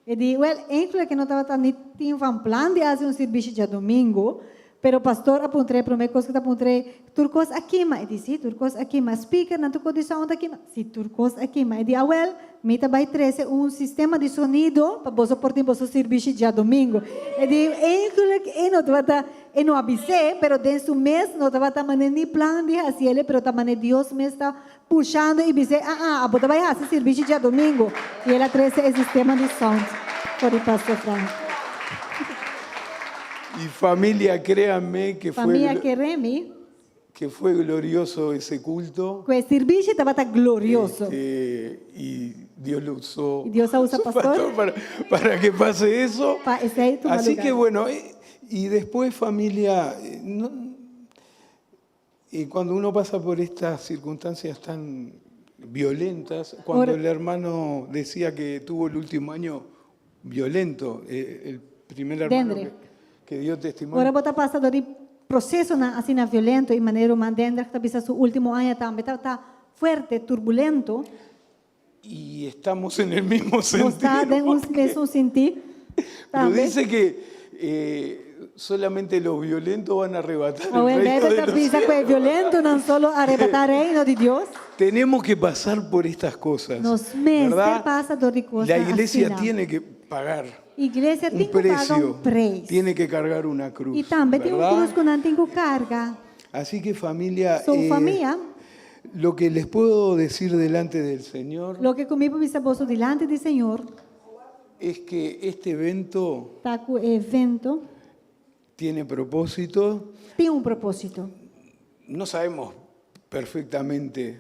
E di, Wèl, enkele ke no tabata ni tin van plan di hasi un sirbishi djadumingu, pero pastor a puntr'é, promé kos ku ta puntr'é, Tur kos a kima? E di, Sí, tur kos a kima. Speakernan tur kos di sound a kima? Sí, tur kos a kima. E di, Awèl, mi ta bai trese un sistema di sonido pa boso por tin boso sirbishi djadumingu. E di, Enkele e no tabata, e no a bis'é, pero den su mes no tabata manera ni plan di hasi el'e, pero ta manera Dios mes ta Pushando i bis'é, Ah, ah, abo ta bai hasi sirbishi djadumingu. I el a trese e sistema di sound for di Pastor Frank. Y familia, créanme que fue, Famia, kere mi. que fue glorioso ese culto. Ku e sirbishi tabata glorioso. Este, y Dios lo usó. I Dios a usa su pastor. para, para que pase eso. Pa esei tuma Así lugar. que bueno, y después familia, no, y cuando uno pasa por estas circunstancias tan violentas, cuando Ora- el hermano decía que tuvo el último año violento, eh, el primer hermano Dendre. que, que dio testimonio. Ora bo ta pasa dor di prosesonan asina violento i manera ruman Dendrich ta bisa su último aña tambe tabata fuerte, turbulento. Y estamos en el mismo Nos ta sentido. den un mesun sintí Pero tambe. dice que eh, solamente los violentos van a arrebatar el Awel, reino Beibel de ta los bisa ku e cielos. violentonan solo arebatá reino di Dios. Tenemos que pasar por estas cosas. Nos mester ¿verdad? pasa dor di La kosnan iglesia asina. tiene que pagar Iglesia un tin ku paga precio, un preis. tiene que cargar una cruz. I tambe tin un ¿verdad? krus ku nan tin ku karga. Así que familia, So eh, famia, lo que les puedo decir delante del Señor loke ku mi por bisa boso dilanti di Señor es que este evento ta ku e evento tiene propósito. tin un propósito. No sabemos perfectamente,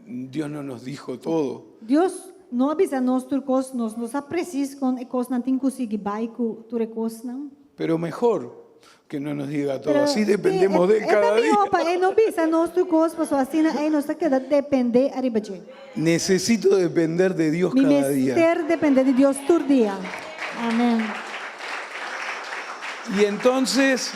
Dios no nos dijo todo, Dios no a bisa nos tur kos, nos no sa presis kon e kosnan tin ku sigui bai ku tur e kosnan. pero mejor que no nos diga todo. Pero Así dependemos e, de él e cada ta día. mihó pa e no bisa nos tur kos, pasobra asina ei nos ta keda dependé ariba dje. Necesito depender de Dios Mi cada día. mester dependé di Dios tur dia. Amèn. Y entonces,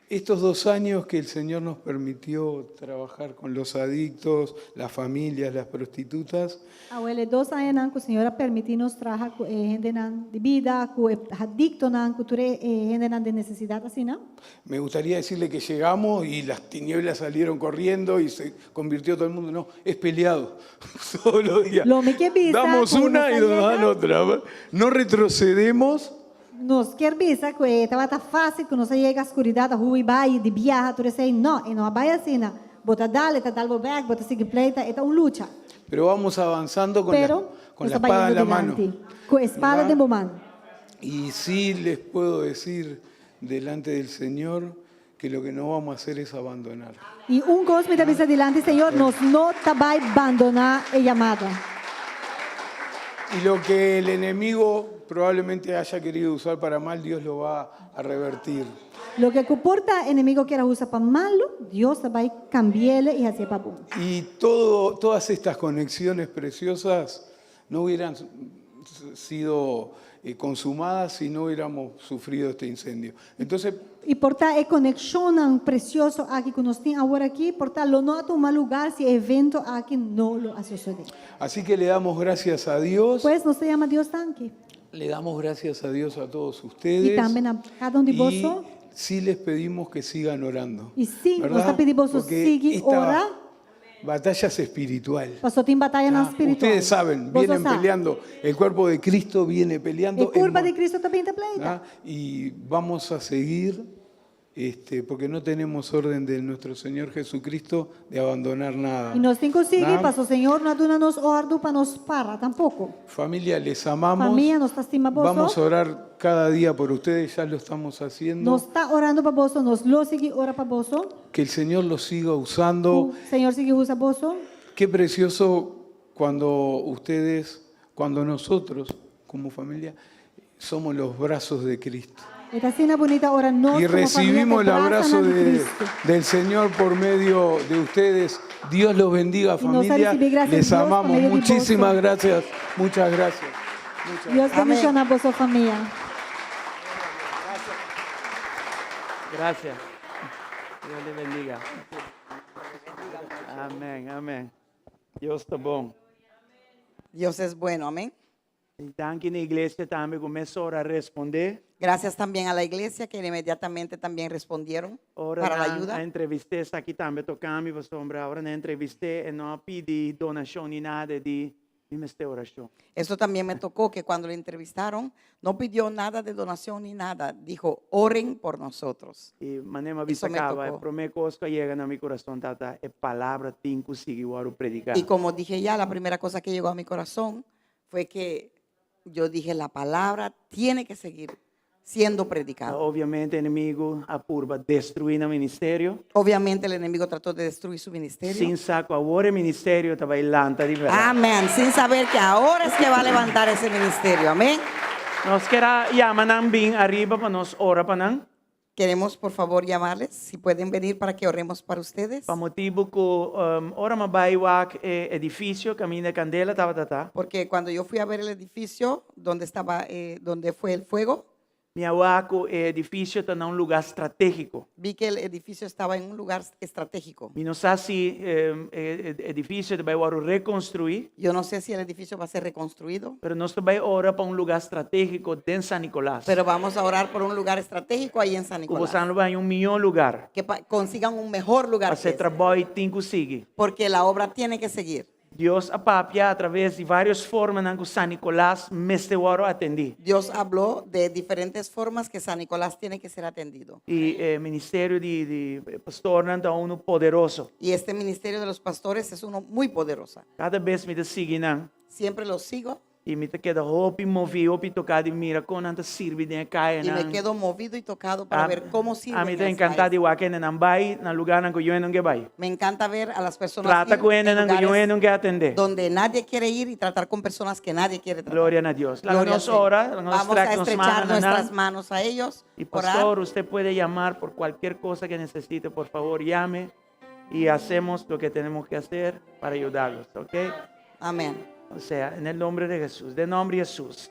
estos dos años que el Señor nos permitió trabajar con los adictos, las familias, las prostitutas, Awel e dos añanan ku Señor a permití nos traha ku e hendenan di bida, ku e adiktonan, ku tur e hendenan den nesesidat asina. Me gustaría decirle que llegamos y las tinieblas salieron corriendo y se convirtió todo el mundo. No, es peleado todos los días. Lo mi ke bisa Damos ku una nos y a nos dan yega. otra. No retrocedemos. Nos ke bisa ku e tabata fásil ku nos a yega skuridat a hui bai di biaha tur esei. No, e no a bai asina. Bo ta dal, e ta dal bo bèk, bo ta sigui pleita, e ta un lucha. Pero vamos avanzando con la, Pero con nos la ta espada en bayendo la mano. dilanti ku e spada ¿Verdad? den bo man. Y sí les puedo decir delante del Señor que lo que no vamos a hacer es abandonar. I un kos mi ta bisa dilanti Señor, nos no ta bai bandoná e yamada. Y lo que el enemigo probablemente haya querido usar para mal, Dios lo va a revertir. Loke ku por ta enemigo kier a usa pa malu, Dios ta bai kambi'é i hasié pa bon. Y todo, todas estas conexiones preciosas no hubieran sido eh, consumadas si no hubiéramos sufrido este incendio. Entonces, I por ta e konekshonnan presioso aki ku nos tin awor aki, por ta lo no a tuma lugá si e evento aki no lo a sosodé. así que le damos gracias a Dios, Pues nos ta yama Dios danki. le damos gracias a Dios a todos I ustedes. tambe na kada un di Y boso. sí les pedimos que sigan orando. I sí, nos ¿verdad? ta pidi boso Porque sigui esta ora. batalla es espiritual. Pasó tin batayanan Ah, spiritual. Ustedes saben, Boso vienen sa. peleando. El cuerpo de Cristo viene peleando. E kurpa en- di Kristu ta bin ta pleita. ¿ah? Y vamos a seguir, este, porque no tenemos orden de nuestro Señor Jesucristo de abandonar nada. I nos tin ku sigui, ¿Ah? pasó Señor no a duna nos òrdu pa nos para tampoko. Familia, les amamos. Famia, nos ta stima boso. Vamos a orar cada día por ustedes, ya lo estamos haciendo. Nos ta orando pa boso, nos lo sigui ora pa boso. Que el Señor los siga usando. Señor sigui usa boso. Qué precioso cuando ustedes, cuando nosotros como familia, somos los brazos de Cristo. E ta asina bunita ora nos Y komo famia recibimos el ta abrazo brasanan di de- Kristu. del Señor por medio de ustedes. Dios los bendiga, Y nos familia. recibe gracias Les Dios por amamos. medio de Muchísimas vosotros. gracias. Muchas gracias. Dios bendishoná boso famia. Gracias. Dios le bendiga. Amèn, amèn. Dios ta bon. Dios es bueno, amén. I danki na iglesia tambe ku mesora a respondé. Gracias también a la iglesia que inmediatamente también respondieron Ora para la nan ayuda. a entrevist'é, esaki tambe a toka mi, pasobra ora nan a entrevist'é e no a pidi donashon ni nada, e di mi mester orashon. Eso también me tocó que cuando le entrevistaron no pidió nada de donación ni nada. Dijo, oren por nosotros. I manera mi a Eso bisa me kaba, e tocó. promé kos ku a yega na mi kurason tabata e palabra tin ku sigui wòrdu prediká. Y como dije ya, la primera cosa que llegó a mi corazón fue que yo dije, la palabra tiene que seguir siendo predicada. Obviamente, enemigu a purba destruí nan ministerio. Obviamente el enemigo trató de destruir su ministerio. Sin sa ku awor e ministerio ta bai lanta di bèrdat. Amén. Sin saber que ahora es que va a levantar ese ministerio. Amén. Nos ke yama nan bin ariba pa nos ora pa nan. Queremos, por favor, llamarles, si pueden venir para que oremos para ustedes. Pa motibu ku um, ora m'a bai wak e edifisio kaminda kandela tabata ta. Porque cuando yo fui a ver el edificio donde estaba, eh, donde fue el fuego, Mi a wak ku e edifisio ta na un lugá stratégiko. vi que el edificio estaba en un lugar estratégico. Mi no sa si e edifisio ta bai wòrdu rekonstruí. Yo no sé si el edificio va a ser reconstruido. Pero nos ta bai ora pa un lugá stratégiko den San Nicolas. Pero vamos a orar por un lugar estratégico ahí en San Ku Nicolás. boso lo haña un mihó lugá. Que consigan un mejor lugar. Pasó e trabou tin ku sigui. Porque la obra tiene que seguir. Dios a papia a traves di vários formanan ku San Nicolas mester wòrdu atendí. Dios habló de diferentes formas que San Nicolás tiene que ser atendido. I e ministerio di, di pastornan ta uno poderoso. Y este ministerio de los pastores es uno muy poderoso. Kada bes mi ta sigui nan. Siempre los sigo I mi ta keda hopi moví, hopi toká di mira kon nan ta sirbi den e kaya y me quedo movido y tocado para ver cómo sirven. Ami ta en las enkantá calles. di wak hendenan bai na lugánan ku niun hende no ke bai. Me encanta ver a las personas Trata ir ku en hendenan ku niun lugares hende no ke atendé. donde nadie quiere ir y tratar con personas que nadie quiere tratar. Gloria na Dios. Laga Gloria al nos Señor. ora, laga nos Vamos a strek nos estrechar mannan na nuestras nan. manos a ellos. Y orar. pastor, usted puede llamar por cualquier cosa que necesite, por favor, llame y hacemos lo que tenemos que hacer para ayudarlos, ¿ok? Amén. O sea, en el nombre de Jesús, den nòmber di Jesús.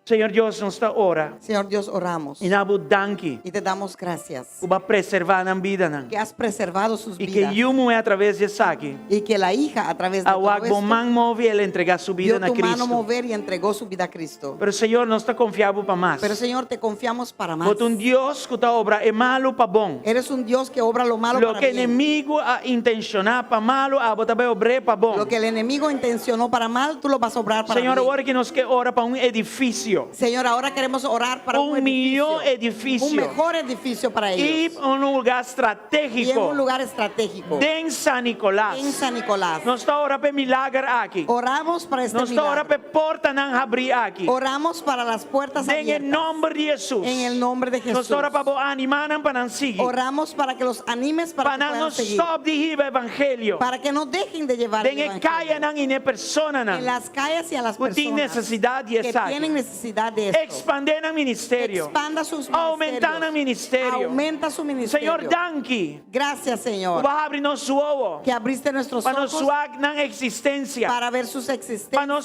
Señor Dios, nos ta ora. Señor Dios, oramos. I na bo danki. Y te damos gracias. Ku bo a preservá nan bidanan. Que has preservado sus I ku e vidas. yu muhé a traves di esaki. Y que la hija a través de todo A wak bo esto man move el a entregá su bida vio na tu mano Cristo. mover y entregó su vida a Cristo. Pero Señor, nos ta konfia bo pa mas. Pero Señor, te confiamos para más. Bo ta un Dios ku ta obra e malu pa bon. Eres un Dios que obra lo malo Lo para ke bien. enemigu a intenshoná pa malu, abo ta bai obr'é pa bon. Lo que el enemigo intencionó para mal, tú lo vas a obrar para Señor, bien. awor ku nos ke ora pa un edifisio. edifisio. Señor, ahora queremos orar para un, Un mihó edificio. edifisio. Un mejor edificio para I ellos. un lugá Y en stratégiko. un lugar estratégico. Den San Nicolas. En San Nicolás. Nos ta ora pa e milager aki. Oramos para este Nos ta ora milagro. pa e portanan habri aki. Oramos para las puertas Den e abiertas. nòmber di Hesus. En el nombre de Nos Jesús. ta ora pa bo animá nan pa nan sigui. Oramos para que los animes para Pa que nan puedan no seguir. stòp di hiba evangelio. Para que no dejen de llevar el Den e evangelio. kayanan i na e personanan. En las calles y a las Ku tin personas nesesidat di que esaki. tienen necesidad de esto. Ekspandé nan ministerio. Expanda sus Oumentá nan ministerios. ministerio. Aumenta su ministerio. Señor, danki. Gracias, Señor. Ku bo a habri nos wowo. Que abriste nuestros Pa nos ojos wak nan eksistensia. para ver sus Pa nos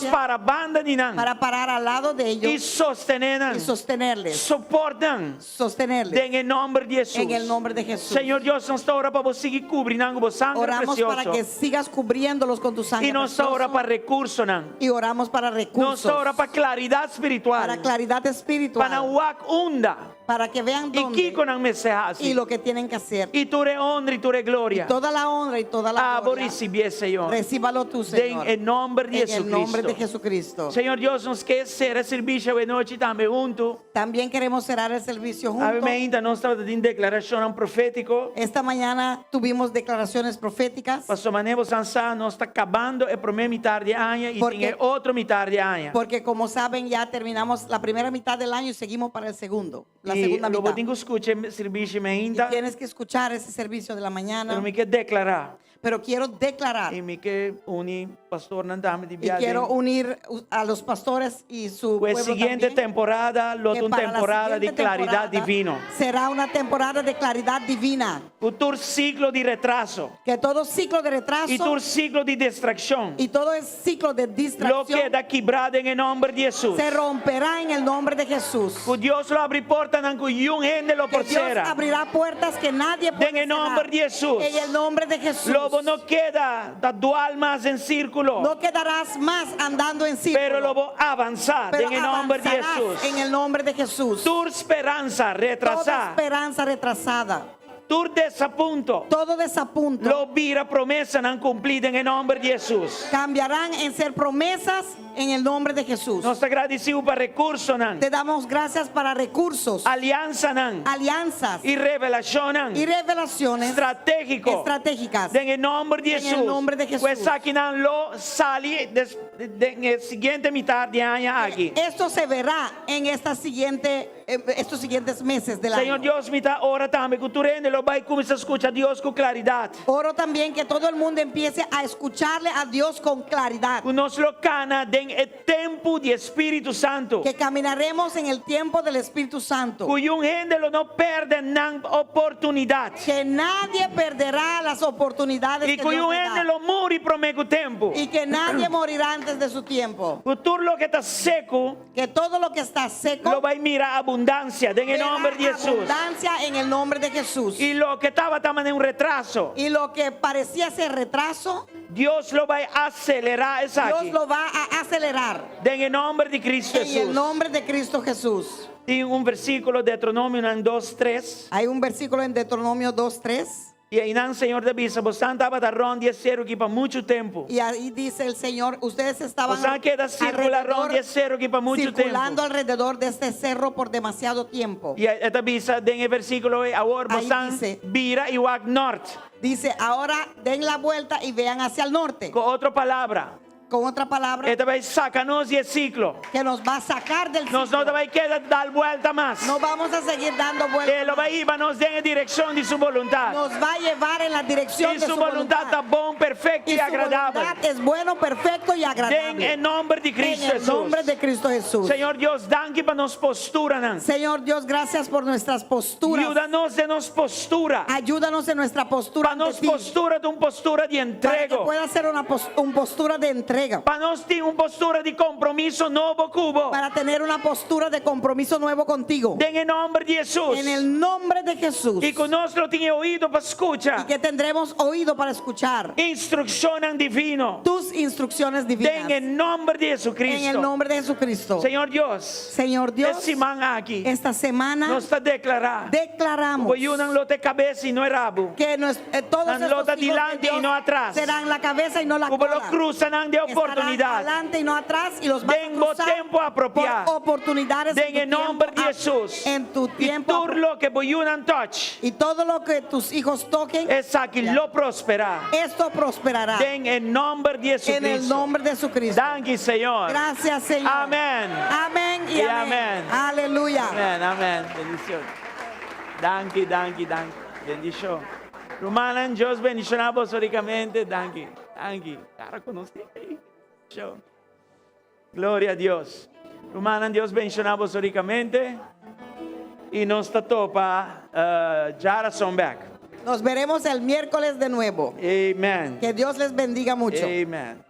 existencias. para banda di nan. Para parar al lado de I ellos sostené nan. y sostenerles. Support nan. Sostenerles. Den e nòmber di Hesus. En el nombre de Jesús. Señor Dios, nos ta ora pa bo sigui kubri nan ku bo sanger Oramos para presioso. que sigas cubriéndolos con tu sangre I nos ta ora preciosa. pa rekursonan. Y oramos para Nos recursos. ta ora pa klaridat spiritual. Para claridad Pa espiritual. nan wak unda. Para que vean I dónde kiko nan mester hasi. y lo que tienen que hacer. I tur e honra i tur e gloria. Toda la honra y toda la Abo gloria. risibí, Señor. Recíbalo tú, Den Señor. e nòmber di En el nombre de Jesucristo. Jesucristo. Señor Dios, nos ke sera servisio awe nochi tambe huntu. También queremos cerrar el servicio Awe juntos. mainta nos tabatin deklarashon profétiko. Esta mañana tuvimos declaraciones proféticas. Paso manera boso sa, nos ta kabando e promé mitar di aña i Porque- tin e otro mitar di aña. Porque como saben, ya terminamos la primera mitad del año y seguimos para el segundo, la I segunda lo mitad. bo tin ku skucha e servisio Y mainta. tienes que escuchar ese servicio de la mañana. Pero mi ke deklará. Pero quiero declarar I mi ke uni pastornan tambe di y biaha. quiero unir a los pastores y su Pues pueblo siguiente también, temporada, lo que un para la temporada di siguiente klaridat temporada divino. Será una temporada de claridad divina. Ku tur siklo di retraso. Que todo ciclo de retraso I tur siklo di distrakshon. y todo el ciclo de Lo distracción keda kibrá den e nòmber di Hesus. se romperá en el nombre de Jesús. Ku Dios lo habri portanan ku niun hende lo Que por Dios sera. abrirá puertas que nadie puede Den e nòmber cerrar. di Hesus. En el nombre de Jesús. Lo bo no keda ta dual mas den sírkulo. No quedarás más andando en círculo. Pero lo bo avansá pero den e nòmber di avanzarás Hesus. en el nombre de Jesús. Tur speransa Toda retrasá. esperanza retrasada, Tur desapunto. todo desapunto Lo bira promesanan kumplí den e nòmber di Hesus. cambiarán en ser promesas en el nombre de Jesús. Nos ta gradisido pa rekursonan. Te damos gracias para recursos, Aliansanan. alianzas I revelashonnan. y revelaciones Stratégiko. estratégicas. Den e nòmber di En Hesus. el nombre de Jesús. Ku esakinan lo sali des, den e siguiente mitar di aña aki. Esto se verá en esta siguiente, eh, estos siguientes meses del Señor año. Dios, mi ta ora tambe ku tur hende lo bai kuminsá skucha Dios ku klaridat. Oro también que todo el mundo empiece a escucharle a Dios con claridad. Ku nos lo kana den e tempu di Spiritu Santu. Que caminaremos en el tiempo del Espíritu Santo. Ku niun hende lo no pèrdè nan oportunidat. Que nadie perderá las oportunidades I que ku Dios niun le hende da. lo muri promé ku tempu. Y que nadie morirá antes de su tiempo. Ku tur loke ta seku Que todo lo que está seco lo bai mira abundansia den e verá nòmber di Hesus. abundancia en el nombre de Jesús. I loke tabata manera un retraso. Y lo que parecía ser retraso, Dios lo bai aselerá esaki. Dios lo va a acelerar. Den e nòmber di Kristu En el Hesus. nombre de Cristo Jesús. Tin un versíkulo Deuteronomio 2, 3. Hay un versículo en Deuteronomio 2, 3. I einan Señor ta bisa, boso tabata rònt di e seru aki pa muchu tempu. Y ahí dice el Señor, ustedes estaban Boso a keda sirkulá rònt di e seru aki pa muchu tempu. circulando alrededor de este cerro por demasiado tiempo. I e ta bisa den e versíkulo ei, awor Ahí boso dice. bira i wak nort. Dice, ahora den la vuelta y vean hacia el norte. Ku otro palabra, Con otra palabra, e ta bai saka nos di e siklo. que nos va a sacar del Nos no ciclo. ta bai keda dal buelta mas. No vamos a seguir dando vueltas. E lo bai hiba nos den direkshon di su boluntat. Nos va a llevar en la dirección I de su su boluntat voluntad. ta bon, perfekto Y i su agradabel. voluntad es bueno, perfecto y Den agradable. e nòmber di Kristu En el Hesus. nombre de Cristo Jesús. Señor Dios, danki pa nos posturanan. Señor Dios, gracias por nuestras posturas. Yuda nos den nos postura. Ayúdanos en nuestra postura Pa ante nos ti, postura ta un postura di para que entrego. pueda ser una, pos- un postura de entrega. Pa nos tin un postura di kompromiso nobo ku bo. Para tener una postura de compromiso nuevo contigo. Den e nòmber di Hesus. En el nombre de Jesús. I ku nos lo tin oido pa skucha. Y que tendremos oído para escuchar Instrukshonnan divino. tus instrucciones divinas. Den e nòmber di En el Jesucristo. nombre de Jesucristo. Señor Dios, Señor Dios, e siman aki esta semana nos ta deklará. declaramos Ku yunan lo ta kabes i no rabu. que nos- eh, todos Nan estos lo ta hijos de dilanti i Dios no atras. serán la cabeza y no la Ku bo lo cola. krusa nan den Que Oportunidat. adelante y no atrás y los vas a Den bo cruzar tempu apropiá. por oportunidades Den en tu e nòmber tiempo di Jesus. En tu tiempo. I tur loke bo yunan touch. Y todo lo que tus hijos toquen. Esaki lo prosperá. Esto prosperará. Den e nòmber di Jesucristo. En el nombre de Jesucristo. Danki, Señor. Gracias, Señor. Amèn. Amèn i I amèn. amèn. Aleluya. Amèn, amèn. Bendishon. Danki, danki, danki. Bendishon. Rumannan, Dios bendishoná boso rikamente. Danki, danki. Kara konosí. Bendishon. Gloria a Dios. Rumannan, Dios bendishoná boso rikamente. I nos ta topa uh, djarason bèk. Nos veremos el miércoles de nuevo. Amen. Que Dios les bendiga mucho. Amen.